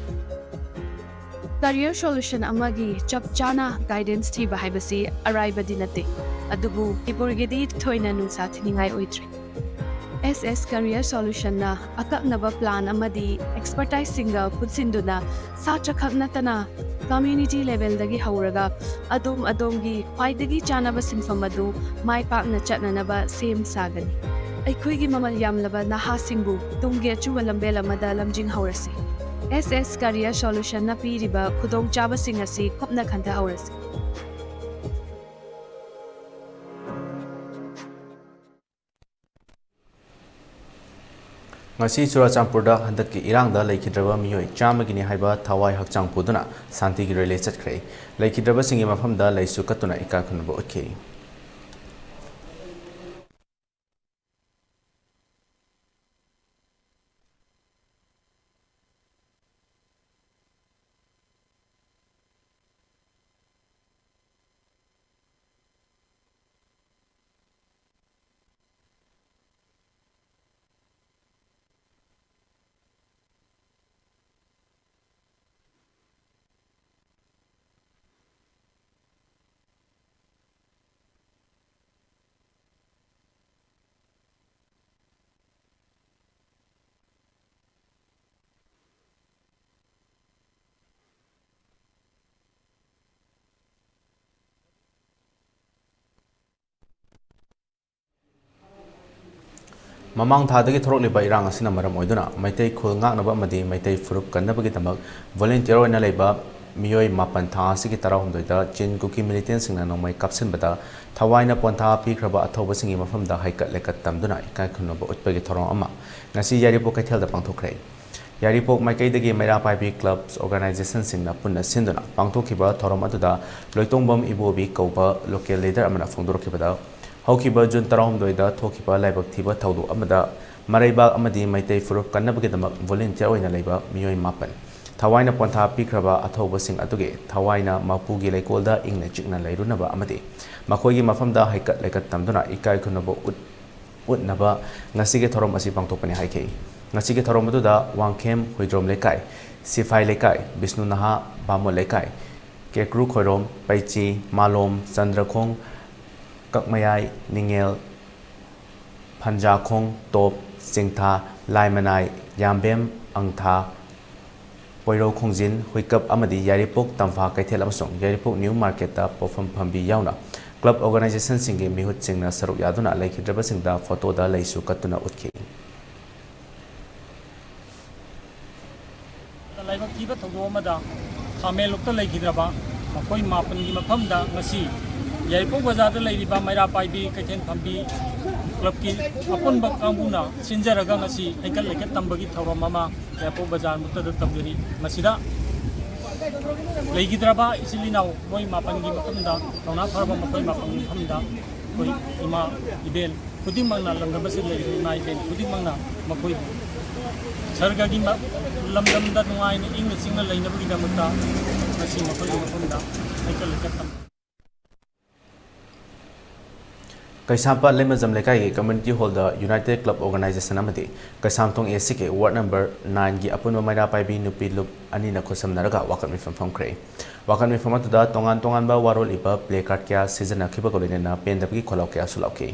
Career solution ꯑꯃꯒꯤ ꯆꯞ ꯆꯥꯅ guidance ꯊꯤꯕ ꯍꯥꯏꯕꯁꯤ ꯑꯔꯥꯏꯕꯗꯤ ꯅꯠꯇꯦ, ꯑꯗꯨꯕꯨ ꯃꯅꯤꯄꯨꯔꯒꯤꯗꯤ ꯊꯣꯏꯅ ꯅꯨꯡꯁꯥ ꯊꯤꯅꯤꯡꯉꯥꯏ ꯑꯣꯏꯗ꯭ꯔꯦ꯫ ꯑꯦꯁ ꯑꯦꯁ Career Solutionꯅ ꯑꯀꯛꯅꯕ plan ꯑꯃꯗꯤ expertiseꯁꯤꯡꯒ ꯄꯨꯟꯁꯤꯟꯗꯨꯅ ꯁꯥꯇ꯭ꯔꯈꯛ ꯅꯠꯇꯅ community levelꯗꯒꯤ ꯍꯧꯔꯒ ꯑꯗꯣꯝ ꯑꯗꯣꯝꯒꯤ ꯈ꯭ꯋꯥꯏꯗꯒꯤ ꯆꯥꯅꯕ ꯁꯤꯟꯐꯝ ꯑꯗꯨ ꯃꯥꯏ ꯄꯥꯛꯅ ꯆꯠꯅꯅꯕ ꯁꯦꯝ ꯁꯥꯒꯅꯤ꯫ ꯑꯩꯈꯣꯏꯒꯤ ꯃꯃꯜ ꯌꯥꯝꯂꯕ ꯅꯍꯥꯁꯤꯡꯕꯨ ꯇꯨꯡꯒꯤ ꯑꯆꯨꯝꯕ ꯂꯝꯕꯦꯜ ꯑꯃꯗ ꯂꯝꯖꯤꯡꯍꯧꯔꯁꯤ꯫ ꯑꯦꯁ ꯑꯦꯁ Career Solutionꯅ ꯄꯤꯔꯤꯕ ꯈꯨꯗꯣꯡꯆꯥꯕꯁꯤꯡ ꯑꯁꯤ ꯀꯨꯞꯅ ꯈꯟꯊꯍꯧꯔꯁꯤ꯫ ꯉꯁꯤ ꯆꯨꯔꯥꯆꯥꯟꯄꯨꯔꯗ ꯍꯟꯗꯛꯀꯤ ꯏꯔꯥꯡꯗ ꯂꯩꯈꯤꯗ꯭ꯔꯕ ꯃꯤꯑꯣꯏ ꯆꯥꯝꯃꯒꯤꯅꯤ ꯍꯥꯏꯕ ꯊꯋꯥꯏ ꯍꯛꯆꯥꯡ ꯄꯨꯗꯨꯅ ꯁꯥꯟꯇꯤꯒꯤ rally ꯆꯠꯈ꯭ꯔꯦ꯫ ꯂꯩꯈꯤꯗ꯭ꯔꯕꯁꯤꯡꯒꯤ ꯃꯐꯝꯗ ꯂꯩꯁꯨ ꯀꯠꯇꯨꯅ ꯏꯀꯥꯏ ꯈꯨꯝꯅꯕ ꯎꯠꯈꯤ꯫ ꯃꯃꯥꯡ ꯊꯥꯗꯒꯤ ꯊꯣꯔꯛꯂꯤꯕ ꯏꯔꯥꯡ ꯑꯁꯤꯅ ꯃꯔꯝ ꯑꯣꯏꯗꯨꯅ ꯃꯩꯇꯩ ꯈꯨꯜ ꯉꯥꯛꯅꯕ ꯑꯃꯗꯤ ꯃꯩꯇꯩ ꯐꯨꯔꯨꯞ ꯀꯟꯅꯕꯒꯤꯗꯃꯛ volunteer ꯑꯣꯏꯅ ꯂꯩꯕ ꯃꯤꯑꯣꯏ ꯃꯥꯄꯟ ꯊꯥ ꯑꯁꯤꯒꯤ ꯇꯔꯥꯍꯨꯝꯗꯣꯏꯗ ꯆꯤꯟ ꯀꯨꯀꯤ militantꯁꯤꯡꯅ ꯅꯣꯡꯃꯩ ꯀꯥꯞꯁꯤꯟꯕꯗ ꯊꯋꯥꯏꯅ ꯄꯣꯟꯊꯥ ꯄꯤꯈ꯭ꯔꯕ ꯑꯊꯧꯕꯁꯤꯡꯒꯤ ꯃꯐꯝꯗ ꯍꯩꯀꯠ ꯂꯩꯀꯠ ꯇꯝꯗꯨꯅ ꯏꯀꯥꯏ ꯈꯨꯝꯅꯕ ꯎꯠꯄꯒꯤ ꯊꯧꯔꯝ ꯑꯃ ꯉꯁꯤ ꯌꯥꯏꯔꯤꯄꯣꯛ ꯀꯩꯊꯦꯜꯗ ꯄꯥꯡꯊꯣꯛꯈ꯭ꯔꯦ꯫ ꯌꯥꯏꯔꯤꯄꯣꯛ ꯃꯥꯏꯀꯩꯗꯒꯤ ꯃꯩꯔꯥ ꯄꯥꯏꯕꯤ clubs organizationꯁꯤꯡꯅ ꯄꯨꯟꯅ ꯁꯤꯟꯗꯨꯅ ꯄꯥꯡꯊꯣꯛꯈꯤꯕ ꯊꯧꯔꯝ ꯑꯗꯨꯗ ꯂꯣꯏꯇꯣꯡꯕꯝ ꯏꯕꯣꯕꯤ ꯀꯧꯕ local leader ꯑꯃꯅ ꯐꯣꯡꯗꯣꯔꯛꯈꯤꯕꯗ, ꯍꯧꯈꯤꯕ ꯖꯨꯟ ꯇꯔꯥꯍꯨꯝꯗꯣꯏꯗ ꯊꯣꯛꯈꯤꯕ ꯂꯥꯏꯕꯛ ꯊꯤꯕ ꯊꯧꯗꯣꯛ ꯑꯃꯗ ꯃꯔꯩꯕꯥꯛ ꯑꯃꯗꯤ ꯃꯩꯇꯩ ꯐꯨꯔꯨꯞ ꯀꯟꯅꯕꯒꯤꯗꯃꯛ volunteer ꯑꯣꯏꯅ ꯂꯩꯕ ꯃꯤꯑꯣꯏ ꯃꯥꯄꯟ ꯊꯋꯥꯏꯅ ꯄꯣꯟꯊꯥ ꯄꯤꯈ꯭ꯔꯕ ꯑꯊꯧꯕꯁꯤꯡ ꯑꯗꯨꯒꯤ ꯊꯋꯥꯏꯅ ꯃꯄꯨꯒꯤ ꯂꯩꯀꯣꯜꯗ ꯏꯪꯅ ꯆꯤꯛꯅ ꯂꯩꯔꯨꯅꯕ ꯑꯃꯗꯤ ꯃꯈꯣꯏꯒꯤ ꯃꯐꯝꯗ ꯍꯩꯀꯠ ꯂꯩꯀꯠ ꯇꯝꯗꯨꯅ ꯏꯀꯥꯏ ꯈꯨꯝꯅꯕ ꯎꯠ-, ꯎꯠꯅꯕ ꯉꯁꯤꯒꯤ ꯊꯧꯔꯝ ꯑꯁꯤ ꯄꯥꯡꯊꯣꯛꯄꯅꯤ ꯍꯥꯏꯈꯤ꯫ ꯉꯁꯤꯒꯤ ꯊꯧꯔꯝ ꯑꯗꯨꯗ ꯋꯥꯡꯈꯦꯝ ꯍꯨꯏꯗ꯭ꯔꯣꯝ ꯂꯩꯀꯥꯏ, ꯁꯤꯐꯥꯏ ꯂꯩꯀꯥꯏ, ꯕꯤꯁꯅꯨ ꯅꯍꯥ ꯕꯥꯃꯣꯟ ꯂꯩꯀꯥꯏ, ꯀꯦꯀ꯭ꯔꯨ ꯈꯣꯏꯔꯣꯝ, ꯄꯩꯆꯤ, ꯃꯥꯂꯣꯝ, ꯆꯟꯗ꯭ꯔꯈꯣꯡ, ꯀꯛꯃꯌꯥꯏ, ꯅꯤꯡꯉꯦꯜ, ꯐꯟꯖꯥꯈꯣꯡ, ꯇꯣꯞ, ꯆꯤꯡꯊꯥ, ꯂꯥꯏꯃꯅꯥꯏ, ꯌꯥꯝꯕꯦꯝ, ꯑꯪꯊꯥ, ꯄꯣꯏꯔꯧ ꯈꯣꯡꯖꯤꯟ, ꯍꯨꯏꯀꯞ ꯑꯃꯗꯤ ꯌꯥꯏꯔꯤꯄꯣꯛ ꯇꯝꯐꯥ ꯀꯩꯊꯦꯜ ꯑꯃꯁꯨꯡ ꯌꯥꯏꯔꯤꯄꯣꯛ ꯅ꯭ꯌꯨ ꯃꯥꯔꯀꯦꯠꯇ ꯄꯣꯠꯐꯝ ꯐꯝꯕꯤ ꯌꯥꯎꯅ club organizationꯁꯤꯡꯒꯤ ꯃꯤꯍꯨꯠꯁꯤꯡꯅ ꯁꯔꯨꯛ ꯌꯥꯗꯨꯅ ꯂꯩꯈꯤꯗ꯭ꯔꯕꯁꯤꯡꯗ ꯐꯣꯇꯣꯗ ꯂꯩꯁꯨ ꯀꯠꯇꯨꯅ ꯎꯠꯈꯤ꯫ ꯂꯥꯏꯕꯛ ꯊꯤꯕ ꯊꯧꯗꯣꯛ ꯑꯃꯗ ꯈꯥꯃꯦꯟꯂꯣꯛꯇ ꯂꯩꯈꯤꯗ꯭ꯔꯕ ꯃꯈꯣꯏ ꯃꯥꯄꯟꯒꯤ ꯃꯐꯝꯗ ꯉꯁꯤ ꯌꯥꯏꯔꯤꯄꯣꯛ ꯕꯖꯥꯔꯗ ꯂꯩꯔꯤꯕ ꯃꯩꯔꯥ ꯄꯥꯏꯕꯤ ꯀꯩꯊꯦꯜ ꯐꯝꯕꯤ clubꯀꯤ ꯑꯄꯨꯟꯕ ꯀꯥꯡꯕꯨꯅ ꯁꯤꯟꯖꯔꯒ ꯉꯁꯤ ꯍꯩꯀꯠ ꯂꯩꯀꯠ ꯇꯝꯕꯒꯤ ꯊꯧꯔꯝ ꯑꯃ ꯌꯥꯏꯔꯤꯄꯣꯛ ꯕꯖꯥꯔ ꯃꯨꯛꯇꯗ ꯇꯧꯖꯔꯤ꯫ ꯃꯁꯤꯗ ꯂꯩꯈꯤꯗ꯭ꯔꯕ ꯏꯆꯤꯜ ꯏꯅꯥꯎ ꯃꯣꯏ ꯃꯥꯄꯟꯒꯤ ꯃꯐꯝꯗ, ꯊꯧꯅꯥ ꯐꯔꯕ ꯃꯈꯣꯏ ꯃꯥꯄꯟꯒꯤ ꯃꯐꯝꯗ ꯑꯩꯈꯣꯏ ꯏꯃꯥ ꯏꯕꯦꯟ ꯈꯨꯗꯤꯡꯃꯛꯅ, ꯂꯝꯗꯝ ꯑꯁꯤꯗ ꯂꯩꯔꯤꯕ ꯏꯃꯥ ꯏꯕꯦꯟ ꯈꯨꯗꯤꯡꯃꯛꯅ ꯃꯈꯣꯏꯕꯨ ꯁꯔꯒꯒꯤ ꯃ-, ꯂꯝꯗꯝꯗ ꯅꯨꯡꯉꯥꯏꯅ ꯏꯪꯅ ꯆꯤꯛꯅ ꯂꯩꯅꯕꯒꯤꯗꯃꯛꯇ ꯉꯁꯤ ꯃꯈꯣꯏꯒꯤ ꯃꯐꯝꯗ ꯍꯩꯀꯠ ꯂꯩꯀꯠ ꯇꯝ- ꯀꯩꯁꯥꯝꯄꯥꯠ ꯂꯩꯃꯖꯝ ꯂꯩꯀꯥꯏꯒꯤ community hallꯗ United Club Organization ꯑꯃꯗꯤ ꯀꯩꯁꯥꯝꯊꯣꯡ ACꯒꯤ ward number nineꯒꯤ ꯑꯄꯨꯟꯕ ꯃꯩꯔꯥ ꯄꯥꯏꯕꯤ ꯅꯨꯄꯤ ꯂꯨꯞ ꯑꯅꯤꯅ ꯈꯨꯠꯁꯝꯅꯔꯒ ꯋꯥꯀꯠ ꯃꯤꯐꯝ ꯐꯝꯈ꯭ꯔꯦ꯫ ꯋꯥꯀꯠ ꯃꯤꯐꯝ ꯑꯗꯨꯗ ꯇꯣꯉꯥꯟ ꯇꯣꯉꯥꯟꯕ ꯋꯥꯔꯣꯜ ꯏꯕ placard ꯀꯌꯥ ꯁꯤꯖꯤꯟꯅꯈꯤꯕꯒ ꯂꯣꯏꯅꯅ ꯄꯦꯟꯗꯕꯒꯤ ꯈꯣꯜꯂꯥꯎ ꯀꯌꯥꯁꯨ ꯂꯥꯎꯈꯤ꯫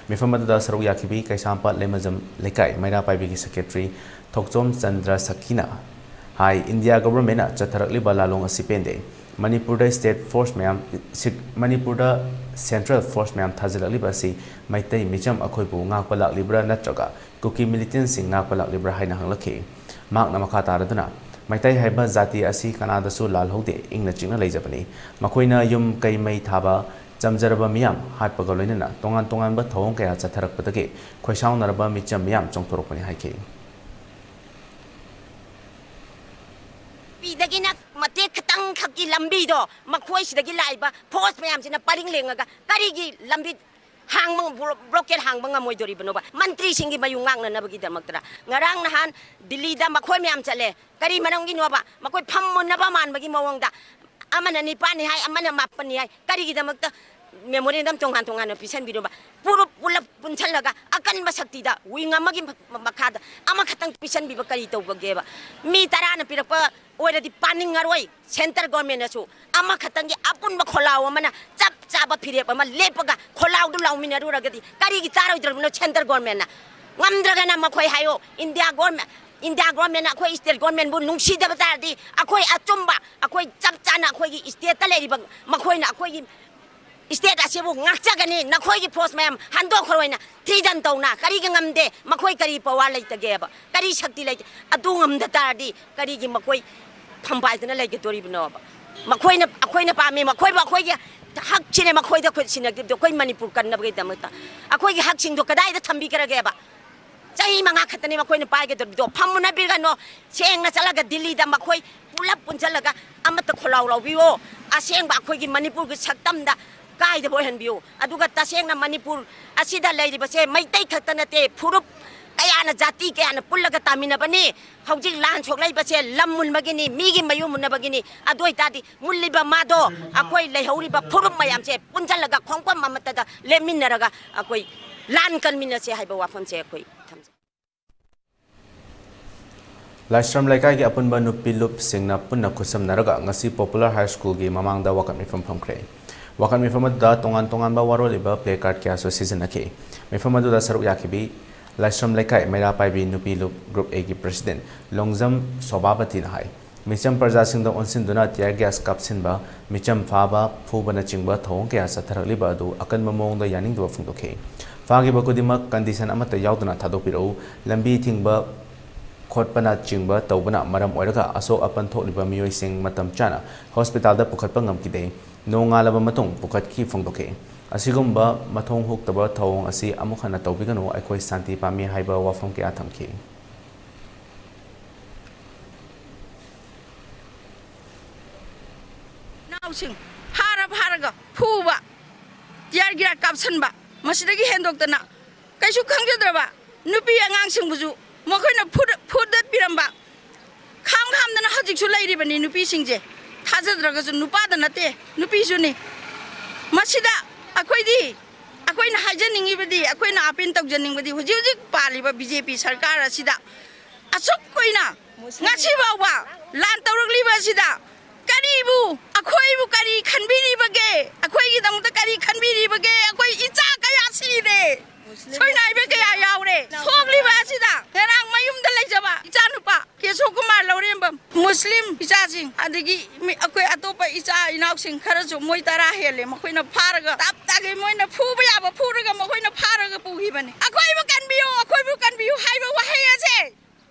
ꯃꯤꯐꯝ ꯑꯗꯨꯗ ꯁꯔꯨꯛ ꯌꯥꯈꯤꯕꯤ ꯀꯩꯁꯥꯝꯄꯥꯠ ꯂꯩꯃꯖꯝ ꯂꯩꯀꯥꯏ ꯃꯩꯔꯥ ꯄꯥꯏꯕꯤꯒꯤ secretary ꯊꯣꯛꯆꯣꯝ ꯆꯟꯗ꯭ꯔ ꯁꯈꯤꯅ ꯍꯥꯏ, ꯏꯟꯗꯤꯌꯥ governmentꯅ ꯆꯠꯊꯔꯛꯂꯤꯕ ꯂꯥꯂꯣꯡ ꯑꯁꯤ ꯄꯦꯟꯗꯦ꯫ ꯃꯅꯤꯄꯨꯔꯗ state force ꯃꯌꯥꯝ, ꯁꯤ-, ꯃꯅꯤꯄꯨꯔꯗ central force ꯃꯌꯥꯝ ꯊꯥꯖꯤꯜꯂꯛꯂꯤꯕ ꯑꯁꯤ ꯃꯩꯇꯩ ꯃꯤꯆꯝ ꯑꯩꯈꯣꯏꯕꯨ ꯉꯥꯛꯄ ꯂꯥꯛꯂꯤꯕ꯭ꯔꯥ ꯅꯠꯇ꯭ꯔꯒ ꯀꯨꯀꯤ militantꯁꯤꯡ ꯉꯥꯛꯄ ꯂꯥꯛꯂꯤꯕ꯭ꯔꯥ ꯍꯥꯏꯅ ꯍꯪꯂꯛꯈꯤ꯫ ꯃꯍꯥꯛꯅ ꯃꯈꯥ ꯇꯥꯔꯗꯨꯅ, "ꯃꯩꯇꯩ ꯍꯥꯏꯕ ꯖꯥꯇꯤ ꯑꯁꯤ ꯀꯅꯥꯗꯁꯨ ꯂꯥꯜꯍꯧꯗꯦ, ꯏꯪꯅ ꯆꯤꯛꯅ ꯂꯩꯖꯕꯅꯤ꯫ ꯃꯈꯣꯏꯅ ꯌꯨꯝ ꯀꯩ ꯃꯩ ꯊꯥꯕ, ꯆꯝꯖꯔꯕ ꯃꯤꯌꯥꯝ ꯍꯥꯠꯄꯒ ꯂꯣꯏꯅꯅ ꯇꯣꯉꯥꯟ ꯇꯣꯉꯥꯟꯕ ꯊꯧꯑꯣꯡ ꯀꯌꯥ ꯆꯠꯊꯔꯛꯄꯗꯒꯤ ꯈꯣꯏꯁꯥꯎꯅꯔꯕ ꯃꯤꯆꯝ ꯃꯤꯌꯥꯝ ꯆꯣꯡꯊꯣꯔꯛꯄꯅꯤ" ꯍꯥꯏꯈꯤ꯫ ꯄꯤꯗꯒꯤꯅ ꯃꯇꯦꯛ ꯈꯤꯇꯪ ꯈꯛꯀꯤ ꯂꯝꯕꯤꯗꯣ ꯃꯈꯣꯏ ꯁꯤꯗꯒꯤ ꯂꯥꯛꯏꯕ force ꯃꯌꯥꯝꯁꯤꯅ ꯄꯔꯤꯡ ꯂꯦꯡꯉꯒ ꯀꯔꯤꯒꯤ ꯂꯝꯕꯤ ꯍꯥꯡꯕ, ꯕ꯭ꯂꯣ-, blockade ꯍꯥꯡꯕ ꯉꯝꯃꯣꯏꯗꯣꯔꯤꯕꯅꯣꯕ? ꯃꯟꯇ꯭ꯔꯤꯁꯤꯡꯒꯤ ꯃꯌꯨꯝ ꯉꯥꯛꯅꯅꯕꯒꯤꯗꯃꯛꯇꯔ? ꯉꯔꯥꯡ ꯅꯍꯥꯟ ꯗꯤꯜꯂꯤꯗ ꯃꯈꯣꯏ ꯃꯌꯥꯝ ꯆꯠꯂꯦ꯫ ꯀꯔꯤ ꯃꯔꯝꯒꯤꯅꯣꯕ? ꯃꯈꯣꯏ ꯐꯝꯃꯨꯟꯅꯕ ꯃꯥꯟꯕꯒꯤ ꯃꯑꯣꯡꯗ ꯑꯃꯅ ꯅꯤꯄꯥꯟꯅꯤ ꯍꯥꯏ, ꯑꯃꯅ ꯃꯥꯄꯟꯅꯤ ꯍꯥꯏ꯫ ꯀꯔꯤꯒꯤꯗꯃꯛꯇ memorandum ꯇꯣꯉꯥꯟ ꯇꯣꯉꯥꯟꯅ ꯄꯤꯁꯟꯕꯤꯔꯨꯕ? ꯄꯨꯔꯨꯞ ꯄꯨꯂꯞ ꯄꯨꯟꯁꯜꯂꯒ ꯑꯀꯟꯕ ꯁꯛꯇꯤꯗ wing ꯑꯃꯒꯤ ꯃ-, ꯃꯈꯥꯗ ꯑꯃꯈꯛꯇꯪ ꯄꯤꯁꯟꯕꯤꯕ ꯀꯔꯤ ꯇꯧꯕꯒꯦꯕ? ꯃꯤ ꯇꯔꯥꯅ ꯄꯤꯔꯛꯄ ꯑꯣꯏꯔꯗꯤ ꯄꯥꯅꯤꯡꯉꯔꯣꯏ꯫ Centre governmentꯅꯁꯨ ꯑꯃꯈꯛꯇꯪꯒꯤ ꯑꯄꯨꯟꯕ ꯈꯣꯜꯂꯥꯎ ꯑꯃꯅ ꯆꯞ ꯆꯥꯕ ꯐꯤꯔꯦꯞ ꯑꯃ ꯂꯦꯞꯄꯒ ꯈꯣꯜꯂꯥꯎꯗꯨ ꯂꯥꯎꯃꯤꯟꯅꯔꯨꯔꯒꯗꯤ ꯀꯔꯤꯒꯤ ꯇꯥꯔꯣꯏꯗ꯭ꯔꯕꯅꯣ centre governmentꯅ? ꯉꯝꯗ꯭ꯔꯒꯅ ꯃꯈꯣꯏ ꯍꯥꯏꯌꯣ, India government, India governmentꯅ ꯑꯩꯈꯣꯏ state governmentꯕꯨ ꯅꯨꯡꯁꯤꯗꯕ ꯇꯥꯔꯗꯤ ꯑꯩꯈꯣꯏ ꯑꯆꯨꯝꯕ, ꯑꯩꯈꯣꯏ ꯆꯞ ꯆꯥꯅ ꯑꯩꯈꯣꯏꯒꯤ stateꯇ ꯂꯩꯔꯤꯕ ꯃꯈꯣꯏꯅ ꯑꯩꯈꯣꯏꯒꯤ state ꯑꯁꯤꯕꯨ ꯉꯥꯛꯆꯒꯅꯤ, ꯅꯈꯣꯏꯒꯤ force ꯃꯌꯥꯝ ꯍꯟꯗꯣꯛꯈ꯭ꯔꯣꯏꯅ ꯊ꯭ꯔꯤꯗꯟ ꯇꯧꯅ ꯀꯔꯤꯒꯤ ꯉꯝꯗꯦ? ꯃꯈꯣꯏ ꯀꯔꯤ power ꯂꯩꯇꯒꯦꯕ? ꯀꯔꯤ ꯁꯛꯇꯤ ꯂꯩꯇꯦ? ꯑꯗꯨ ꯉꯝꯗ ꯇꯥꯔꯗꯤ ꯀꯔꯤꯒꯤ ꯃꯈꯣꯏ ꯐꯝꯕꯥꯏꯗꯨꯅ ꯂꯩꯒꯗꯣꯔꯤꯕꯅꯣꯕ? ꯃꯈꯣꯏꯅ, ꯑꯩꯈꯣꯏꯅ ꯄꯥꯝꯃꯤ, ꯃꯈꯣꯏꯕꯨ ꯑꯩꯈꯣꯏꯒꯤ ꯍꯛꯁꯤꯅꯦ ꯃꯈꯣꯏꯗ ꯈꯨꯠ ꯁꯤꯟꯅꯈꯤꯕꯗꯣ, ꯑꯩꯈꯣꯏ ꯃꯅꯤꯄꯨꯔ ꯀꯟꯅꯕꯒꯤꯗꯃꯛꯇ꯫ ꯑꯩꯈꯣꯏꯒꯤ ꯍꯛꯁꯤꯡꯗꯣ ꯀꯗꯥꯏꯗ ꯊꯝꯕꯤꯈ꯭ꯔꯒꯦꯕ? ꯆꯍꯤ ꯃꯉꯥ ꯈꯛꯇꯅꯤ ꯃꯈꯣꯏꯅ ꯄꯥꯏꯒꯗꯧꯔꯤꯕꯗꯣ꯫ ꯐꯝꯃꯨꯟꯅꯕꯤꯒꯅꯣ, ꯁꯦꯡꯅ ꯆꯠꯂꯒ ꯗꯤꯜꯂꯤꯗ ꯃꯈꯣꯏ ꯄꯨꯂꯞ ꯄꯨꯟꯁꯤꯜꯂꯒ ꯑꯃꯠꯇ ꯈꯣꯜꯂꯥꯎ ꯂꯥꯎꯕꯤꯌꯣ꯫ ꯑꯁꯦꯡꯕ ꯑꯩꯈꯣꯏꯒꯤ ꯃꯅꯤꯄꯨꯔꯒꯤ ꯁꯛꯇꯝꯗ ꯀꯥꯏꯗꯕ ꯑꯣꯏꯍꯟꯕꯤꯌꯨ꯫ ꯑꯗꯨꯒ ꯇꯁꯦꯡꯅ ꯃꯅꯤꯄꯨꯔ ꯑꯁꯤꯗ ꯂꯩꯔꯤꯕꯁꯦ ꯃꯩꯇꯩ ꯈꯛꯇ ꯅꯠꯇꯦ, ꯐꯨꯔꯨꯞ ꯀꯌꯥꯅ, ꯖꯥꯇꯤ ꯀꯌꯥꯅ ꯄꯨꯜꯂꯒ ꯇꯥꯃꯤꯟꯅꯕꯅꯤ꯫ ꯍꯧꯖꯤꯛ ꯂꯥꯟ ꯁꯣꯛꯂꯛꯏꯕꯁꯦ ꯂꯝ ꯃꯨꯟꯕꯒꯤꯅꯤ, ꯃꯤꯒꯤ ꯃꯌꯨꯝ ꯃꯨꯟꯅꯕꯒꯤꯅꯤ꯫ ꯑꯗꯨ ꯑꯣꯏꯇꯥꯔꯗꯤ ꯃꯨꯜꯂꯤꯕ ꯃꯥꯗꯣ ꯑꯩꯈꯣꯏ ꯂꯩꯍꯧꯔꯤꯕ ꯐꯨꯔꯨꯞ ꯃꯌꯥꯝꯁꯦ ꯄꯨꯟꯁꯤꯜꯂꯒ ꯈꯣꯡꯐꯝ ꯑꯃꯠꯇꯗ ꯂꯦꯞꯃꯤꯟꯅꯔꯒ ꯑꯩꯈꯣꯏ ꯂꯥꯟ ꯀꯟꯃꯤꯟꯅꯁꯦ ꯍꯥꯏꯕ ꯋꯥꯐꯝꯁꯦ ꯑꯩꯈꯣꯏ ꯊꯝꯖꯩ꯫ ꯂꯥꯏꯁ꯭ꯔꯝ ꯂꯩꯀꯥꯏꯒꯤ ꯑꯄꯨꯟꯕ ꯅꯨꯄꯤ ꯂꯨꯞꯁꯤꯡꯅ ꯄꯨꯟꯅ ꯈꯨꯠꯁꯝꯅꯔꯒ ꯉꯁꯤ Popular High Schoolꯒꯤ ꯃꯃꯥꯡꯗ ꯋꯥꯀꯠ ꯃꯤꯐꯝ ꯐꯝꯈ꯭ꯔꯦ꯫ ꯋꯥꯀꯠ ꯃꯤꯐꯝ ꯑꯗꯨꯗ ꯇꯣꯉꯥꯟ ꯇꯣꯉꯥꯟꯕ ꯋꯥꯔꯣꯜ ꯏꯕ placard ꯀꯌꯥꯁꯨ ꯁꯤꯖꯤꯟꯅꯈꯤ꯫ ꯃꯤꯐꯝ ꯑꯗꯨꯗ ꯁꯔꯨꯛ ꯌꯥꯈꯤꯕꯤ ꯂꯥꯏꯁ꯭ꯔꯝ ꯂꯩꯀꯥꯏ ꯃꯩꯔꯥ ꯄꯥꯏꯕꯤ ꯅꯨꯄꯤ ꯂꯨꯞ Group Aꯒꯤ President ꯂꯣꯡꯖꯝ ꯁꯣꯚꯥꯄꯇꯤꯅ ꯍꯥꯏ, ꯃꯤꯆꯝ ꯄ꯭ꯔꯖꯥꯁꯤꯡꯗ ꯑꯣꯟꯁꯤꯟꯗꯨꯅ tear gas ꯀꯥꯞꯁꯤꯟꯕ, ꯃꯤꯆꯝ ꯐꯥꯕ, ꯐꯨꯕꯅꯆꯤꯡꯕ ꯊꯧꯑꯣꯡ ꯀꯌꯥ ꯆꯠꯊꯔꯛꯂꯤꯕ ꯑꯗꯨ ꯑꯀꯟꯕ ꯃꯑꯣꯡꯗ ꯌꯥꯅꯤꯡꯗꯕ ꯐꯣꯡꯗꯣꯛꯈꯤ꯫ ꯐꯥꯈꯤꯕ ꯈꯨꯗꯤꯡꯃꯛ condition ꯑꯃꯠꯇ ꯌꯥꯎꯗꯅ ꯊꯥꯗꯣꯛꯄꯤꯔꯛꯎ, ꯂꯝꯕꯤ ꯊꯤꯡꯕ ꯈꯣꯠꯄꯅꯆꯤꯡꯕ ꯇꯧꯕꯅ ꯃꯔꯝ ꯑꯣꯏꯔꯒ ꯑꯁꯣꯛ ꯑꯄꯟ ꯊꯣꯛꯂꯤꯕ ꯃꯤꯑꯣꯏꯁꯤꯡ ꯃꯇꯝ ꯆꯥꯅ hospitalꯗ ꯄꯨꯈꯠꯄ ꯉꯝꯈꯤꯗꯦ꯫ ꯅꯣꯡꯉꯥꯜꯂꯕ ꯃꯇꯨꯡ ꯄꯨꯈꯠꯈꯤ ꯐꯣꯡꯗꯣꯛꯈꯤ꯫ ꯑꯁꯤꯒꯨꯝꯕ ꯃꯊꯣꯡ ꯍꯨꯛꯇꯕ ꯊꯧꯑꯣꯡ ꯑꯁꯤ ꯑꯃꯨꯛ ꯍꯟꯅ ꯇꯧꯕꯤꯒꯅꯨ, ꯑꯩꯈꯣꯏ ꯁꯥꯟꯇꯤ ꯄꯥꯝꯃꯤ ꯍꯥꯏꯕ ꯋꯥꯐꯝ ꯀꯌꯥ ꯊꯝꯈꯤ꯫ ꯏꯅꯥꯎꯁꯤꯡ ꯐꯥꯔ ꯐꯥꯔꯒ ꯐꯨꯕ, tear gas ꯀꯥꯞꯁꯟꯕ, ꯃꯁꯤꯗꯒꯤ ꯍꯦꯟꯗꯣꯛꯇꯅ ꯀꯩꯁꯨ ꯈꯪꯖꯗ꯭ꯔꯕ ꯅꯨꯄꯤ ꯑꯉꯥꯡꯁꯤꯡꯕꯨꯁꯨ ꯃꯈꯣꯏꯅ ꯐꯨꯗ-, ꯐꯨꯗꯠꯄꯤꯔꯝꯕ, ꯈꯥꯝ ꯈꯥꯝꯗꯅ ꯍꯧꯖꯤꯛꯁꯨ ꯂꯩꯔꯤꯕꯅꯤ ꯅꯨꯄꯤꯁꯤꯡꯁꯦ꯫ ꯊꯥꯖꯗ꯭ꯔꯒꯁꯨ ꯅꯨꯄꯥꯗ ꯅꯠꯇꯦ, ꯅꯨꯄꯤꯁꯨꯅꯤ꯫ ꯃꯁꯤꯗ ꯑꯩꯈꯣꯏꯗꯤ, ꯑꯩꯈꯣꯏꯅ ꯍꯥꯏꯖꯅꯤꯡꯉꯤꯕꯗꯤ, ꯑꯩꯈꯣꯏꯅ appeal ꯇꯧꯖꯅꯤꯡꯕꯗꯤ ꯍꯧꯖꯤꯛ ꯍꯧꯖꯤꯛ ꯄꯥꯜꯂꯤꯕ BJP ꯁꯔꯀꯥꯔ ꯑꯁꯤꯗ ꯑꯁꯨꯛ ꯀꯨꯏꯅ ꯉꯁꯤ ꯐꯥꯎꯕ ꯂꯥꯟ ꯇꯧꯔꯛꯂꯤꯕ ꯑꯁꯤꯗ ꯀꯔꯤꯕꯨ, ꯑꯩꯈꯣꯏꯕꯨ ꯀꯔꯤ ꯈꯟꯕꯤꯔꯤꯕꯒꯦ? ꯑꯩꯈꯣꯏꯒꯤꯗꯃꯛꯇ ꯀꯔꯤ ꯈꯟꯕꯤꯔꯤꯕꯒꯦ? ꯑꯩꯈꯣꯏ ꯏꯆꯥ ꯀꯌꯥ ꯁꯤꯔꯦ, ꯁꯣꯏꯅꯥꯏꯕ ꯀꯌꯥ ꯌꯥꯎꯔꯦ꯫ ꯁꯣꯛꯂꯤꯕ ꯑꯁꯤꯗ ꯉꯔꯥꯡ ꯃꯌꯨꯝꯗ ꯂꯩꯖꯕ ꯏꯆꯥꯅꯨꯄꯥ ꯀꯦꯁꯣ ꯀꯨꯃꯥꯔ ꯂꯧꯔꯦꯝꯕꯝ, ꯃꯨꯁꯂꯤꯝ ꯏꯆꯥꯁꯤꯡ, ꯑꯗꯒꯤ ꯃꯤ, ꯑꯩꯈꯣꯏ ꯑꯇꯣꯞꯄ ꯏꯆꯥ ꯏꯅꯥꯎꯁꯤꯡ ꯈꯔꯁꯨ ꯃꯣꯏ ꯇꯔꯥ ꯍꯦꯜꯂꯦ, ꯃꯈꯣꯏꯅ ꯐꯥꯔꯒ ꯇꯞ ꯇꯥꯒꯩ ꯃꯣꯏꯅ ꯐꯨꯕ ꯌꯥꯕ ꯐꯨꯔꯒ ꯃꯈꯣꯏꯅ ꯐꯥꯔꯒ ꯄꯨꯈꯤꯕꯅꯤ꯫ ꯑꯩꯈꯣꯏꯕꯨ ꯀꯟꯕꯤꯌꯨ, ꯑꯩꯈꯣꯏꯕꯨ ꯀꯟꯕꯤꯌꯨ ꯍꯥꯏꯕ ꯋꯥꯍꯩ ꯑꯁꯦ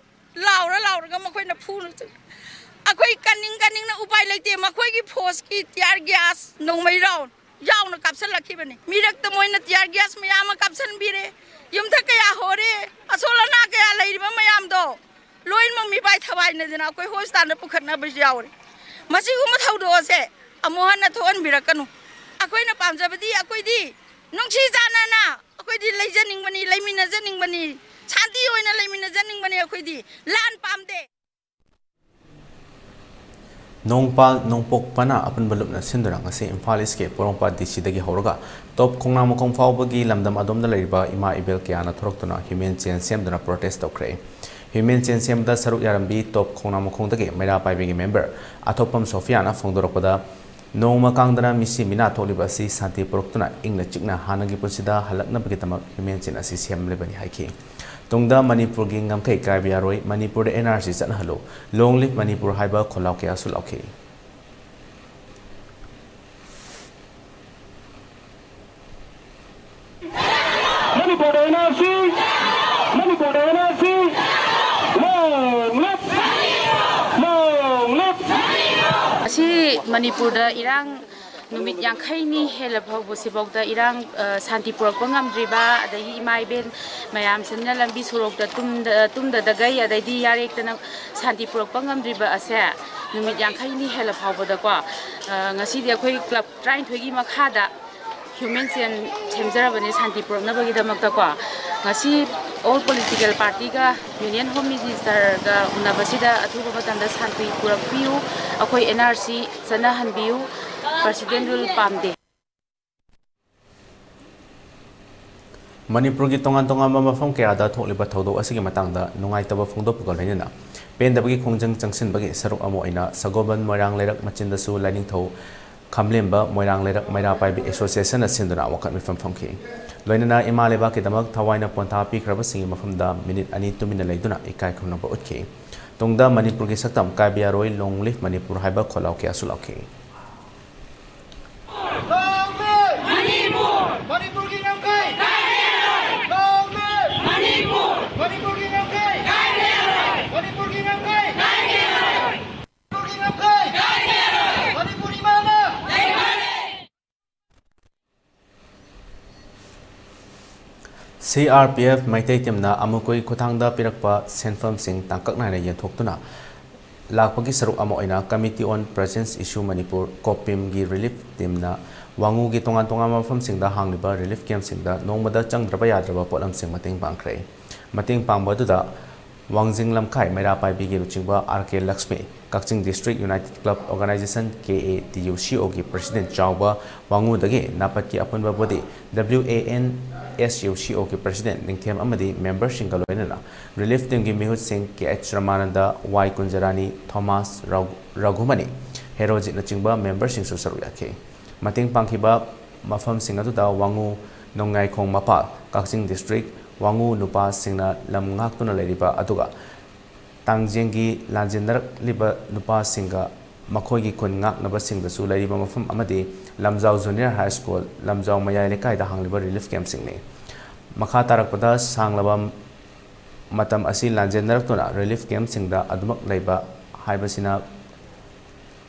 ꯂꯥꯎꯔ ꯂꯥꯎꯔꯒ ꯃꯈꯣꯏꯅ ꯐꯨꯅ-, ꯑꯩꯈꯣꯏ ꯀꯟꯅꯤꯡ ꯀꯟꯅꯤꯡꯅ ꯎꯄꯥꯏ ꯂꯩꯇꯦ꯫ ꯃꯈꯣꯏꯒꯤ forceꯀꯤ tear gas, ꯅꯣꯡꯃꯩ round ꯌꯥꯎꯅ ꯀꯥꯞꯁꯤꯜꯂꯛꯈꯤꯕꯅꯤ꯫ ꯃꯤꯔꯛꯇ ꯃꯣꯏꯅ tear gas ꯃꯌꯥꯝ ꯑꯃ ꯀꯥꯞꯁꯤꯟꯕꯤꯔꯦ꯫ ꯌꯨꯝꯊꯛ ꯀꯌꯥ ꯍꯣꯔꯦ, ꯑꯁꯣꯜ ꯑꯅꯥ ꯀꯌꯥ ꯂꯩꯔꯤꯕ ꯃꯌꯥꯝꯗꯣ ꯂꯣꯏꯅꯃꯛ ꯃꯤꯄꯥꯏ ꯊꯕꯥꯏꯅꯗꯅ ꯑꯩꯈꯣꯏ hospitalꯗ ꯄꯨꯈꯠꯅꯕꯁꯨ ꯌꯥꯎꯔꯦ꯫ ꯃꯁꯤꯒꯨꯝꯕ ꯊꯧꯗꯣꯛ ꯑꯁꯦ ꯑꯃꯨꯛ ꯍꯟꯅ ꯊꯣꯛꯍꯟꯕꯤꯔꯛꯀꯅꯨ꯫ ꯑꯩꯈꯣꯏꯅ ꯄꯥꯝꯖꯕꯗꯤ ꯑꯩꯈꯣꯏꯗꯤ ꯅꯨꯡꯁꯤ ꯆꯥꯟꯅꯅ ꯑꯩꯈꯣꯏꯗꯤ ꯂꯩꯖꯅꯤꯡꯕꯅꯤ, ꯂꯩꯃꯤꯟꯅꯖꯅꯤꯡꯕꯅꯤ, ꯁꯥꯟꯇꯤ ꯑꯣꯏꯅ ꯂꯩꯃꯤꯟꯅꯖꯅꯤꯡꯕꯅꯤ꯫ ꯑꯩꯈꯣꯏꯗꯤ ꯂꯥꯟ ꯄꯥꯝꯗꯦ꯫ ꯅꯣꯡꯄꯥꯜ ꯅꯣꯡꯄꯣꯛꯄꯅ ꯑꯄꯨꯟꯕ ꯂꯨꯞꯅ ꯁꯤꯟꯗꯨꯅ ꯉꯁꯤ ꯏꯝꯐꯥꯜ ꯏꯁꯀꯤ ꯄꯣꯔꯣꯝꯄꯥꯠ DCꯗꯒꯤ ꯍꯧꯔꯒ ꯇꯣꯞ ꯈꯣꯡꯅꯥꯡꯃꯈꯣꯡ ꯐꯥꯎꯕꯒꯤ ꯂꯝꯗꯝ ꯑꯗꯣꯝꯗ ꯂꯩꯔꯤꯕ ꯏꯃꯥ ꯏꯕꯦꯜ ꯀꯌꯥꯅ ꯊꯣꯔꯛꯇꯨꯅ human chain ꯁꯦꯝꯗꯨꯅ protest ꯇꯧꯈ꯭ꯔꯦ꯫ Human chain ꯁꯦꯝꯕꯗ ꯁꯔꯨꯛ ꯌꯥꯔꯝꯕꯤ ꯇꯣꯞ ꯈꯣꯡꯅꯥꯡꯃꯈꯣꯡꯗꯒꯤ ꯃꯩꯔꯥ ꯄꯥꯏꯕꯤꯒꯤ member ꯑꯊꯣꯛꯄꯝ ꯁꯣꯐꯤꯌꯥꯅ ꯐꯣꯡꯗꯣꯔꯛꯄꯗ, ꯅꯣꯡꯃ ꯀꯥꯡꯗꯅ ꯃꯤꯁꯤ ꯃꯤꯅꯥ ꯊꯣꯛꯂꯤꯕ ꯑꯁꯤ ꯁꯥꯟꯇꯤ ꯄꯨꯔꯛꯇꯨꯅ ꯏꯪꯅ ꯆꯤꯛꯅ ꯍꯥꯟꯅꯒꯤ ꯄꯨꯟꯁꯤꯗ ꯍꯜꯂꯛꯅꯕꯒꯤꯗꯃꯛ human chain ꯑꯁꯤ ꯁꯦꯝꯂꯤꯕꯅꯤ ꯍꯥꯏꯈꯤ꯫ ꯇꯨꯡꯗ ꯃꯅꯤꯄꯨꯔꯒꯤ ꯉꯝꯈꯩ ꯀꯥꯏꯕ ꯌꯥꯔꯣꯏ, ꯃꯅꯤꯄꯨꯔꯗ N R C ꯆꯠꯅꯍꯜꯂꯨ, Long live Manipur ꯍꯥꯏꯕ ꯈꯣꯜꯂꯥꯎ ꯀꯌꯥꯁꯨ ꯂꯥꯎꯈꯤ꯫ ꯃꯅꯤꯄꯨꯔꯗ N R C, ꯃꯅꯤꯄꯨꯔꯗ N R C, Long live, Long live꯫ ꯑꯁꯤ ꯃꯅꯤꯄꯨꯔꯗ ꯏꯔꯥꯡ ꯅꯨꯃꯤꯠ ꯌꯥꯡꯈꯩꯅꯤ ꯍꯦꯜꯂ ꯐꯥꯎꯕꯁꯤꯐꯥꯎꯗ ꯏꯔꯥꯡ, ꯑ, ꯁꯥꯟꯇꯤ ꯄꯨꯔꯛꯄ ꯉꯝꯗ꯭ꯔꯤꯕ, ꯑꯗꯒꯤ ꯏꯃꯥ ꯏꯕꯦꯟ ꯃꯌꯥꯝꯁꯤꯅ ꯂꯝꯕꯤ ꯁꯣꯔꯣꯛꯇ ꯇꯨꯝꯗ-, ꯇꯨꯝꯗꯗꯈꯩ, ꯑꯗꯩꯗꯤ ꯌꯥꯔꯦꯛꯇꯅ ꯁꯥꯟꯇꯤ ꯄꯨꯔꯛꯄ ꯉꯝꯗ꯭ꯔꯤꯕ ꯑꯁꯦ ꯅꯨꯃꯤꯠ ꯌꯥꯡꯈꯩꯅꯤ ꯍꯦꯜꯂ ꯐꯥꯎꯕꯗꯀꯣ, ꯑ, ꯉꯁꯤꯗꯤ ꯑꯩꯈꯣꯏ ꯀ꯭ꯂꯕ ꯇꯔꯥꯅꯤꯊꯣꯏꯒꯤ ꯃꯈꯥꯗ ꯍ꯭ꯌꯨꯃꯦꯟ ꯆꯦꯟ ꯁꯦꯝꯖꯔꯕꯅꯤ ꯁꯥꯟꯇꯤ ꯄꯨꯔꯛꯅꯕꯒꯤꯗꯃꯛꯇꯀꯣ꯫ ꯉꯁꯤ all political partyꯒ Union Home Ministerꯒ ꯎꯅꯕꯁꯤꯗ ꯑꯊꯨꯕ ꯃꯇꯝꯗ ꯁꯥꯟꯇꯤ ꯄꯨꯔꯛꯄꯤꯌꯨ, ꯑꯩꯈꯣꯏ N R C ꯆꯠꯅꯍꯟꯕꯤꯌꯨ, President rule ꯄꯥꯝꯗꯦ꯫ ꯃꯅꯤꯄꯨꯔꯒꯤ ꯇꯣꯉꯥꯟ ꯇꯣꯉꯥꯟꯕ ꯃꯐꯝ ꯀꯌꯥꯗ ꯊꯣꯛꯂꯤꯕ ꯊꯧꯗꯣꯛ ꯑꯁꯤꯒꯤ ꯃꯇꯥꯡꯗ ꯅꯨꯡꯉꯥꯏꯇꯕ ꯐꯣꯡꯗꯣꯛꯄꯒ ꯂꯣꯏꯅꯅ ꯄꯦꯟꯗꯕꯒꯤ ꯈꯣꯡꯖꯪ ꯆꯪꯁꯤꯟꯕꯒꯤ ꯁꯔꯨꯛ ꯑꯃ ꯑꯣꯏꯅ ꯁꯒꯣꯜꯕꯟ ꯃꯣꯏꯔꯥꯡ ꯂꯩꯔꯛ ꯃꯆꯤꯟꯗꯁꯨ ꯂꯥꯏꯅꯤꯡꯊꯧ ꯈꯝꯂꯦꯝꯕ ꯃꯣꯏꯔꯥꯡ ꯂꯩꯔꯛ ꯃꯩꯔꯥ ꯄꯥꯏꯕꯤ Associationꯅ ꯁꯤꯟꯗꯨꯅ ꯋꯥꯀꯠ ꯃꯤꯐꯝ ꯐꯝꯈꯤ꯫ ꯂꯣꯏꯅꯅ ꯏꯃꯥ ꯂꯩꯕꯥꯛꯀꯤꯗꯃꯛ ꯊꯋꯥꯏꯅ ꯄꯣꯟꯊꯥ ꯄꯤꯈ꯭ꯔꯕꯁꯤꯡꯒꯤ ꯃꯐꯝꯗ ꯃꯤꯅꯤꯠ ꯑꯅꯤ ꯇꯨꯃꯤꯟꯅ ꯂꯩꯗꯨꯅ ꯏꯀꯥꯏ ꯈꯨꯝꯅꯕ ꯎꯠꯈꯤ꯫ ꯇꯨꯡꯗ ꯃꯅꯤꯄꯨꯔꯒꯤ ꯁꯛꯇꯝ ꯀꯥꯏꯕ ꯌꯥꯔꯣꯏ, Long live ꯃꯅꯤꯄꯨꯔ ꯍꯥꯏꯕ ꯈꯣꯜꯂꯥꯎ ꯀꯌꯥꯁꯨ ꯂꯥꯎꯈꯤ꯫ Long live! ꯃꯅꯤꯄꯨꯔ! ꯃꯅꯤꯄꯨꯔꯒꯤ ꯉꯝꯈꯩ! Long live! ꯃꯅꯤꯄꯨꯔ! ꯃꯅꯤꯄꯨꯔꯒꯤ ꯉꯝꯈꯩ! ꯃꯅꯤꯄꯨꯔꯒꯤ ꯉꯝꯈꯩ! ꯃꯅꯤꯄꯨꯔꯒꯤ ꯉꯝꯈꯩ! ꯃꯅꯤꯄꯨꯔ ꯏꯃꯥꯅ! C R P F Meitei teamꯅ ꯑꯃꯨꯀꯨꯏ ꯈꯨꯠꯊꯥꯡꯗ ꯄꯤꯔꯛꯄ ꯁꯦꯟꯐꯝꯁꯤꯡ ꯇꯥꯡꯀꯛ ꯅꯥꯏꯅ ꯌꯦꯟꯊꯣꯛꯇꯨꯅ ꯂꯥꯛꯄꯒꯤ ꯁꯔꯨꯛ ꯑꯃ ꯑꯣꯏꯅ Committee on Presence Issue Manipur, ꯀꯣꯄꯤꯝꯒꯤ relief teamꯅ ꯋꯥꯉꯨꯒꯤ ꯇꯣꯉꯥꯟ ꯇꯣꯉꯥꯟꯕ ꯃꯐꯝꯁꯤꯡꯗ ꯍꯥꯡꯂꯤꯕ relief campꯁꯤꯡꯗ ꯅꯣꯡꯃꯗ ꯆꯪꯗ꯭ꯔꯕ ꯌꯥꯗ꯭ꯔꯕ ꯄꯣꯠꯂꯝꯁꯤꯡ ꯃꯇꯦꯡ ꯄꯥꯡꯈ꯭ꯔꯦ꯫ ꯃꯇꯦꯡ ꯄꯥꯡꯕ ꯑꯗꯨꯗ ꯋꯥꯡꯖꯤꯡ ꯂꯝꯈꯥꯏ ꯃꯩꯔꯥ ꯄꯥꯏꯕꯤꯒꯤ ꯂꯨꯆꯤꯡꯕ R K Lakshmi, Kakching District United Club Organization, K A D U C O ꯒꯤ President ꯆꯥꯎꯕ ꯋꯥꯉꯨꯗꯒꯤ ꯅꯥꯄꯠꯀꯤ ꯑꯄꯨꯟꯕ body W A N S U C O ꯒꯤ President ꯅꯤꯡꯊꯦꯝ ꯑꯃꯗꯤ memberꯁꯤꯡꯒ ꯂꯣꯏꯅꯅ relief teamꯒꯤ ꯃꯤꯍꯨꯠꯁꯤꯡ K H Ramananda, Y Kunjarani, Thomas, Raghu-, Raghumani, ꯍꯦꯔꯣꯖꯤꯠꯅꯆꯤꯡꯕ memberꯁꯤꯡꯁꯨ ꯁꯔꯨꯛ ꯌꯥꯈꯤ꯫ ꯃꯇꯦꯡ ꯄꯥꯡꯈꯤꯕ ꯃꯐꯝꯁꯤꯡ ꯑꯗꯨꯗ ꯋꯥꯉꯨ, ꯅꯣꯡꯌꯥꯏꯈꯣꯡ ꯃꯄꯥꯜ, ꯀꯛꯆꯤꯡ District, ꯋꯥꯉꯨ ꯅꯨꯄꯥꯁꯤꯡꯅ ꯂꯝ ꯉꯥꯛꯇꯨꯅ ꯂꯩꯔꯤꯕ ꯑꯗꯨꯒ ꯇꯥꯡꯖꯦꯡꯒꯤ ꯂꯥꯟꯖꯦꯟꯅꯔꯛꯂꯤꯕ ꯅꯨꯄꯥꯁꯤꯡꯒ ꯃꯈꯣꯏꯒꯤ ꯈꯨꯟ ꯉꯥꯛꯅꯕꯁꯤꯡꯗꯁꯨ ꯂꯩꯔꯤꯕ ꯃꯐꯝ ꯑꯃꯗꯤ ꯂꯝꯖꯥꯎ ꯖꯨꯅꯤꯌꯔ ꯍꯥꯏ ꯁ꯭ꯀꯨꯜ, ꯂꯝꯖꯥꯎ ꯃꯌꯥꯏ ꯂꯩꯀꯥꯏꯗ ꯍꯥꯡꯂꯤꯕ ꯔꯤꯂꯤꯐ ꯀꯦꯝꯞꯁꯤꯡꯅꯤ꯫ ꯃꯈꯥ ꯇꯥꯔꯛꯄꯗ ꯁꯥꯡꯂꯕ ꯃꯇꯝ ꯑꯁꯤ ꯂꯥꯟꯖꯦꯟꯅꯔꯛꯇꯨꯅ ꯔꯤꯂꯤꯐ ꯀꯦꯝꯞꯁꯤꯡꯗ ꯑꯗꯨꯃꯛ ꯂꯩꯕ ꯍꯥꯏꯕꯁꯤꯅ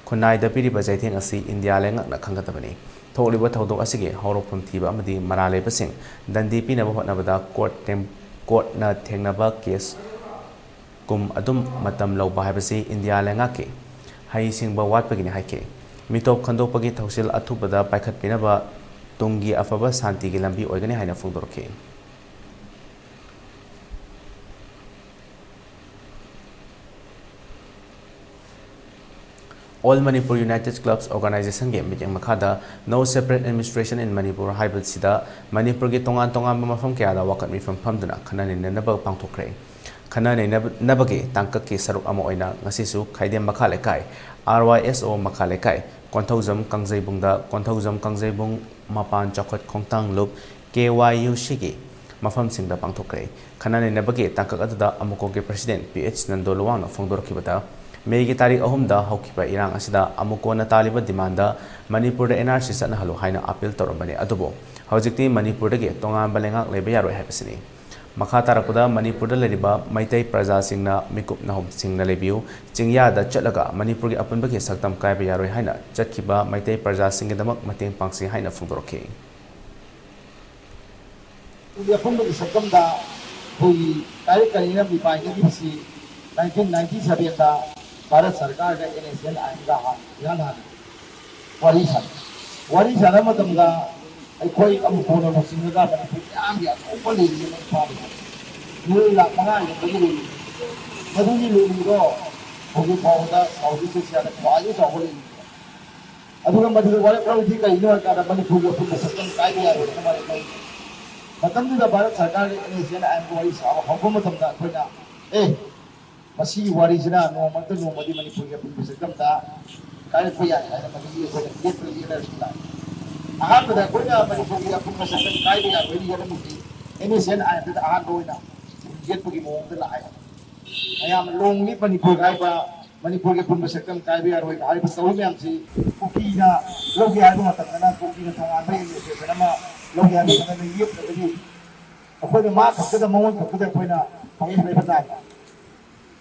ꯈꯨꯟꯅꯥꯏꯗ ꯄꯤꯔꯤꯕ ꯆꯩꯊꯦꯡ ꯑꯁꯤ ꯏꯟꯗꯤꯌꯥ ꯂꯩꯉꯥꯛꯅ ꯈꯪꯒꯗꯕꯅꯤ꯫ ꯊꯣꯛꯂꯤꯕ ꯊꯧꯗꯣꯛ ꯑꯁꯤꯒꯤ ꯍꯧꯔꯛꯐꯝ ꯊꯤꯕ ꯑꯃꯗꯤ ꯃꯔꯥꯜ ꯂꯩꯕꯁꯤꯡ ꯗꯟꯗꯤ ꯄꯤꯅꯕ ꯍꯣꯠꯅꯕꯗ ꯀꯣꯔꯠ ꯇꯦꯝ-, ꯀꯣꯔꯠꯅ ꯊꯦꯡꯅꯕ ꯀꯦꯁ ꯀꯨꯝ ꯑꯗꯨꯝ ꯃꯇꯝ ꯂꯧꯕ ꯍꯥꯏꯕꯁꯤ ꯏꯟꯗꯤꯌꯥ ꯂꯩꯉꯥꯛꯀꯤ ꯍꯩꯁꯤꯡꯕ ꯋꯥꯠꯄꯒꯤꯅꯤ ꯍꯥꯏꯈꯤ꯫ ꯃꯤꯇꯣꯞ ꯈꯟꯗꯣꯛꯄꯒꯤ ꯊꯧꯁꯤꯜ ꯑꯊꯨꯕꯗ ꯄꯥꯏꯈꯠꯄꯤꯅꯕ ꯇꯨꯡꯒꯤ ꯑꯐꯕ ꯁꯥꯟꯇꯤꯒꯤ ꯂꯝꯕꯤ ꯑꯣꯏꯒꯅꯤ ꯍꯥꯏꯅ ꯐꯣꯡꯗꯣꯔꯛꯈꯤ꯫ All Manipur United Clubs Organizationꯒꯤ ꯃꯤꯠꯌꯦꯡ ꯃꯈꯥꯗ No Separate Administration in Manipur ꯍꯥꯏꯕꯁꯤꯗ ꯃꯅꯤꯄꯨꯔꯒꯤ ꯇꯣꯉꯥꯟ ꯇꯣꯉꯥꯟꯕ ꯃꯐꯝ ꯀꯌꯥꯗ ꯋꯥꯀꯠ ꯃꯤꯐꯝ ꯐꯝꯗꯨꯅ ꯈꯟꯅ ꯅꯩꯅꯅꯕ ꯄꯥꯡꯊꯣꯛꯈ꯭ꯔꯦ꯫ ꯈꯟꯅ ꯅꯩꯅꯅꯕꯒꯤ ꯇꯥꯡꯀꯛꯀꯤ ꯁꯔꯨꯛ ꯑꯃ ꯑꯣꯏꯅ ꯉꯁꯤꯁꯨ ꯈꯥꯏꯗꯦꯝ ꯃꯈꯥ ꯂꯩꯀꯥꯏ, ꯑꯥꯔ ꯋꯥꯏ ꯑꯦꯁ ꯑꯣ ꯃꯈꯥ ꯂꯩꯀꯥꯏ, ꯀꯣꯟꯊꯧꯖꯝ ꯀꯥꯡꯖꯩꯕꯨꯡꯗ ꯀꯣꯟꯊꯧꯖꯝ ꯀꯥꯡꯖꯩꯕꯨꯡ ꯃꯄꯥꯟ ꯆꯥꯎꯈꯠ ꯈꯣꯡꯊꯥꯡ ꯂꯨꯞ, ꯀꯦ ꯋꯥꯏ ꯌꯨ ꯁꯤꯒꯤ ꯃꯐꯝꯁꯤꯡꯗ ꯄꯥꯡꯊꯣꯛꯈ꯭ꯔꯦ꯫ ꯈꯟꯅ ꯅꯩꯅꯕꯒꯤ ꯇꯥꯡꯀꯛ ꯑꯗꯨꯗ ꯑꯃꯨꯀꯣꯒꯤ ꯄ꯭ꯔꯁꯤꯗꯦꯟꯠ ꯄꯤ ꯑꯩꯆ ꯅꯟꯗꯣ ꯂꯨꯋꯥꯡꯅ ꯐꯣꯡꯗꯣꯔꯛꯈꯤꯕꯗ, ꯃꯦꯒꯤ ꯇꯥꯔꯤꯛ ꯑꯍꯨꯝꯗ ꯍꯧꯈꯤꯕ ꯏꯔꯥꯡ ꯑꯁꯤꯗ ꯑꯃꯨꯀꯣꯅ ꯇꯥꯜꯂꯤꯕ ꯗꯤꯃꯥꯟꯗ ꯃꯅꯤꯄꯨꯔꯗ ꯑꯦꯟ ꯑꯥꯔ ꯁꯤ ꯆꯠꯅꯍꯜꯂꯨ ꯍꯥꯏꯅ ꯑꯄꯤꯜ ꯇꯧꯔꯝꯕꯅꯤ, ꯑꯗꯨꯕꯨ ꯍꯧꯖꯤꯛꯇꯤ ꯃꯅꯤꯄꯨꯔꯗꯒꯤ ꯇꯣꯉꯥꯟꯕ ꯂꯩꯉꯥꯛ ꯂꯩꯕ ꯌꯥꯔꯣꯏ ꯍꯥꯏꯕꯁꯤꯅꯤ꯫ ꯃꯈꯥ ꯇꯥꯔꯛꯄꯗ ꯃꯅꯤꯄꯨꯔꯗ ꯂꯩꯔꯤꯕ ꯃꯩꯇꯩ ꯄ꯭ꯔꯖꯥꯁꯤꯡꯅ ꯃꯤꯀꯨꯞ ꯅꯍꯨꯝꯁꯤꯡꯅ ꯂꯩꯕꯤꯌꯨ, ꯆꯤꯡꯌꯥꯗ ꯆꯠꯂꯒ ꯃꯅꯤꯄꯨꯔꯒꯤ ꯑꯄꯨꯟꯕꯒꯤ ꯁꯛꯇꯝ ꯀꯥꯏꯕ ꯌꯥꯔꯣꯏ ꯍꯥꯏꯅ ꯆꯠꯈꯤꯕ ꯃꯩꯇꯩ ꯄ꯭ꯔꯖꯥꯁꯤꯡꯒꯤꯗꯃꯛ ꯃꯇꯦꯡ ꯄꯥꯡꯁꯤ ꯍꯥꯏꯅ ꯐꯣꯡꯗꯣꯔꯛꯈꯤ꯫ ꯑꯩꯈꯣꯏꯒꯤ ꯑꯄꯨꯟꯕꯒꯤ ꯁꯛꯇꯝꯗ ꯑꯩꯈꯣꯏꯒꯤ ꯀꯥꯏꯔꯛ ꯀꯔꯤꯅ ꯃꯤꯄꯥꯏꯅꯈꯤꯕꯁꯤ ꯅꯥꯏꯟꯇꯤꯟ ꯅꯥꯏꯟꯇꯤ ꯁꯚꯦꯟꯗ ꯚꯥꯔꯠ ꯁꯔꯀꯥꯔꯒ ꯑꯦꯟ ꯑꯦꯁ ꯑꯦꯟ ꯑꯥꯏꯟꯒ ꯍꯥꯟꯅ ꯏꯍꯥꯟ ꯍꯥꯟꯅ ꯋꯥꯔꯤ ꯁꯥꯟꯅꯩ꯫ ꯋꯥꯔꯤ ꯁꯥꯟꯅꯕ ꯃꯇꯝꯗ ꯑꯩꯈꯣꯏ ꯑꯃꯨꯛ ꯀꯣꯟꯅ ꯂꯨꯆꯤꯡꯉꯒ ꯃꯅꯤꯄꯨꯔ ꯃꯌꯥꯝꯒꯤ ꯑꯆꯧꯕ ꯂꯦꯂꯤ ꯑꯃ ꯐꯥꯕ ꯃꯤꯑꯣꯏ ꯂꯥꯈ ꯃꯉꯥ ꯍꯦꯟꯕꯒꯤ ꯂꯦꯂꯤ꯫ ꯃꯗꯨꯒꯤ ꯂꯦꯂꯤꯗꯣ ꯍꯧꯖꯤꯛ ꯐꯥꯎꯕꯗ ꯁꯥꯎꯠ ꯏꯁ ꯑꯦꯁꯤꯌꯥꯗ ꯈ꯭ꯋꯥꯏꯗꯒꯤ ꯆꯥꯎꯕ ꯂꯦꯂꯤ꯫ ꯑꯗꯨꯒ ꯃꯗꯨꯗ ꯋꯥꯔꯛꯂꯕꯗꯤ ꯀꯔꯤꯅꯣ ꯍꯥꯏ ꯀꯥꯟꯗ ꯃꯅꯤꯄꯨꯔꯒꯤ ꯑꯄꯨꯟꯕ ꯁꯛꯇꯝ ꯀꯥꯏꯕ ꯌꯥꯔꯣꯏꯅ ꯋꯥꯔꯛꯂꯤ꯫ ꯃꯇꯝꯗꯨꯗ ꯚꯥꯔꯠ ꯁꯔꯀꯥꯔꯒꯤ ꯑꯦꯟ ꯑꯦꯁ ꯑꯦꯟ ꯑꯥꯏꯟꯒ ꯋꯥꯔꯤ ꯁꯥꯕ ꯍꯧꯔꯛꯄ ꯃꯇꯝꯗ ꯑꯩꯈꯣꯏꯅ, ꯑꯦ, ꯃꯁꯤꯒꯤ ꯋꯥꯔꯤꯁꯤꯅ ꯅꯣꯡꯃ ꯅꯠꯇ꯭ꯔ ꯅꯣꯡꯃꯗꯤ ꯃꯅꯤꯄꯨꯔꯒꯤ ꯑꯄꯨꯟꯕ ꯁꯛꯇꯝꯗ ꯀꯥꯏꯔꯛꯄ ꯌꯥꯏ ꯍꯥꯏꯅ ꯃꯗꯨꯒꯤ ꯑꯩꯈꯣꯏꯅ ꯂꯦꯞꯄꯒꯤ ꯑꯦꯅꯔꯖꯤ ꯂꯥꯛꯏ꯫ ꯑꯍꯥꯟꯕꯗ ꯑꯩꯈꯣꯏꯅ ꯃꯅꯤꯄꯨꯔꯒꯤ ꯑꯄꯨꯟꯕ ꯁꯛꯇꯝ ꯀꯥꯏꯕ ꯌꯥꯔꯣꯏꯅ ꯌꯦꯠꯂꯝꯃꯤꯁꯤ ꯑꯦꯟ ꯑꯦꯁ ꯑꯦꯟ ꯑꯥꯏꯟꯗꯨꯗ ꯑꯍꯥꯟꯕ ꯑꯣꯏꯅ ꯌꯦꯠꯄꯒꯤ ꯃꯑꯣꯡꯗ ꯂꯥꯛꯑꯦ꯫ ꯃꯌꯥꯝ ꯂꯣꯡꯂꯤ ꯃꯅꯤꯄꯨꯔ ꯍꯥꯏꯕ, ꯃꯅꯤꯄꯨꯔꯒꯤ ꯑꯄꯨꯟꯕ ꯁꯛꯇꯝ ꯀꯥꯏꯕ ꯌꯥꯔꯣꯏ ꯍꯥꯏꯔꯤꯕ ꯇꯧꯔꯤ ꯃꯌꯥꯝꯁꯤ ꯀꯨꯀꯤꯅ ꯂꯧꯒꯦ ꯍꯥꯏꯕ ꯃꯇꯝꯗꯅ ꯀꯨꯀꯤꯅ ꯇꯣꯉꯥꯟꯕ ꯑꯦꯗꯃꯤꯅꯤꯁꯇ꯭ꯔꯦꯁꯟ ꯑꯃ ꯂꯧꯒꯦ ꯍꯥꯏꯕ ꯃꯇꯝꯗ ꯌꯦꯠꯇ꯭ꯔꯒꯗꯤ ꯑꯩꯈꯣꯏꯅ ꯃꯥ ꯈꯛꯇꯗ, ꯃꯉꯣꯟ ꯈꯛꯇꯗ ꯑꯩꯈꯣꯏꯅ ꯐꯪꯉꯦ ꯍꯥꯏꯕ ꯇꯥꯔꯦ꯫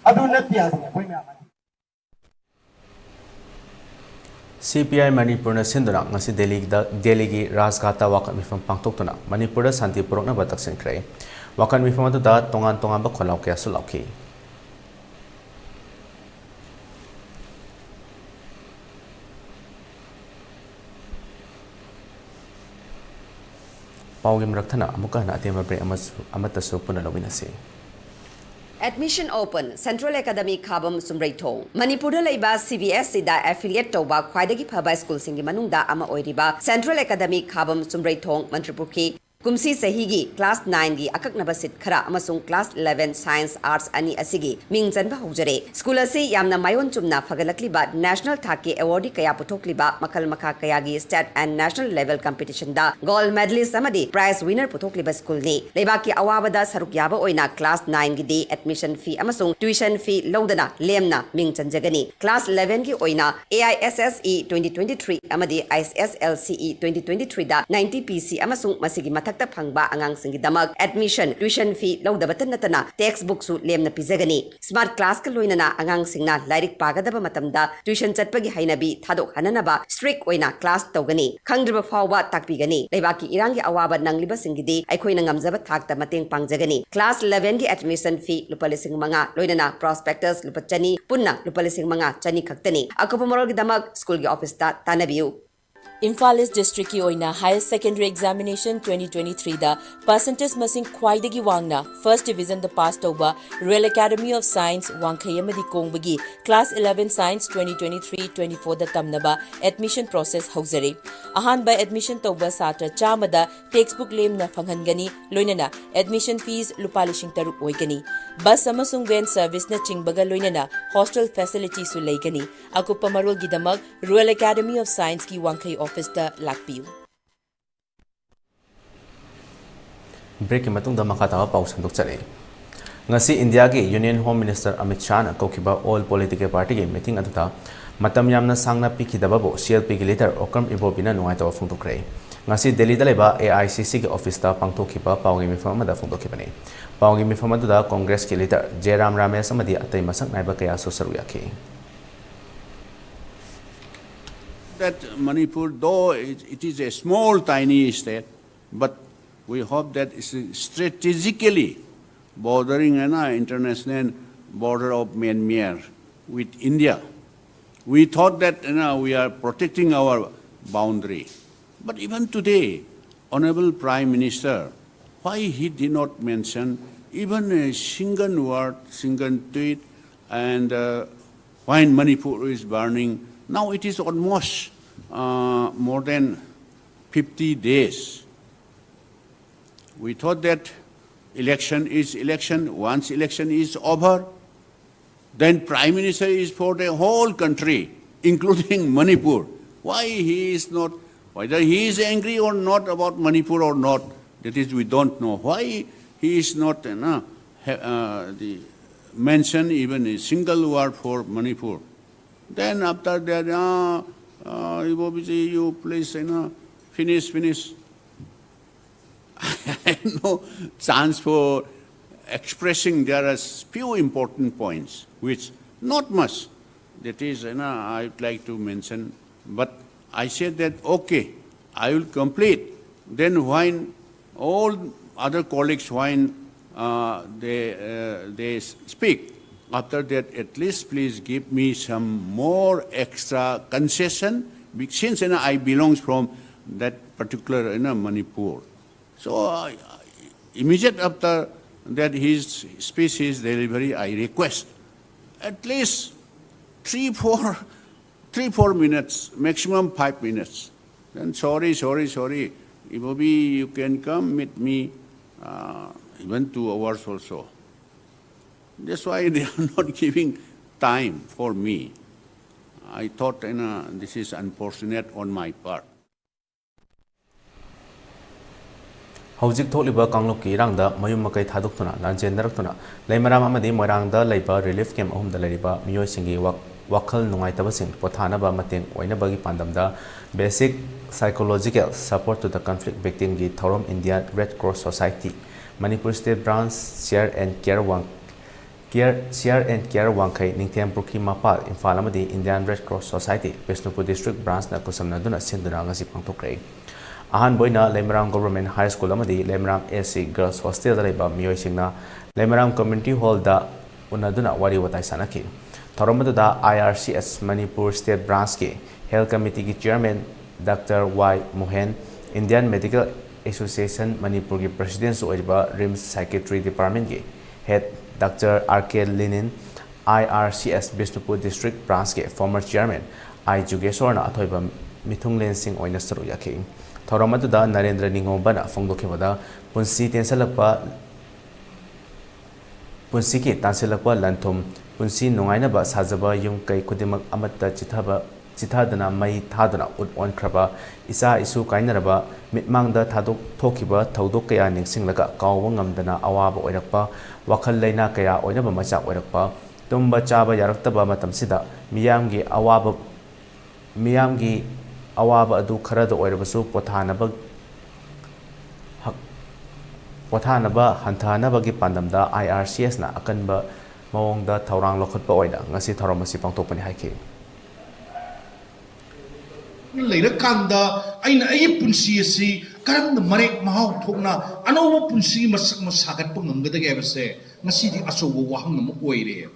ꯑꯗꯨ ꯅꯠꯇꯦ ꯍꯥꯏꯕꯅꯤ ꯑꯩꯈꯣꯏ ꯃꯌꯥꯝ ꯍꯥꯏꯗꯤ꯫ ꯁꯤ ꯄꯤ ꯑꯥꯏ ꯃꯅꯤꯄꯨꯔꯅ ꯁꯤꯟꯗꯨꯅ ꯉꯁꯤ ꯗꯦꯜꯂꯤꯗ, ꯗꯦꯜꯂꯤꯒꯤ ꯔꯥꯖꯘꯥꯠꯇ ꯋꯥꯀꯠ ꯃꯤꯐꯝ ꯄꯥꯡꯊꯣꯛꯇꯨꯅ ꯃꯅꯤꯄꯨꯔꯗ ꯁꯥꯟꯇꯤ ꯄꯨꯔꯛꯅꯕ ꯇꯛꯁꯤꯟꯈ꯭ꯔꯦ꯫ ꯋꯥꯀꯠ ꯃꯤꯐꯝ ꯑꯗꯨꯗ ꯇꯣꯉꯥꯟ ꯇꯣꯉꯥꯟꯕ ꯈꯣꯜꯂꯥꯎ ꯀꯌꯥꯁꯨ ꯂꯥꯎꯈꯤ꯫ ꯄꯥꯎꯒꯤ ꯃꯔꯛ ꯊꯠꯅ ꯑꯃꯨꯛꯀ ꯍꯟꯅ ꯑꯇꯦꯟꯕ ꯕ꯭ꯔꯦꯛ ꯑꯃꯁꯨ, ꯑꯃꯠꯇꯁꯨ ꯄꯨꯟꯅ ꯂꯧꯃꯤꯟꯅꯁꯤ꯫ Admission open, Central Academy ꯈꯥꯕꯝ ꯆꯨꯝꯕ꯭ꯔꯩꯊꯣꯡ꯫ ꯃꯅꯤꯄꯨꯔꯗ ꯂꯩꯕ ꯁꯤ ꯕꯤ ꯑꯦꯁ ꯏꯗ ꯑꯦꯐꯤꯂꯤꯌꯦꯠ ꯇꯧꯕ ꯈ꯭ꯋꯥꯏꯗꯒꯤ ꯐꯕ ꯁ꯭ꯀꯨꯜꯁꯤꯡꯒꯤ ꯃꯅꯨꯡꯗ ꯑꯃ ꯑꯣꯏꯔꯤꯕ Central Academy ꯈꯥꯕꯝ ꯆꯨꯝꯕ꯭ꯔꯩꯊꯣꯡ, ꯃꯟꯇ꯭ꯔꯤꯄꯨꯈ꯭ꯔꯤ, ꯀꯨꯝꯁꯤ ꯆꯍꯤꯒꯤ ꯀ꯭ꯂꯥꯁ ꯅꯥꯏꯟꯒꯤ ꯑꯀꯛꯅꯕ ꯁꯤꯠ ꯈꯔ ꯑꯃꯁꯨꯡ ꯀ꯭ꯂꯥꯁ ꯏꯂꯦꯚꯦꯟ ꯁꯥꯏꯟꯁ, ꯑꯥꯔꯠꯁ ꯑꯅꯤ ꯑꯁꯤꯒꯤ ꯃꯤꯡ ꯆꯟꯕ ꯍꯧꯖꯔꯦ꯫ ꯁ꯭ꯀꯨꯜ ꯑꯁꯤ ꯌꯥꯝꯅ ꯃꯥꯏꯑꯣꯟ ꯆꯨꯝꯅ ꯐꯒꯠꯂꯛꯂꯤꯕ, ꯅꯦꯁꯅꯦꯜ ꯊꯥꯛꯀꯤ ꯑꯦꯋꯥꯔꯗꯤ ꯀꯌꯥ ꯄꯨꯊꯣꯛꯂꯤꯕ, ꯃꯈꯜ ꯃꯈꯥ ꯀꯌꯥꯒꯤ ꯁ꯭ꯇꯦꯠ ꯑꯦꯟ ꯅꯦꯁꯅꯦꯜ ꯂꯦꯚꯦꯜ ꯀꯝꯄꯤꯇꯤꯁꯟꯗ ꯒꯣꯜꯗ ꯃꯦꯗꯂꯤꯁ ꯑꯃꯗꯤ ꯄ꯭ꯔꯥꯏꯖ ꯋꯤꯅꯔ ꯄꯨꯊꯣꯛꯂꯤꯕ ꯁ꯭ꯀꯨꯜꯅꯤ꯫ ꯂꯩꯕꯥꯛꯀꯤ ꯑꯋꯥꯕꯗ ꯁꯔꯨꯛ ꯌꯥꯕ ꯑꯣꯏꯅ ꯀ꯭ꯂꯥꯁ ꯅꯥꯏꯟꯒꯤꯗꯤ ꯑꯦꯗꯃꯤꯁꯟ ꯐꯤ ꯑꯃꯁꯨꯡ ꯇ꯭ꯌꯨꯁꯟ ꯐꯤ ꯂꯧꯗꯅ ꯂꯦꯝꯅ ꯃꯤꯡ ꯆꯟꯖꯒꯅꯤ꯫ ꯀ꯭ꯂꯥꯁ ꯏꯂꯦꯚꯦꯟꯒꯤ ꯑꯣꯏꯅ A I S S E twenty twenty three ꯑꯃꯗꯤ ꯑꯥꯏ ꯑꯦꯁ ꯑꯦꯁ L C E twenty twenty ꯊ꯭ꯔꯤꯗ ꯅꯥꯏꯟꯇꯤ ꯄꯤ ꯁꯤ ꯑꯃꯁꯨꯡ ꯃꯁꯤꯒꯤ ꯃꯊꯛꯇ ꯐꯪꯕ ꯑꯉꯥꯡꯁꯤꯡꯒꯤꯗꯃꯛ ꯑꯦꯗꯃꯤꯁꯟ, ꯇ꯭ꯌꯨꯁꯟ ꯐꯤ ꯂꯧꯗꯕꯇ ꯅꯠꯇꯅ ꯇꯦꯛꯁ ꯕꯨꯛꯁꯨ ꯂꯦꯝꯅ ꯄꯤꯖꯒꯅꯤ꯫ ꯁ꯭ꯃꯥꯔꯠ ꯀ꯭ꯂꯥꯁꯀ ꯂꯣꯏꯅꯅ ꯑꯉꯥꯡꯁꯤꯡꯅ ꯂꯥꯏꯔꯤꯛ ꯄꯥꯒꯗꯕ ꯃꯇꯝꯗ ꯇ꯭ꯌꯨꯁꯟ ꯆꯠꯄꯒꯤ ꯍꯩꯅꯕꯤ ꯊꯥꯗꯣꯛꯍꯟꯅꯅꯕ ꯁ꯭ꯇ꯭ꯔꯤꯛ ꯑꯣꯏꯅ ꯀ꯭ꯂꯥꯁ ꯇꯧꯒꯅꯤ꯫ ꯈꯪꯗ꯭ꯔꯤꯕ ꯐꯥꯎꯕ ꯇꯥꯛꯄꯤꯒꯅꯤ꯫ ꯂꯩꯕꯥꯛꯀꯤ ꯏꯔꯥꯡꯒꯤ ꯑꯋꯥꯕ ꯅꯪꯂꯤꯕꯁꯤꯡꯒꯤꯗꯤ ꯑꯩꯈꯣꯏꯅ ꯉꯝꯖꯕ ꯊꯥꯛꯇ ꯃꯇꯦꯡ ꯄꯥꯡꯖꯒꯅꯤ꯫ ꯀ꯭ꯂꯥꯁ ꯏꯂꯦꯚꯦꯟꯒꯤ ꯑꯦꯗꯃꯤꯁꯟ ꯐꯤ ꯂꯨꯄꯥ ꯂꯤꯁꯤꯡ ꯃꯉꯥ, ꯂꯣꯏꯅꯅ ꯄ꯭ꯔꯣꯁꯄꯦꯛꯇꯁ ꯂꯨꯄꯥ ꯆꯅꯤ, ꯄꯨꯟꯅ ꯂꯨꯄꯥ ꯂꯤꯁꯤꯡ ꯃꯉꯥ ꯆꯅꯤ ꯈꯛꯇꯅꯤ꯫ ꯑꯀꯨꯞꯄ ꯃꯔꯣꯜꯒꯤꯗꯃꯛ ꯁ꯭ꯀꯨꯜꯒꯤ ꯑꯣꯐꯤꯁꯇ ꯇꯥꯟꯅꯕꯤꯌꯨ꯫ ꯏꯝꯐꯥꯜ ꯏꯁ ꯗꯤꯁꯇ꯭ꯔꯤꯛꯀꯤ ꯑꯣꯏꯅ higher secondary examination twenty twenty ꯊ꯭ꯔꯤꯗ ꯄꯥꯔꯁꯦꯟꯇꯦꯖ ꯃꯁꯤꯡ ꯈ꯭ꯋꯥꯏꯗꯒꯤ ꯋꯥꯡꯅ ꯐꯥꯔꯁ ꯗꯤꯕꯤꯖꯟꯗ ꯄꯥꯁ ꯇꯧꯕ royal academy of science Wangkhei ꯑꯃꯗꯤ ꯀꯣꯡꯕꯒꯤ class eleven science twenty twenty three twenty ꯐꯣꯔꯗ ꯇꯝꯅꯕ ꯑꯦꯗꯃꯤꯁꯟ ꯄ꯭ꯔꯣꯁꯦꯁ ꯍꯧꯖꯔꯦ꯫ ꯑꯍꯥꯟꯕ ꯑꯦꯗꯃꯤꯁꯟ ꯇꯧꯕ ꯁꯥꯇ꯭ꯔ ꯆꯥꯝꯃꯗ ꯇꯦꯛꯁ ꯕꯨꯛ ꯂꯦꯝꯅ ꯐꯪꯍꯟꯒꯅꯤ, ꯂꯣꯏꯅꯅ ꯑꯦꯗꯃꯤꯁꯟ ꯐꯤꯁ ꯂꯨꯄꯥ ꯂꯤꯁꯤꯡ ꯇꯔꯨꯛ ꯑꯣꯏꯒꯅꯤ꯫ ꯕꯁ ꯑꯃꯁꯨꯡ ꯚꯦꯟ ꯁꯔꯚꯤꯁꯅꯆꯤꯡꯕꯒ ꯂꯣꯏꯅꯅ ꯍꯣꯁꯇꯦꯜ ꯐꯦꯁꯤꯂꯤꯇꯤꯁꯨ ꯂꯩꯒꯅꯤ꯫ ꯑꯀꯨꯞꯄ ꯃꯔꯣꯜꯒꯤꯗꯃꯛ ꯔꯣꯌꯦꯜ ꯑꯦꯀꯥꯗꯃꯤ ꯑꯣꯐ ꯁꯥꯏꯟꯁꯀꯤ ꯋꯥꯡꯈꯩ ꯑꯣꯐꯤꯁꯇ ꯂꯥꯛꯄꯤꯌꯨ꯫ ꯕ꯭ꯔꯦꯛꯀꯤ ꯃꯇꯨꯡꯗ ꯃꯈꯥ ꯇꯥꯕ ꯄꯥꯎ ꯁꯟꯗꯣꯛꯆꯔꯛꯏ꯫ ꯉꯁꯤ ꯏꯟꯗꯤꯌꯥꯒꯤ ꯌꯨꯅꯤꯌꯟ ꯍꯣꯝ ꯃꯤꯅꯤꯁꯇꯔ ꯑꯃꯤꯠ ꯁꯥꯍꯅ ꯀꯧꯈꯤꯕ ꯑꯣꯜ ꯄꯣꯂꯤꯇꯤꯀꯦꯜ ꯄꯥꯔꯇꯤꯒꯤ ꯃꯤꯇꯤꯡ ꯑꯗꯨꯗ ꯃꯇꯝ ꯌꯥꯝꯅ ꯁꯥꯡꯅ ꯄꯤꯈꯤꯗꯕꯕꯨ ꯁꯤ ꯑꯦꯜ ꯄꯤꯒꯤ ꯂꯤꯗꯔ ꯑꯣꯀ꯭ꯔꯝ ꯏꯕꯣꯕꯤꯅ ꯅꯨꯡꯉꯥꯏꯇꯕ ꯐꯣꯡꯗꯣꯛꯈ꯭ꯔꯦ꯫ ꯉꯁꯤ ꯗꯦꯜꯂꯤꯗ ꯂꯩꯕ ꯑꯦ ꯑꯥꯏ ꯁꯤ ꯁꯤꯒꯤ ꯑꯣꯐꯤꯁꯇ ꯄꯥꯡꯊꯣꯛꯈꯤꯕ ꯄꯥꯎꯒꯤ ꯃꯤꯐꯝ ꯑꯃꯗ ꯐꯣꯡꯗꯣꯛꯈꯤꯕꯅꯤ꯫ ꯄꯥꯎꯒꯤ ꯃꯤꯐꯝ ꯑꯗꯨꯗ ꯀꯣꯡꯒ꯭ꯔꯦꯁꯀꯤ ꯂꯤꯗꯔ ꯖꯦꯔꯥꯝ ꯔꯥꯃꯦꯁ ꯑꯃꯗꯤ ꯑꯇꯩ ꯃꯁꯛ ꯅꯥꯏꯕ ꯀꯌꯥꯁꯨ ꯁꯔꯨꯛ ꯌꯥꯈꯤ꯫ That Manipur, though it, it is a small, tiny state, but we hope that it's strategically bordering an international border of Myanmar with India. We thought that, you know, we are protecting our boundary. But even today, Honorable Prime Minister, why he did not mention even a single word, single tweet, and uh, when Manipur is burning, now it is almost uh, more than fifty days. We thought that election is election, once election is over, then Prime Minister is for the whole country, including Manipur. Why he is not, whether he is angry or not about Manipur or not, that is, we don't know. Why he is not, you know, ha- uh, the, mention even a single word for Manipur? Then after that, uh, uh, Ibobi ji, you please, you know, finish, finish. I had no chance for expressing. There are few important points, which not much. That is, you know, I would like to mention. But I said that, okay, I will complete. Then when all other colleagues, when uh, they, uh, they s- speak, after that, at least please give me some more extra concession, be- since, you know, I belongs from that particular, you know, Manipur. So uh, immediate after that his speech, his delivery, I request at least three, four, three, four minutes, maximum five minutes. Then sorry, sorry, sorry. Ibobi, you can come meet me uh, even two hours also. That's why they are not giving time for me. I thought, you know, this is unfortunate on my part. ꯍꯧꯖꯤꯛ ꯊꯣꯛꯂꯤꯕ ꯀꯥꯡꯂꯨꯞꯀꯤ ꯏꯔꯥꯡꯗ ꯃꯌꯨꯝ ꯃꯀꯩ ꯊꯥꯗꯣꯛꯇꯨꯅ ꯂꯥꯟꯖꯦꯟꯅꯔꯛꯇꯨꯅ ꯂꯩꯃꯔꯥꯝ ꯑꯃꯗꯤ ꯃꯣꯏꯔꯥꯡꯗ ꯂꯩꯕ relief camp ꯑꯍꯨꯝꯗ ꯂꯩꯔꯤꯕ ꯃꯤꯑꯣꯏꯁꯤꯡꯒꯤ ꯋꯥ-, ꯋꯥꯈꯜ ꯅꯨꯡꯉꯥꯏꯇꯕꯁꯤꯡ ꯄꯣꯊꯥꯅꯕ ꯃꯇꯦꯡ ꯑꯣꯏꯅꯕꯒꯤ ꯄꯥꯟꯗꯝꯗ Basic Psychological Support to the Conflict Victimꯒꯤ ꯊꯧꯔꯝ Indian Red Cross Society, Manipur State Branch, Share and Care ꯋꯥꯡ-, Care, Share and Care ꯋꯥꯡꯈꯩ, ꯅꯤꯡꯊꯦꯝ ꯄꯨꯈ꯭ꯔꯤ ꯃꯄꯥꯜ, ꯏꯝꯐꯥꯜ ꯑꯃꯗꯤ Indian Red Cross Society, Bishnupur District Branchꯅ ꯈꯨꯠꯁꯝꯅꯗꯨꯅ ꯁꯤꯟꯗꯨꯅ ꯉꯁꯤ ꯄꯥꯡꯊꯣꯛꯈ꯭ꯔꯦ꯫ ꯑꯍꯥꯟꯕ ꯑꯣꯏꯅ ꯂꯩꯃꯔꯥꯝ Government High School ꯑꯃꯗꯤ ꯂꯩꯃꯔꯥꯝ A C Girls Hostelꯗ ꯂꯩꯕ ꯃꯤꯑꯣꯏꯁꯤꯡꯅ ꯂꯩꯃꯔꯥꯝ Community Hallꯗ ꯎꯅꯗꯨꯅ ꯋꯥꯔꯤ ꯋꯥꯇꯥꯏ ꯁꯥꯟꯅꯈꯤ꯫ ꯊꯧꯔꯝ ꯑꯗꯨꯗ I R C S Manipur State Branchꯀꯤ Health Committeeꯒꯤ Chairman Doctor Y ꯃꯣꯍꯦꯟ, Indian Medical Association Manipurꯒꯤ Presidentꯁꯨ ꯑꯣꯏꯔꯤꯕ RIMS Psychiatry Departmentꯀꯤ Head Doctor R K ꯂꯤꯅꯤꯟ, I R C S Bishnupur District Branchꯀꯤ former Chairman I ꯖꯨꯒꯦꯁꯣꯔꯅ ꯑꯊꯣꯏꯕ ꯃꯤꯊꯨꯡꯂꯦꯟꯁꯤꯡ ꯑꯣꯏꯅ ꯁꯔꯨꯛ ꯌꯥꯈꯤ꯫ ꯊꯧꯔꯝ ꯑꯗꯨꯗ ꯅꯔꯦꯟꯗ꯭ꯔ ꯅꯤꯉꯣꯝꯕꯅ ꯐꯣꯡꯗꯣꯛꯈꯤꯕꯗ, ꯄꯨꯟꯁꯤ ꯇꯦꯟꯁꯤꯜꯂꯛꯄ, ꯄꯨꯟꯁꯤꯒꯤ ꯇꯥꯟꯁꯤꯜꯂꯛꯄ ꯂꯟ-ꯊꯨꯝ, ꯄꯨꯟꯁꯤ ꯅꯨꯡꯉꯥꯏꯅꯕ ꯁꯥꯖꯕ ꯌꯨꯝ ꯀꯩ ꯈꯨꯗꯤꯡꯃꯛ ꯑꯃꯠꯇ ꯆꯤꯊꯕ, ꯆꯤꯊꯗꯅ ꯃꯩ ꯊꯥꯗꯨꯅ ꯎꯠ ꯑꯣꯟꯈ꯭ꯔꯕ, ꯏꯆꯥ ꯏꯁꯨ ꯀꯥꯏꯅꯔꯕ, ꯃꯤꯠꯃꯥꯡꯗ ꯊꯥꯗꯣꯛ-, ꯊꯣꯛꯈꯤꯕ ꯊꯧꯗꯣꯛ ꯀꯌꯥ ꯅꯤꯡꯁꯤꯡꯂꯒ ꯀꯥꯎꯕ ꯉꯝꯗꯅ ꯑꯋꯥꯕ ꯑꯣꯏꯔꯛꯄ, ꯋꯥꯈꯜ ꯂꯩꯅꯥ ꯀꯌꯥ ꯑꯣꯏꯅꯕ ꯃꯆꯥꯛ ꯑꯣꯏꯔꯛꯄ, ꯇꯨꯝꯕ ꯆꯥꯕ ꯌꯥꯔꯛꯇꯕ ꯃꯇꯝꯁꯤꯗ ꯃꯤꯌꯥꯝꯒꯤ ꯑꯋꯥꯕ, ꯃꯤꯌꯥꯝꯒꯤ ꯑꯋꯥꯕ ꯑꯗꯨ ꯈꯔꯗ ꯑꯣꯏꯔꯕꯁꯨ ꯄꯣꯊꯥꯅꯕ, ꯍꯛ-, ꯄꯣꯊꯥꯅꯕ ꯍꯟꯊꯍꯅꯕꯒꯤ ꯄꯥꯟꯗꯝꯗ I R C Sꯅ ꯑꯀꯟꯕ ꯃꯑꯣꯡꯗ ꯊꯧꯔꯥꯡ ꯂꯧꯈꯠꯄ ꯑꯣꯏꯅ ꯉꯁꯤ ꯊꯧꯔꯝ ꯑꯁꯤ ꯄꯥꯡꯊꯣꯛꯄꯅꯤ ꯍꯥꯏꯈꯤ꯫ ꯂꯩꯔꯀꯥꯟꯗ ꯑꯩꯅ ꯑꯩꯒꯤ ꯄꯨꯟꯁꯤ ꯑꯁꯤ ꯀꯔꯝꯅ ꯃꯔꯦꯛ ꯃꯍꯥꯎ ꯊꯣꯛꯅ ꯑꯅꯧꯕ ꯄꯨꯟꯁꯤꯒꯤ ꯃꯁꯛ ꯑꯃ ꯁꯥꯒꯠꯄ ꯉꯝꯒꯗꯒꯦ ꯍꯥꯏꯕꯁꯦ ꯉꯁꯤꯗꯤ ꯑꯆꯧꯕ ꯋꯥꯍꯪ ꯑꯃ ꯑꯣꯏꯔꯦ꯫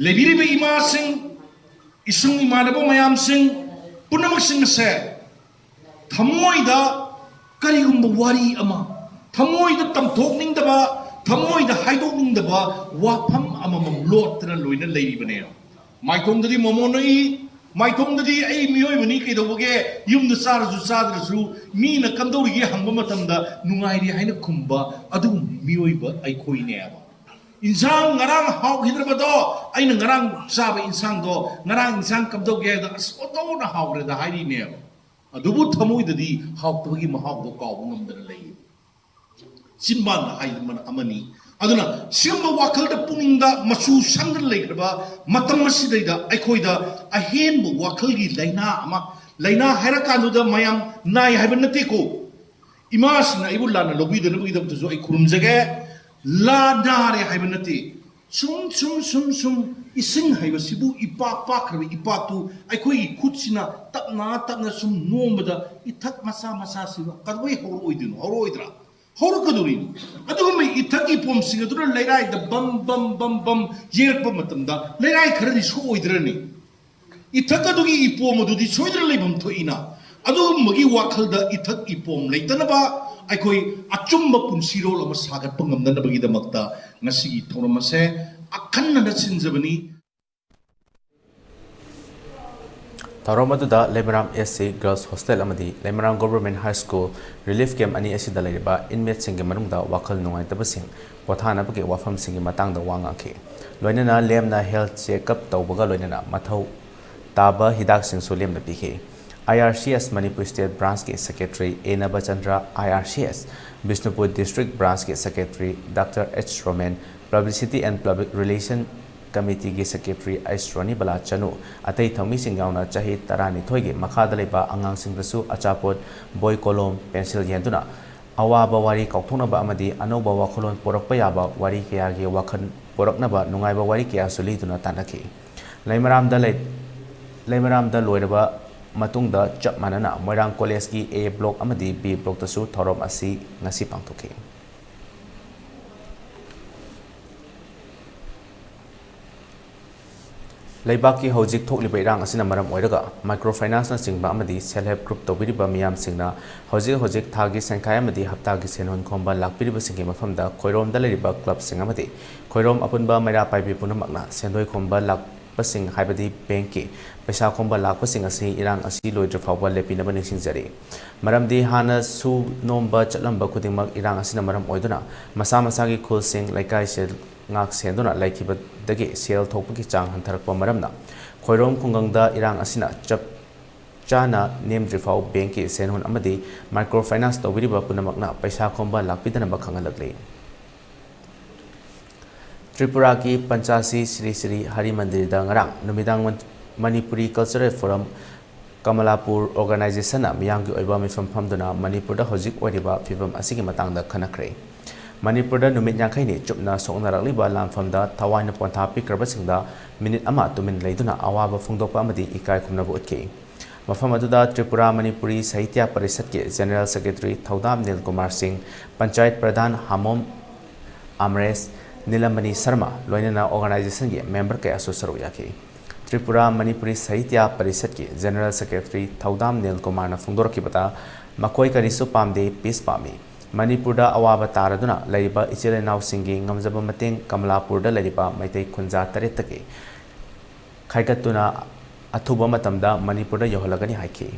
ꯂꯩꯕꯤꯔꯤꯕ ꯏꯃꯥꯁꯤꯡ, ꯏꯁꯨꯡ ꯏꯃꯥꯟꯅꯕ ꯃꯌꯥꯝꯁꯤꯡ ꯄꯨꯝꯅꯃꯛꯁꯤꯡ ꯑꯁꯦ ꯊꯃꯣꯏꯗ ꯀꯔꯤꯒꯨꯝꯕ ꯋꯥꯔꯤ ꯑꯃ, ꯊꯃꯣꯏꯗ ꯇꯝꯊꯣꯛꯅꯤꯡꯗꯕ, ꯊꯃꯣꯏꯗ ꯍꯥꯏꯗꯣꯛꯅꯤꯡꯗꯕ ꯋꯥꯐꯝ ꯑꯃꯃꯝ ꯂꯣꯠꯇꯅ ꯂꯣꯏꯅ ꯂꯩꯔꯤꯕꯅꯦ꯫ ꯃꯥꯏꯊꯣꯡꯗꯗꯤ ꯃꯣꯃꯣꯟ ꯎꯏ, ꯃꯥꯏꯊꯣꯡꯗꯗꯤ ꯑꯩ ꯃꯤꯑꯣꯏꯕꯅꯤ, ꯀꯩꯗꯧꯕꯒꯦ, ꯌꯨꯝꯗ ꯆꯥꯔꯁꯨ ꯆꯥꯗ꯭ꯔꯁꯨ ꯃꯤꯅ ꯀꯝꯗꯧꯔꯤꯒꯦ ꯍꯪꯕ ꯃꯇꯝꯗ ꯅꯨꯡꯉꯥꯏꯔꯤ ꯍꯥꯏꯅ ꯈꯨꯝꯕ ꯑꯗꯨꯒꯨꯝꯕ ꯃꯤꯑꯣꯏꯕ ꯑꯩꯈꯣꯏꯅꯦꯕ꯫ ꯏꯟꯁꯥꯡ ꯉꯔꯥꯡ ꯍꯥꯎꯈꯤꯗ꯭ꯔꯕꯗꯣ, ꯑꯩꯅ ꯉꯔꯥꯡ ꯆꯥꯕ ꯏꯟꯁꯥꯡꯗꯣ, ꯉꯔꯥꯡ ꯏꯟꯁꯥꯡ ꯀꯝꯗꯧꯒꯦ ꯍꯥꯏꯕꯗ, "ꯑꯁ, ꯑꯣꯟꯊꯣꯛꯅ ꯍꯥꯎꯈ꯭ꯔꯦꯗ" ꯍꯥꯏꯔꯤꯅꯦꯕ꯫ ꯑꯗꯨꯕꯨ ꯊꯃꯣꯏꯗꯗꯤ ꯍꯥꯎꯇꯕꯒꯤ ꯃꯍꯥꯎꯗꯣ ꯀꯥꯎꯕ ꯉꯝꯗꯅ ꯂꯩ꯫ ꯆꯤꯟꯕꯥꯟꯗ ꯍꯥꯏꯕ ꯑꯃꯅꯤ꯫ ꯑꯗꯨꯅ ꯁꯤꯒꯨꯝꯕ ꯋꯥꯈꯜꯗ ꯄꯨꯛꯅꯤꯡꯗ ꯃꯆꯨ ꯁꯪꯗꯨꯅ ꯂꯩꯈ꯭ꯔꯕ ꯃꯇꯝ ꯑꯁꯤꯗꯩꯗ ꯑꯩꯈꯣꯏꯗ ꯑꯍꯦꯟꯕ ꯋꯥꯈꯜꯒꯤ ꯂꯥꯏꯅꯥ ꯑꯃ, ꯂꯥꯏꯅꯥ ꯍꯥꯏꯔꯀꯥꯟꯗꯨꯗ ꯃꯌꯥꯝ ꯅꯥꯏ ꯍꯥꯏꯕ ꯅꯠꯇꯦꯀꯣ꯫ ꯏꯃꯥꯁꯤꯡꯅ ꯑꯩꯕꯨ ꯂꯥꯟꯅ ꯂꯧꯕꯤꯗꯅꯕꯒꯤꯗꯃꯛꯇꯁꯨ ꯑꯩ ꯈꯨꯔꯨꯝꯖꯒꯦ꯫ ꯂꯥ ꯅꯥꯔꯦ ꯍꯥꯏꯕ ꯅꯠꯇꯦ꯫ ꯁꯨꯝ ꯁꯨꯝ ꯁꯨꯝ ꯁꯨꯝ ꯏꯁꯤꯡ ꯍꯥꯏꯕꯁꯤꯕꯨ ꯏꯄꯥꯛ ꯄꯥꯛꯈ꯭ꯔꯕ ꯏꯄꯥꯛꯇꯨ ꯑꯩꯈꯣꯏꯒꯤ ꯈꯨꯠꯁꯤꯅ ꯇꯞꯅ ꯇꯞꯅ ꯁꯨꯝ ꯅꯣꯝꯕꯗ ꯏꯊꯛ ꯃꯆꯥ ꯃꯆꯥꯁꯤꯕꯨ ꯀꯩꯗꯧꯉꯩ ꯍꯧꯔꯛꯑꯣꯏꯗꯣꯏꯅꯣ? ꯍꯧꯔꯛꯑꯣꯏꯗ꯭ꯔꯥ? ꯍꯧꯔꯛꯀꯗꯧꯔꯤꯅꯤ꯫ ꯑꯗꯨꯒꯨꯝꯕ ꯏꯊꯛ ꯏꯄꯣꯝꯁꯤꯡ ꯑꯗꯨꯅ ꯂꯩꯔꯥꯏꯗ ꯕꯝ ꯕꯝ ꯕꯝ ꯕꯝ ꯌꯩꯔꯛꯄ ꯃꯇꯝꯗ ꯂꯩꯔꯥꯏ ꯈꯔꯗꯤ ꯁꯣꯛꯑꯣꯏꯗ꯭ꯔꯅꯤ? ꯏꯊꯛ ꯑꯗꯨꯒꯤ ꯏꯄꯣꯝ ꯑꯗꯨꯗꯤ ꯁꯣꯏꯗꯅ ꯂꯩꯐꯝ ꯊꯣꯛꯏꯅ꯫ ꯑꯗꯨꯒꯨꯝꯕꯒꯤ ꯋꯥꯈꯜꯗ ꯏꯊꯛ ꯏꯄꯣꯝ ꯂꯩꯇꯅꯕ ꯑꯩꯈꯣꯏ ꯑꯆꯨꯝꯕ ꯄꯨꯟꯁꯤꯔꯣꯜ ꯑꯃ ꯁꯥꯒꯠꯄ ꯉꯝꯅꯅꯕꯒꯤꯗꯃꯛꯇ ꯉꯁꯤꯒꯤ ꯊꯧꯔꯝ ꯑꯁꯦ ꯑꯈꯟꯅꯅ ꯁꯤꯟꯖꯕꯅꯤ꯫ ꯊꯧꯔꯝ ꯑꯗꯨꯗ ꯂꯩꯃꯔꯥꯝ S C Girls Hostel ꯑꯃꯗꯤ ꯂꯩꯃꯔꯥꯝ Government High School relief camp ꯑꯅꯤ ꯑꯁꯤꯗ ꯂꯩꯔꯤꯕ inmateꯁꯤꯡꯒꯤ ꯃꯅꯨꯡꯗ ꯋꯥꯈꯜ ꯅꯨꯡꯉꯥꯏꯇꯕꯁꯤꯡ ꯄꯣꯊꯥꯅꯕꯒꯤ ꯋꯥꯐꯝꯁꯤꯡꯒꯤ ꯃꯇꯥꯡꯗ ꯋꯥ ꯉꯥꯡꯈꯤ꯫ ꯂꯣꯏꯅꯅ ꯂꯦꯝꯅ health check up ꯇꯧꯕꯒ ꯂꯣꯏꯅꯅ ꯃꯊꯧ ꯇꯥꯕ ꯍꯤꯗꯥꯛꯁꯤꯡꯁꯨ ꯂꯦꯝꯅ ꯄꯤꯈꯤ꯫ I R C S Manipur State Branchꯀꯤ Secretary A Nabachandra, I R C S Bishnupur District Branchꯀꯤ Secretary Doctor H Roman, Publicity and Public Relation Committeeꯒꯤ Secretary H Ronibala Chanu, ꯑꯇꯩ ꯊꯧꯃꯤꯁꯤꯡ ꯌꯥꯎꯅ ꯆꯍꯤ ꯇꯔꯥꯅꯤꯊꯣꯏꯒꯤ ꯃꯈꯥꯗ ꯂꯩꯕ ꯑꯉꯥꯡꯁꯤꯡꯗꯁꯨ ꯑꯆꯥꯄꯣꯠ, ꯕꯣꯏ, ꯀꯣꯂꯣꯝ, ꯄꯦꯟꯁꯤꯜ ꯌꯦꯟꯗꯨꯅ ꯑꯋꯥꯕ ꯋꯥꯔꯤ ꯀꯥꯎꯊꯣꯛꯅꯕ ꯑꯃꯗꯤ ꯑꯅꯧꯕ ꯋꯥꯈꯜꯂꯣꯟ ꯄꯨꯔꯛꯄ ꯌꯥꯕ ꯋꯥꯔꯤ ꯀꯌꯥꯒꯤ ꯋꯥꯈꯜ ꯄꯨꯔꯛꯅꯕ ꯅꯨꯡꯉꯥꯏꯕ ꯋꯥꯔꯤ ꯀꯌꯥꯁꯨ ꯂꯤꯗꯨꯅ ꯇꯥꯟꯅꯈꯤ꯫ ꯂꯩꯃꯔꯥꯝꯗ ꯂꯩ-, ꯂꯩꯃꯔꯥꯝꯗ ꯂꯣꯏꯔꯕ ꯃꯇꯨꯡꯗ ꯆꯞ ꯃꯥꯟꯅꯅ ꯃꯣꯏꯔꯥꯡ ꯀꯣꯂꯦꯖꯀꯤ A block ꯑꯃꯗꯤ B blockꯇꯁꯨ ꯊꯧꯔꯝ ꯑꯁꯤ ꯉꯁꯤ ꯄꯥꯡꯊꯣꯛꯈꯤ꯫ ꯂꯩꯕꯥꯛꯀꯤ ꯍꯧꯖꯤꯛ ꯊꯣꯛꯂꯤꯕ ꯏꯔꯥꯡ ꯑꯁꯤꯅ ꯃꯔꯝ ꯑꯣꯏꯔꯒ micro financeꯅꯆꯤꯡꯕ ꯑꯃꯗꯤ self help group ꯇꯧꯕꯤꯔꯤꯕ ꯃꯤꯌꯥꯝꯁꯤꯡꯅ ꯍꯧꯖꯤꯛ ꯍꯧꯖꯤꯛ ꯊꯥꯒꯤ ꯁꯦꯟꯈꯥꯏ ꯑꯃꯗꯤ ꯍꯞꯇꯥꯒꯤ ꯁꯦꯟꯍꯣꯟ ꯈꯣꯝꯕ ꯂꯥꯛꯄꯤꯔꯤꯕꯁꯤꯡꯒꯤ ꯃꯐꯝꯗ ꯈꯣꯏꯔꯣꯝꯗ ꯂꯩꯔꯤꯕ clubꯁꯤꯡ ꯑꯃꯗꯤ ꯈꯣꯏꯔꯣꯝ ꯑꯄꯨꯟꯕ ꯃꯩꯔꯥ ꯄꯥꯏꯕꯤ ꯄꯨꯝꯅꯃꯛꯅ ꯁꯦꯟꯗꯣꯏ ꯈꯣꯝꯕ ꯂꯥꯛꯄꯁꯤꯡ, ꯍꯥꯏꯕꯗꯤ bankꯀꯤ ꯄꯩꯁꯥ ꯈꯣꯝꯕ ꯂꯥꯛꯄꯁꯤꯡ ꯑꯁꯤ ꯏꯔꯥꯡ ꯑꯁꯤ ꯂꯣꯏꯗ꯭ꯔꯤꯐꯥꯎꯕ ꯂꯦꯞꯄꯤꯅꯕ ꯅꯤꯡꯁꯤꯡꯖꯔꯤ꯫ ꯃꯔꯝꯗꯤ ꯍꯥꯟꯅ ꯁꯨ ꯅꯣꯝꯕ ꯆꯠꯂꯝꯕ ꯈꯨꯗꯤꯡꯃꯛ ꯏꯔꯥꯡ ꯑꯁꯤꯅ ꯃꯔꯝ ꯑꯣꯏꯗꯨꯅ ꯃꯁꯥ ꯃꯁꯥꯒꯤ ꯈꯨꯜꯁꯤꯡ, ꯂꯩꯀꯥꯏꯁꯦ ꯉꯥꯛ ꯁꯦꯟꯗꯨꯅ ꯂꯩꯈꯤꯕꯗꯒꯤ ꯁꯦꯜ ꯊꯣꯛꯄꯒꯤ ꯆꯥꯡ ꯍꯟꯊꯔꯛꯄ ꯃꯔꯝꯅ ꯈꯣꯏꯔꯣꯝ ꯈꯨꯡꯒꯪꯗ ꯏꯔꯥꯡ ꯑꯁꯤꯅ ꯆꯞ ꯆꯥꯅ ꯅꯦꯝꯗ꯭ꯔꯤꯐꯥꯎ ꯕꯦꯡꯛꯀꯤ ꯁꯦꯟꯍꯨꯟ ꯑꯃꯗꯤ ꯃꯥꯏꯀ꯭ꯔꯣ ꯐꯥꯏꯅꯥꯟꯁ ꯇꯧꯕꯤꯔꯤꯕ ꯄꯨꯝꯅꯃꯛꯅ ꯄꯩꯁꯥ ꯈꯣꯝꯕ ꯂꯥꯛꯄꯤꯗꯅꯕ ꯈꯪꯍꯜꯂꯛꯂꯤ꯫ ꯇ꯭ꯔꯤꯄꯨꯔꯥꯒꯤ ꯄꯟꯆꯥꯁꯤ ꯁ꯭ꯔꯤ ꯁ꯭ꯔꯤ ꯍꯔꯤ ꯃꯟꯗꯤꯔꯗ ꯉꯔꯥꯡ ꯅꯨꯃꯤꯗꯥꯡ ꯃꯟ-, ꯃꯅꯤꯄꯨꯔꯤ ꯀꯜꯆꯔꯦꯜ ꯐꯣꯔꯝ ꯀꯃꯂꯥꯄꯨꯔ ꯑꯣꯔꯒꯅꯥꯏꯖꯦꯁꯟꯅ ꯃꯤꯌꯥꯝꯒꯤ ꯑꯣꯏꯕ ꯃꯤꯐꯝ ꯐꯝꯗꯨꯅ ꯃꯅꯤꯄꯨꯔꯗ ꯍꯧꯖꯤꯛ ꯑꯣꯏꯔꯤꯕ ꯐꯤꯕꯝ ꯑꯁꯤꯒꯤ ꯃꯇꯥꯡꯗ ꯈꯟꯅꯈ꯭ꯔꯦ꯫ ꯃꯅꯤꯄꯨꯔꯗ ꯅꯨꯃꯤꯠ ꯌꯥꯡꯈꯩꯅꯤ ꯆꯨꯞꯅ ꯁꯣꯛꯅꯔꯛꯂꯤꯕ ꯂꯥꯟꯐꯝꯗ ꯊꯋꯥꯏꯅ ꯄꯣꯟꯊꯥ ꯄꯤꯈ꯭ꯔꯕꯁꯤꯡꯗ ꯃꯤꯅꯤꯠ ꯑꯃ ꯇꯨꯃꯤꯟ ꯂꯩꯗꯨꯅ ꯑꯋꯥꯕ ꯐꯣꯡꯗꯣꯛꯄ ꯑꯃꯗꯤ ꯏꯀꯥꯏ ꯈꯨꯝꯅꯕ ꯎꯠꯈꯤ꯫ ꯃꯐꯝ ꯑꯗꯨꯗ ꯇ꯭ꯔꯤꯄꯨꯔꯥ ꯃꯅꯤꯄꯨꯔꯤ ꯁꯥꯍꯤꯇ꯭ꯌ ꯄꯔꯤꯁꯠꯀꯤ ꯖꯦꯅꯔꯦꯜ ꯁꯦꯀ꯭ꯔꯦꯇꯔꯤ ꯊꯧꯗꯥꯝ ꯅꯤꯜ ꯀꯨꯃꯥꯔ ꯁꯤꯡ, ꯄꯟꯆꯥꯌꯠ ꯄ꯭ꯔꯙꯥꯟ ꯍꯥꯃꯣꯝ ꯑꯃꯔꯦꯁ, ꯅꯤꯂꯃꯅꯤ ꯁꯔꯃ, ꯂꯣꯏꯅꯅ ꯑꯣꯔꯒꯅꯥꯏꯖꯦꯁꯟꯒꯤ ꯃꯦꯝꯕꯔ ꯀꯌꯥꯁꯨ ꯁꯔꯨꯛ ꯌꯥꯈꯤ꯫ ꯇ꯭ꯔꯤꯄꯨꯔꯥ ꯃꯅꯤꯄꯨꯔꯤ ꯁꯥꯍꯤꯇ꯭ꯌ ꯄꯔꯤꯁꯠꯀꯤ ꯖꯦꯅꯔꯦꯜ ꯁꯦꯀ꯭ꯔꯦꯇꯔꯤ ꯊꯧꯗꯥꯝ ꯅꯤꯜ ꯀꯨꯃꯥꯔꯅ ꯐꯣꯡꯗꯣꯔꯛꯈꯤꯕꯗ, ꯃꯈꯣꯏ ꯀꯔꯤꯁꯨ ꯄꯥꯝꯗꯦ, ꯄꯤꯁ ꯄꯥꯝꯃꯤ꯫ ꯃꯅꯤꯄꯨꯔꯗ ꯑꯋꯥꯕ ꯇꯥꯔꯗꯨꯅ ꯂꯩꯔꯤꯕ ꯏꯆꯤꯜ ꯏꯅꯥꯎꯁꯤꯡꯒꯤ ꯉꯝꯖꯕ ꯃꯇꯦꯡ ꯀꯃꯂꯥꯄꯨꯔꯗ ꯂꯩꯔꯤꯕ ꯃꯩꯇꯩ ꯈꯨꯟꯖꯥ ꯇꯔꯦꯠꯇꯒꯤ ꯈꯥꯏꯒꯠꯇꯨꯅ ꯑꯊꯨꯕ ꯃꯇꯝꯗ ꯃꯅꯤꯄꯨꯔꯗ ꯌꯧꯍꯜꯂꯒꯅꯤ ꯍꯥꯏꯈꯤ꯫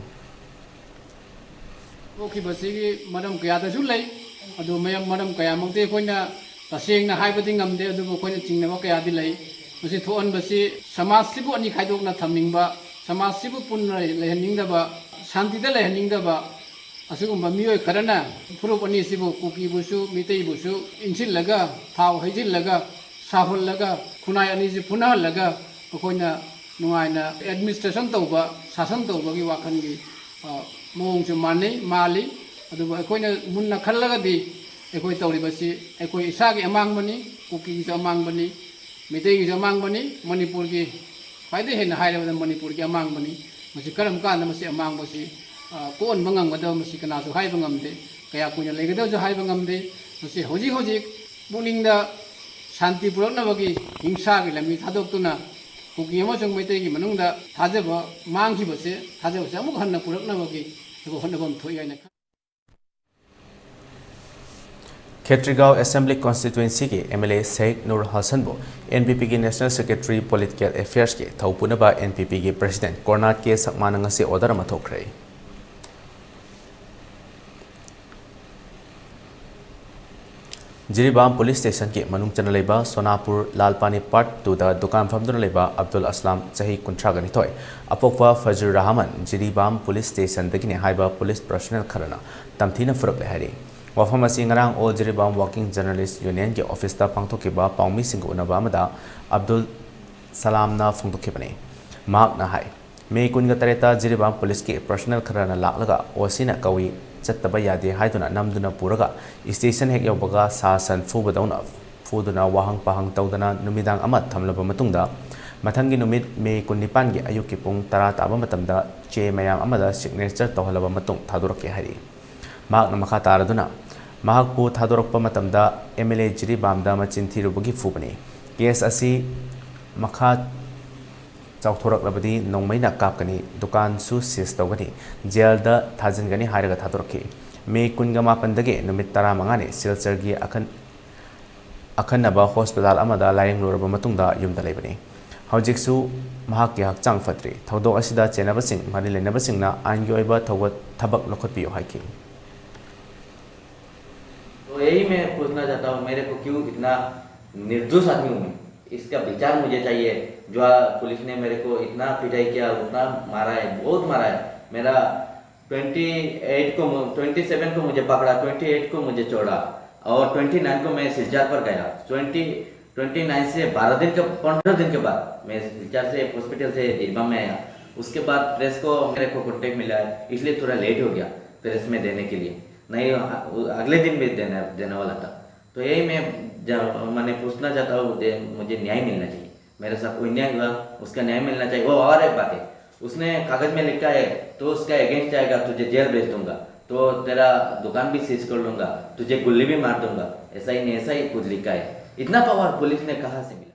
ꯊꯣꯛꯈꯤꯕꯁꯤꯒꯤ ꯃꯔꯝ ꯀꯌꯥꯗꯁꯨ ꯂꯩ꯫ ꯑꯗꯨ ꯃꯌꯥꯝ, ꯃꯔꯝ ꯀꯌꯥꯃꯛꯇꯤ ꯑꯩꯈꯣꯏꯅ ꯇꯁꯦꯡꯅ ꯍꯥꯏꯕꯗꯤ ꯉꯝꯗꯦ, ꯑꯗꯨꯕꯨ ꯑꯩꯈꯣꯏꯅ ꯆꯤꯡꯅꯕ ꯀꯌꯥꯗꯤ ꯂꯩ꯫ ꯃꯁꯤ ꯊꯣꯛꯍꯟꯕꯁꯤ ꯁꯃꯥꯖꯁꯤꯕꯨ ꯑꯅꯤ ꯈꯥꯏꯗꯣꯛꯅ ꯊꯝꯅꯤꯡꯕ, ꯁꯃꯥꯖꯁꯤꯕꯨ ꯄꯨꯟꯅ ꯂꯩꯍꯟꯅꯤꯡꯗꯕ, ꯁꯥꯟꯇꯤꯗ ꯂꯩꯍꯟꯅꯤꯡꯗꯕ, ꯑꯁꯤꯒꯨꯝꯕ ꯃꯤꯑꯣꯏ ꯈꯔꯅ ꯐꯨꯔꯨꯞ ꯑꯅꯤꯁꯤꯕꯨ, ꯀꯨꯀꯤꯕꯨꯁꯨ ꯃꯤꯇꯩꯕꯨꯁꯨ ꯏꯟꯁꯤꯜꯂꯒ, ꯊꯥꯎ ꯍꯩꯖꯤꯜꯂꯒ, ꯁꯥꯎꯍꯜꯂꯒ, ꯈꯨꯟꯅꯥꯏ ꯑꯅꯤꯁꯤ ꯐꯨꯅꯍꯜꯂꯒ, ꯑꯩꯈꯣꯏꯅ ꯅꯨꯡꯉꯥꯏꯅ administration ꯇꯧꯕ, ꯁꯥꯁꯟ ꯇꯧꯕꯒꯤ ꯋꯥꯈꯜꯒꯤ, ꯑ, ꯃꯑꯣꯡꯁꯨ ꯃꯥꯟꯅꯩ, ꯃꯥꯜꯂꯤ꯫ ꯑꯗꯨꯕꯨ ꯑꯩꯈꯣꯏꯅ ꯃꯨꯟꯅ ꯈꯜꯂꯒꯗꯤ ꯑꯩꯈꯣꯏ ꯇꯧꯔꯤꯕꯁꯤ ꯑꯩꯈꯣꯏ ꯏꯁꯥꯒꯤ ꯑꯃꯥꯡꯕꯅꯤ, ꯀꯨꯀꯤꯒꯤꯁꯨ ꯑꯃꯥꯡꯕꯅꯤ, ꯃꯤꯇꯩꯒꯤꯁꯨ ꯑꯃꯥꯡꯕꯅꯤ, ꯃꯅꯤꯄꯨꯔꯒꯤ, ꯈ꯭ꯋꯥꯏꯗꯒꯤ ꯍꯦꯟꯅ ꯍꯥꯏꯔꯕꯗ ꯃꯅꯤꯄꯨꯔꯒꯤ ꯑꯃꯥꯡꯕꯅꯤ꯫ ꯃꯁꯤ ꯀꯔꯝ ꯀꯥꯟꯗ ꯃꯁꯤ ꯑꯃꯥꯡꯕꯁꯤ, ꯑ, ꯀꯣꯛꯍꯟꯕ ꯉꯝꯒꯗꯕ, ꯃꯁꯤ ꯀꯅꯥꯁꯨ ꯍꯥꯏꯕ ꯉꯝꯗꯦ꯫ ꯀꯌꯥ ꯀꯨꯏꯅ ꯂꯩꯒꯗꯕꯁꯨ ꯍꯥꯏꯕ ꯉꯝꯗꯦ꯫ ꯃꯁꯤ ꯍꯧꯖꯤꯛ ꯍꯧꯖꯤꯛ ꯄꯨꯛꯅꯤꯡꯗ ꯁꯥꯟꯇꯤ ꯄꯨꯔꯛꯅꯕꯒꯤ ꯍꯤꯡꯁꯥꯒꯤ ꯂꯝꯕꯤ ꯊꯥꯗꯣꯛꯇꯨꯅ ꯀꯨꯀꯤ ꯑꯃꯁꯨꯡ ꯃꯩꯇꯩꯒꯤ ꯃꯅꯨꯡꯗ ꯊꯥꯖꯕ ꯃꯥꯡꯈꯤꯕꯁꯦ, ꯊꯥꯖꯕꯁꯦ ꯑꯃꯨꯛ ꯍꯟꯅ ꯄꯨꯔꯛꯅꯕꯒꯤ ꯑꯩꯈꯣꯏ ꯍꯣꯠꯅꯐꯝ ꯊꯣꯛꯏ ꯍꯥꯏꯅ ꯈꯜꯂꯤ꯫ ꯈꯦꯇ꯭ꯔꯤꯒꯥꯎ ꯑꯦꯁꯦꯝꯕ꯭ꯂꯤ ꯀꯣꯟꯁꯇꯤꯇ꯭ꯋꯦꯟꯁꯤꯒꯤ MLA ꯁꯍꯤꯗ ꯅꯨꯔ ꯍꯁꯟꯕꯨ NPPꯒꯤ National Secretary Political Affairsꯀꯤ ꯊꯧ ꯄꯨꯅꯕ NPPꯒꯤ President ꯀꯣꯔꯅꯥꯠ ꯀꯦ ꯁꯛꯃꯥꯅ ꯉꯁꯤ order ꯑꯃ ꯊꯣꯛꯈ꯭ꯔꯦ꯫ ꯖꯤꯔꯤꯕꯥꯝ ꯄꯨꯂꯤꯁ ꯁ꯭ꯇꯦꯁꯟꯒꯤ ꯃꯅꯨꯡ ꯆꯟꯅ ꯂꯩꯕ ꯁꯣꯅꯥꯄꯨꯔ ꯂꯥꯜꯄꯥꯅꯤ ꯄꯥꯔꯠ ꯇꯨꯗ ꯗꯨꯀꯥꯟ ꯐꯝꯗꯨꯅ ꯂꯩꯕ ꯑꯕꯗꯨꯜ ꯑꯁꯂꯥꯝ, ꯆꯍꯤ ꯀꯨꯟꯊ꯭ꯔꯥꯒ ꯅꯤꯊꯣꯏ, ꯑꯄꯣꯛꯄ ꯐꯖꯨꯔ ꯔꯍꯃꯟ, ꯖꯤꯔꯤꯕꯥꯝ ꯄꯨꯂꯤꯁ ꯁ꯭ꯇꯦꯁꯟꯗꯒꯤꯅꯤ ꯍꯥꯏꯕ ꯄꯨꯂꯤꯁ ꯄꯔꯁꯣꯅꯦꯜ ꯈꯔꯅ ꯇꯝꯊꯤꯅ ꯐꯨꯔꯛꯂꯦ ꯍꯥꯏꯔꯤ꯫ ꯋꯥꯐꯝ ꯑꯁꯤ ꯉꯔꯥꯡ ꯑꯣꯜ ꯖꯤꯔꯤꯕꯥꯝ ꯋꯥꯔꯀꯤꯡ ꯖꯔꯅꯦꯂꯤꯁ ꯌꯨꯅꯤꯌꯟꯒꯤ ꯑꯣꯐꯤꯁꯇ ꯄꯥꯡꯊꯣꯛꯈꯤꯕ ꯄꯥꯎꯃꯤꯁꯤꯡꯒ ꯎꯅꯕ ꯑꯃꯗ ꯑꯕꯗꯨꯜ ꯁꯂꯥꯝꯅ ꯐꯣꯡꯗꯣꯛꯈꯤꯕꯅꯤ꯫ ꯃꯍꯥꯛꯅ ꯍꯥꯏ, ꯃꯦ ꯀꯨꯟꯒ ꯇꯔꯦꯠꯇ ꯖꯤꯔꯤꯕꯥꯝ ꯄꯨꯂꯤꯁꯀꯤ ꯄꯔꯁꯣꯅꯦꯜ ꯈꯔꯅ ꯂꯥꯛꯂꯒ ꯑꯣ ꯁꯤꯅ ꯀꯧꯏ, ꯆꯠꯇꯕ ꯌꯥꯗꯦ ꯍꯥꯏꯗꯨꯅ ꯅꯝꯗꯨꯅ ꯄꯨꯔꯒ ꯁ꯭ꯇꯦꯁꯟ ꯍꯦꯛ ꯌꯧꯕꯒ ꯁꯥ ꯁꯟ ꯐꯨꯕꯗꯧꯅ ꯐꯨꯗꯨꯅ ꯋꯥꯍꯪ ꯄꯥꯍꯪ ꯇꯧꯗꯅ ꯅꯨꯃꯤꯗꯥꯡ ꯑꯃ ꯊꯝꯂꯕ ꯃꯇꯨꯡꯗ ꯃꯊꯪꯒꯤ ꯅꯨꯃꯤꯠ ꯃꯦ ꯀꯨꯟꯅꯤꯄꯥꯟꯒꯤ ꯑꯌꯨꯛꯀꯤ ꯄꯨꯡ ꯇꯔꯥ ꯇꯥꯕ ꯃꯇꯝꯗ ꯆꯦ ꯃꯌꯥꯝ ꯑꯃꯗ ꯁꯤꯒꯅꯦꯆꯔ ꯇꯧꯍꯜꯂꯕ ꯃꯇꯨꯡ ꯊꯥꯗꯣꯔꯛꯀꯦ ꯍꯥꯏꯔꯤ꯫ ꯃꯍꯥꯛꯅ ꯃꯈꯥ ꯇꯥꯔꯗꯨꯅ, ꯃꯍꯥꯛꯄꯨ ꯊꯥꯗꯣꯔꯛꯄ ꯃꯇꯝꯗ ꯑꯦꯝ ꯑꯦꯜ ꯑꯦ ꯖꯤꯔꯤꯕꯥꯝꯗ ꯃꯆꯤꯟ ꯊꯤꯔꯨꯕꯒꯤ ꯐꯨꯕꯅꯤ꯫ ꯀꯦꯁ ꯑꯁꯤ ꯃꯈꯥ ꯆꯥꯎꯊꯣꯔꯛꯂꯕꯗꯤ ꯅꯣꯡꯃꯩꯅ ꯀꯥꯞꯀꯅꯤ, ꯗꯨꯀꯥꯟꯁꯨ ꯁꯤꯖ ꯇꯧꯒꯅꯤ, ꯖꯦꯜꯗ ꯊꯥꯖꯤꯟꯒꯅꯤ ꯍꯥꯏꯔꯒ ꯊꯥꯗꯣꯔꯛꯈꯤ꯫ ꯃꯦ ꯀꯨꯟꯒ ꯃꯥꯄꯟꯗꯒꯤ ꯅꯨꯃꯤꯠ ꯇꯔꯥꯃꯉꯥꯅꯤ ꯁꯤꯜꯆꯔꯒꯤ ꯑꯈꯟ-, ꯑꯈꯟꯅꯕ ꯍꯣꯁꯄꯤꯇꯥꯜ ꯑꯃꯗ ꯂꯥꯌꯦꯡꯂꯨꯔꯕ ꯃꯇꯨꯡꯗ ꯌꯨꯝꯗ ꯂꯩꯕꯅꯤ꯫ ꯍꯧꯖꯤꯛꯁꯨ ꯃꯍꯥꯛꯀꯤ ꯍꯛꯆꯥꯡ ꯐꯠꯇ꯭ꯔꯤ꯫ ꯊꯧꯗꯣꯛ ꯑꯁꯤꯗ ꯆꯦꯟꯅꯕꯁꯤꯡ, ꯃꯔꯤ ꯂꯩꯅꯕꯁꯤꯡꯅ ꯑꯥꯏꯟꯒꯤ ꯑꯣꯏꯕ ꯊꯧꯒꯠ-, ꯊꯕꯛ ꯂꯧꯈꯠꯄꯤꯌꯨ ꯍꯥꯏꯈꯤ꯫ तो यही मैं पूछना चाहता हूँ, मेरे को क्यों इतना निर्दोष आदमी हूँ मैं, इसका विचार मुझे चाहिए। जो आ-, पुलिस ने मेरे को इतना पिटाई किया, उतना मारा है, बहुत मारा है। मेरा ट्वेंटी एट को मु-, ट्वेंटी सेवन को मुझे पकड़ा, ट्वेंटी एट को मुझे छोड़ा और ट्वेंटी नाइन को मैं सिलचर पर गया। ट्वेंटी, ट्वेंटी नाइन से बारह दिन के, पन्द्रह दिन के बाद मैं सिलचर से हॉस्पिटल से जिरबा में आया। उसके बाद प्रेस को मेरे को कॉन्टैक्ट मिला है, इसलिए थोड़ा लेट हो गया प्रेस में देने के लिए। नहीं, अ-, अगले दिन भी देना, देने वाला था। तो यही मैं ज-, मैंने पूछना चाहता हूँ, मुझे, मुझे न्याय मिलना चाहिए। मेरे साथ कोई न्याय हुआ, उसका न्याय मिलना चाहिए। वो और एक बात है, उसने कागज में लिखा है, तो उसका अगेंस्ट जाएगा, तुझे जेल भेज दूंगा, तो तेरा दुकान भी सीज कर लूंगा, तुझे गोली भी मार दूंगा। ऐसा ही नहीं, ऐसा ही कुछ लिखा है। इतना पावर पुलिस ने कहाँ से मिला?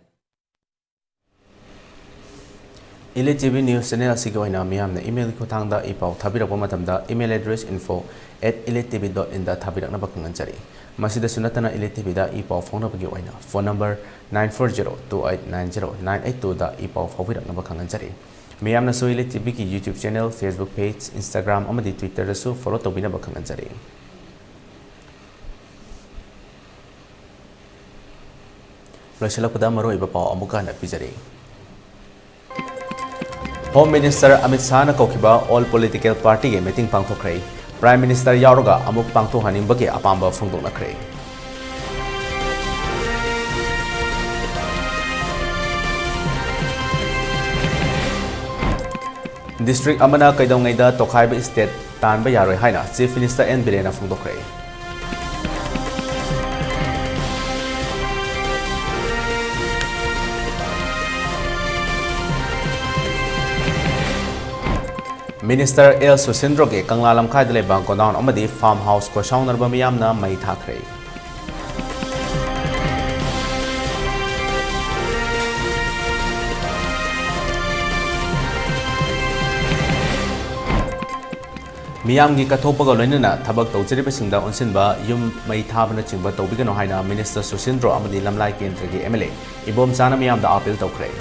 Elite T V news channel ꯑꯁꯤꯒꯤ ꯑꯣꯏꯅ ꯃꯤꯌꯥꯝꯅ ꯏꯃꯦꯜꯒꯤ ꯈꯨꯠꯊꯥꯡꯗ ꯏ ꯄꯥꯎ ꯊꯥꯕꯤꯔꯛꯄ ꯃꯇꯝꯗ email address info at elite T V dot in ꯗ ꯊꯥꯕꯤꯔꯛꯅꯕ ꯈꯪꯍꯟꯖꯔꯤ꯫ ꯃꯁꯤꯗꯁꯨ ꯅꯠꯇꯅ ꯏꯂꯤꯠ ꯇꯤ ꯚꯤꯗ ꯏ ꯄꯥꯎ ꯐꯥꯎꯅꯕꯒꯤ ꯑꯣꯏꯅ phone number nine four zero two eight nine zero nine eight two ꯗ ꯏ ꯄꯥꯎ ꯐꯥꯎꯕꯤꯔꯛꯅꯕ ꯈꯪꯍꯟꯖꯔꯤ꯫ ꯃꯤꯌꯥꯝꯅꯁꯨ ꯏꯂꯤꯠ ꯇꯤ ꯚꯤꯒꯤ YouTube channel, Facebook page, Instagram ꯑꯃꯗꯤ Twitter ꯗꯁꯨ follow ꯇꯧꯕꯤꯅꯕ ꯈꯪꯍꯟꯖꯔꯤ꯫ ꯂꯣꯏꯁꯤꯜꯂꯛꯄꯗ ꯃꯔꯨꯑꯣꯏꯕ ꯄꯥꯎ ꯑꯃꯨꯛꯀ ꯍꯟꯅ ꯄꯤꯖꯔꯤ꯫ Home Minister ꯑꯃꯤꯠ ꯁꯥꯍꯅ ꯀꯧꯈꯤꯕ all political partyꯒꯤ meeting ꯄꯥꯡꯊꯣꯛꯈ꯭ꯔꯦ꯫ Prime Minister ꯌꯥꯎꯔꯒ ꯑꯃꯨꯛ ꯄꯥꯡꯊꯣꯛꯍꯟꯅꯤꯡꯕꯒꯤ ꯑꯄꯥꯝꯕ ꯐꯣꯡꯗꯣꯛꯅꯈ꯭ꯔꯦ꯫ District ꯑꯃꯅ ꯀꯩꯗꯧꯉꯩꯗ ꯇꯣꯈꯥꯏꯕ state ꯇꯥꯟꯕ ꯌꯥꯔꯣꯏ ꯍꯥꯏꯅ Chief Minister ꯑꯦꯟ ꯕꯤꯔꯦꯟꯅ ꯐꯣꯡꯗꯣꯛꯈ꯭ꯔꯦ꯫ Minister ꯑꯦꯜ ꯁꯨꯁꯤꯟꯗ꯭ꯔꯣꯒꯤ ꯀꯪꯂꯥ ꯂꯝꯈꯥꯏꯗ ꯂꯩꯕ godown ꯑꯃꯗꯤ farm house ꯈꯣꯏꯁꯥꯎꯅꯔꯕ ꯃꯤꯌꯥꯝꯅ ꯃꯩ ꯊꯥꯈ꯭ꯔꯦ꯫ ꯃꯤꯌꯥꯝꯒꯤ ꯀꯠꯊꯣꯛꯄꯒ ꯂꯣꯏꯅꯅ ꯊꯕꯛ ꯇꯧꯖꯔꯤꯕꯁꯤꯡꯗ ꯑꯣꯟꯁꯤꯟꯕ, ꯌꯨꯝ ꯃꯩ ꯊꯥꯕꯅꯆꯤꯡꯕ ꯇꯧꯕꯤꯒꯅꯨ ꯍꯥꯏꯅ Minister ꯁꯨꯁꯤꯟꯗ꯭ꯔꯣ ꯑꯃꯗꯤ ꯂꯝꯂꯥꯏ ꯀꯦꯟꯗ꯭ꯔꯒꯤ M L A ꯏꯕꯣꯝꯆꯥꯅ ꯃꯤꯌꯥꯝꯗ appeal ꯇꯧꯈ꯭ꯔꯦ꯫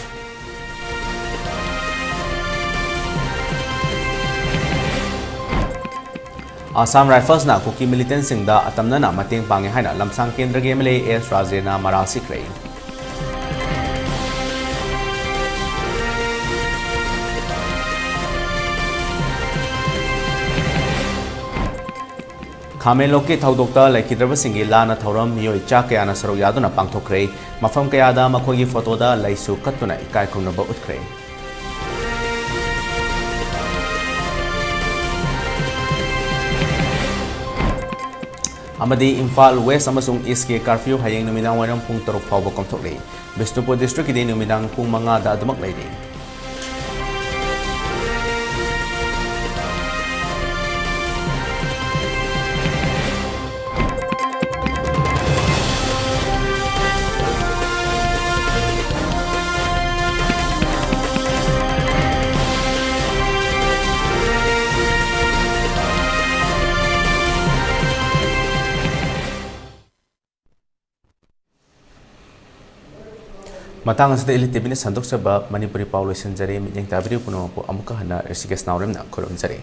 Assam Riflesꯅ ꯀꯨꯀꯤ militantꯁꯤꯡꯗ ꯑꯇꯝꯅꯅ ꯃꯇꯦꯡ ꯄꯥꯡꯉꯦ ꯍꯥꯏꯅ ꯂꯝꯁꯥꯡ ꯀꯦꯟꯗ꯭ꯔꯒꯤ M L A ꯑꯦꯁ ꯔꯥꯖꯦꯅ ꯃꯔꯥꯜ ꯁꯤꯈ꯭ꯔꯦ꯫ ꯈꯥꯃꯦꯟꯂꯣꯛꯀꯤ ꯊꯧꯗꯣꯛꯇ ꯂꯩꯈꯤꯗ꯭ꯔꯕꯁꯤꯡꯒꯤ ꯂꯥꯟꯅ ꯊꯧꯔꯝ ꯃꯤꯑꯣꯏ ꯆꯥ ꯀꯌꯥꯅ ꯁꯔꯨꯛ ꯌꯥꯗꯨꯅ ꯄꯥꯡꯊꯣꯛꯈ꯭ꯔꯦ꯫ ꯃꯐꯝ ꯀꯌꯥꯗ ꯃꯈꯣꯏꯒꯤ photoꯗ ꯂꯩꯁꯨ ꯀꯠꯇꯨꯅ ꯏꯀꯥꯏ ꯈꯨꯝꯅꯕ ꯎꯠꯈ꯭ꯔꯦ꯫ ꯑꯃꯗꯤ ꯏꯝꯐꯥꯜ West ꯑꯃꯁꯨꯡ Eastꯀꯤ curfew ꯍꯌꯦꯡ ꯅꯨꯃꯤꯗꯥꯡ ꯋꯥꯏꯔꯝ ꯄꯨꯡ ꯇꯔꯨꯛ ꯐꯥꯎꯕ ꯀꯣꯝꯊꯣꯛꯂꯤ꯫ ꯕꯤꯁꯅꯨꯄꯨꯔ districtꯀꯤꯗꯤ ꯅꯨꯃꯤꯗꯥꯡ ꯄꯨꯡ ꯃꯉꯥꯗ ꯑꯗꯨꯃꯛ ꯂꯩꯔꯤ꯫ ꯃꯇꯥꯡ ꯑꯁꯤꯗ Elite TVꯅ ꯁꯟꯗꯣꯛꯆꯕ ꯃꯅꯤꯄꯨꯔꯤ ꯄꯥꯎ ꯂꯣꯏꯁꯤꯟꯖꯔꯦ꯫ ꯃꯤꯠꯌꯦꯡ ꯇꯥꯕꯤꯔꯤꯕ ꯄꯨꯝꯅꯃꯛꯄꯨ ꯑꯃꯨꯛꯀ ꯍꯟꯅ ꯔꯤꯁꯤꯀꯦꯁ ꯅꯥꯎꯔꯦꯝꯅ ꯈꯨꯔꯨꯝꯖꯔꯤ꯫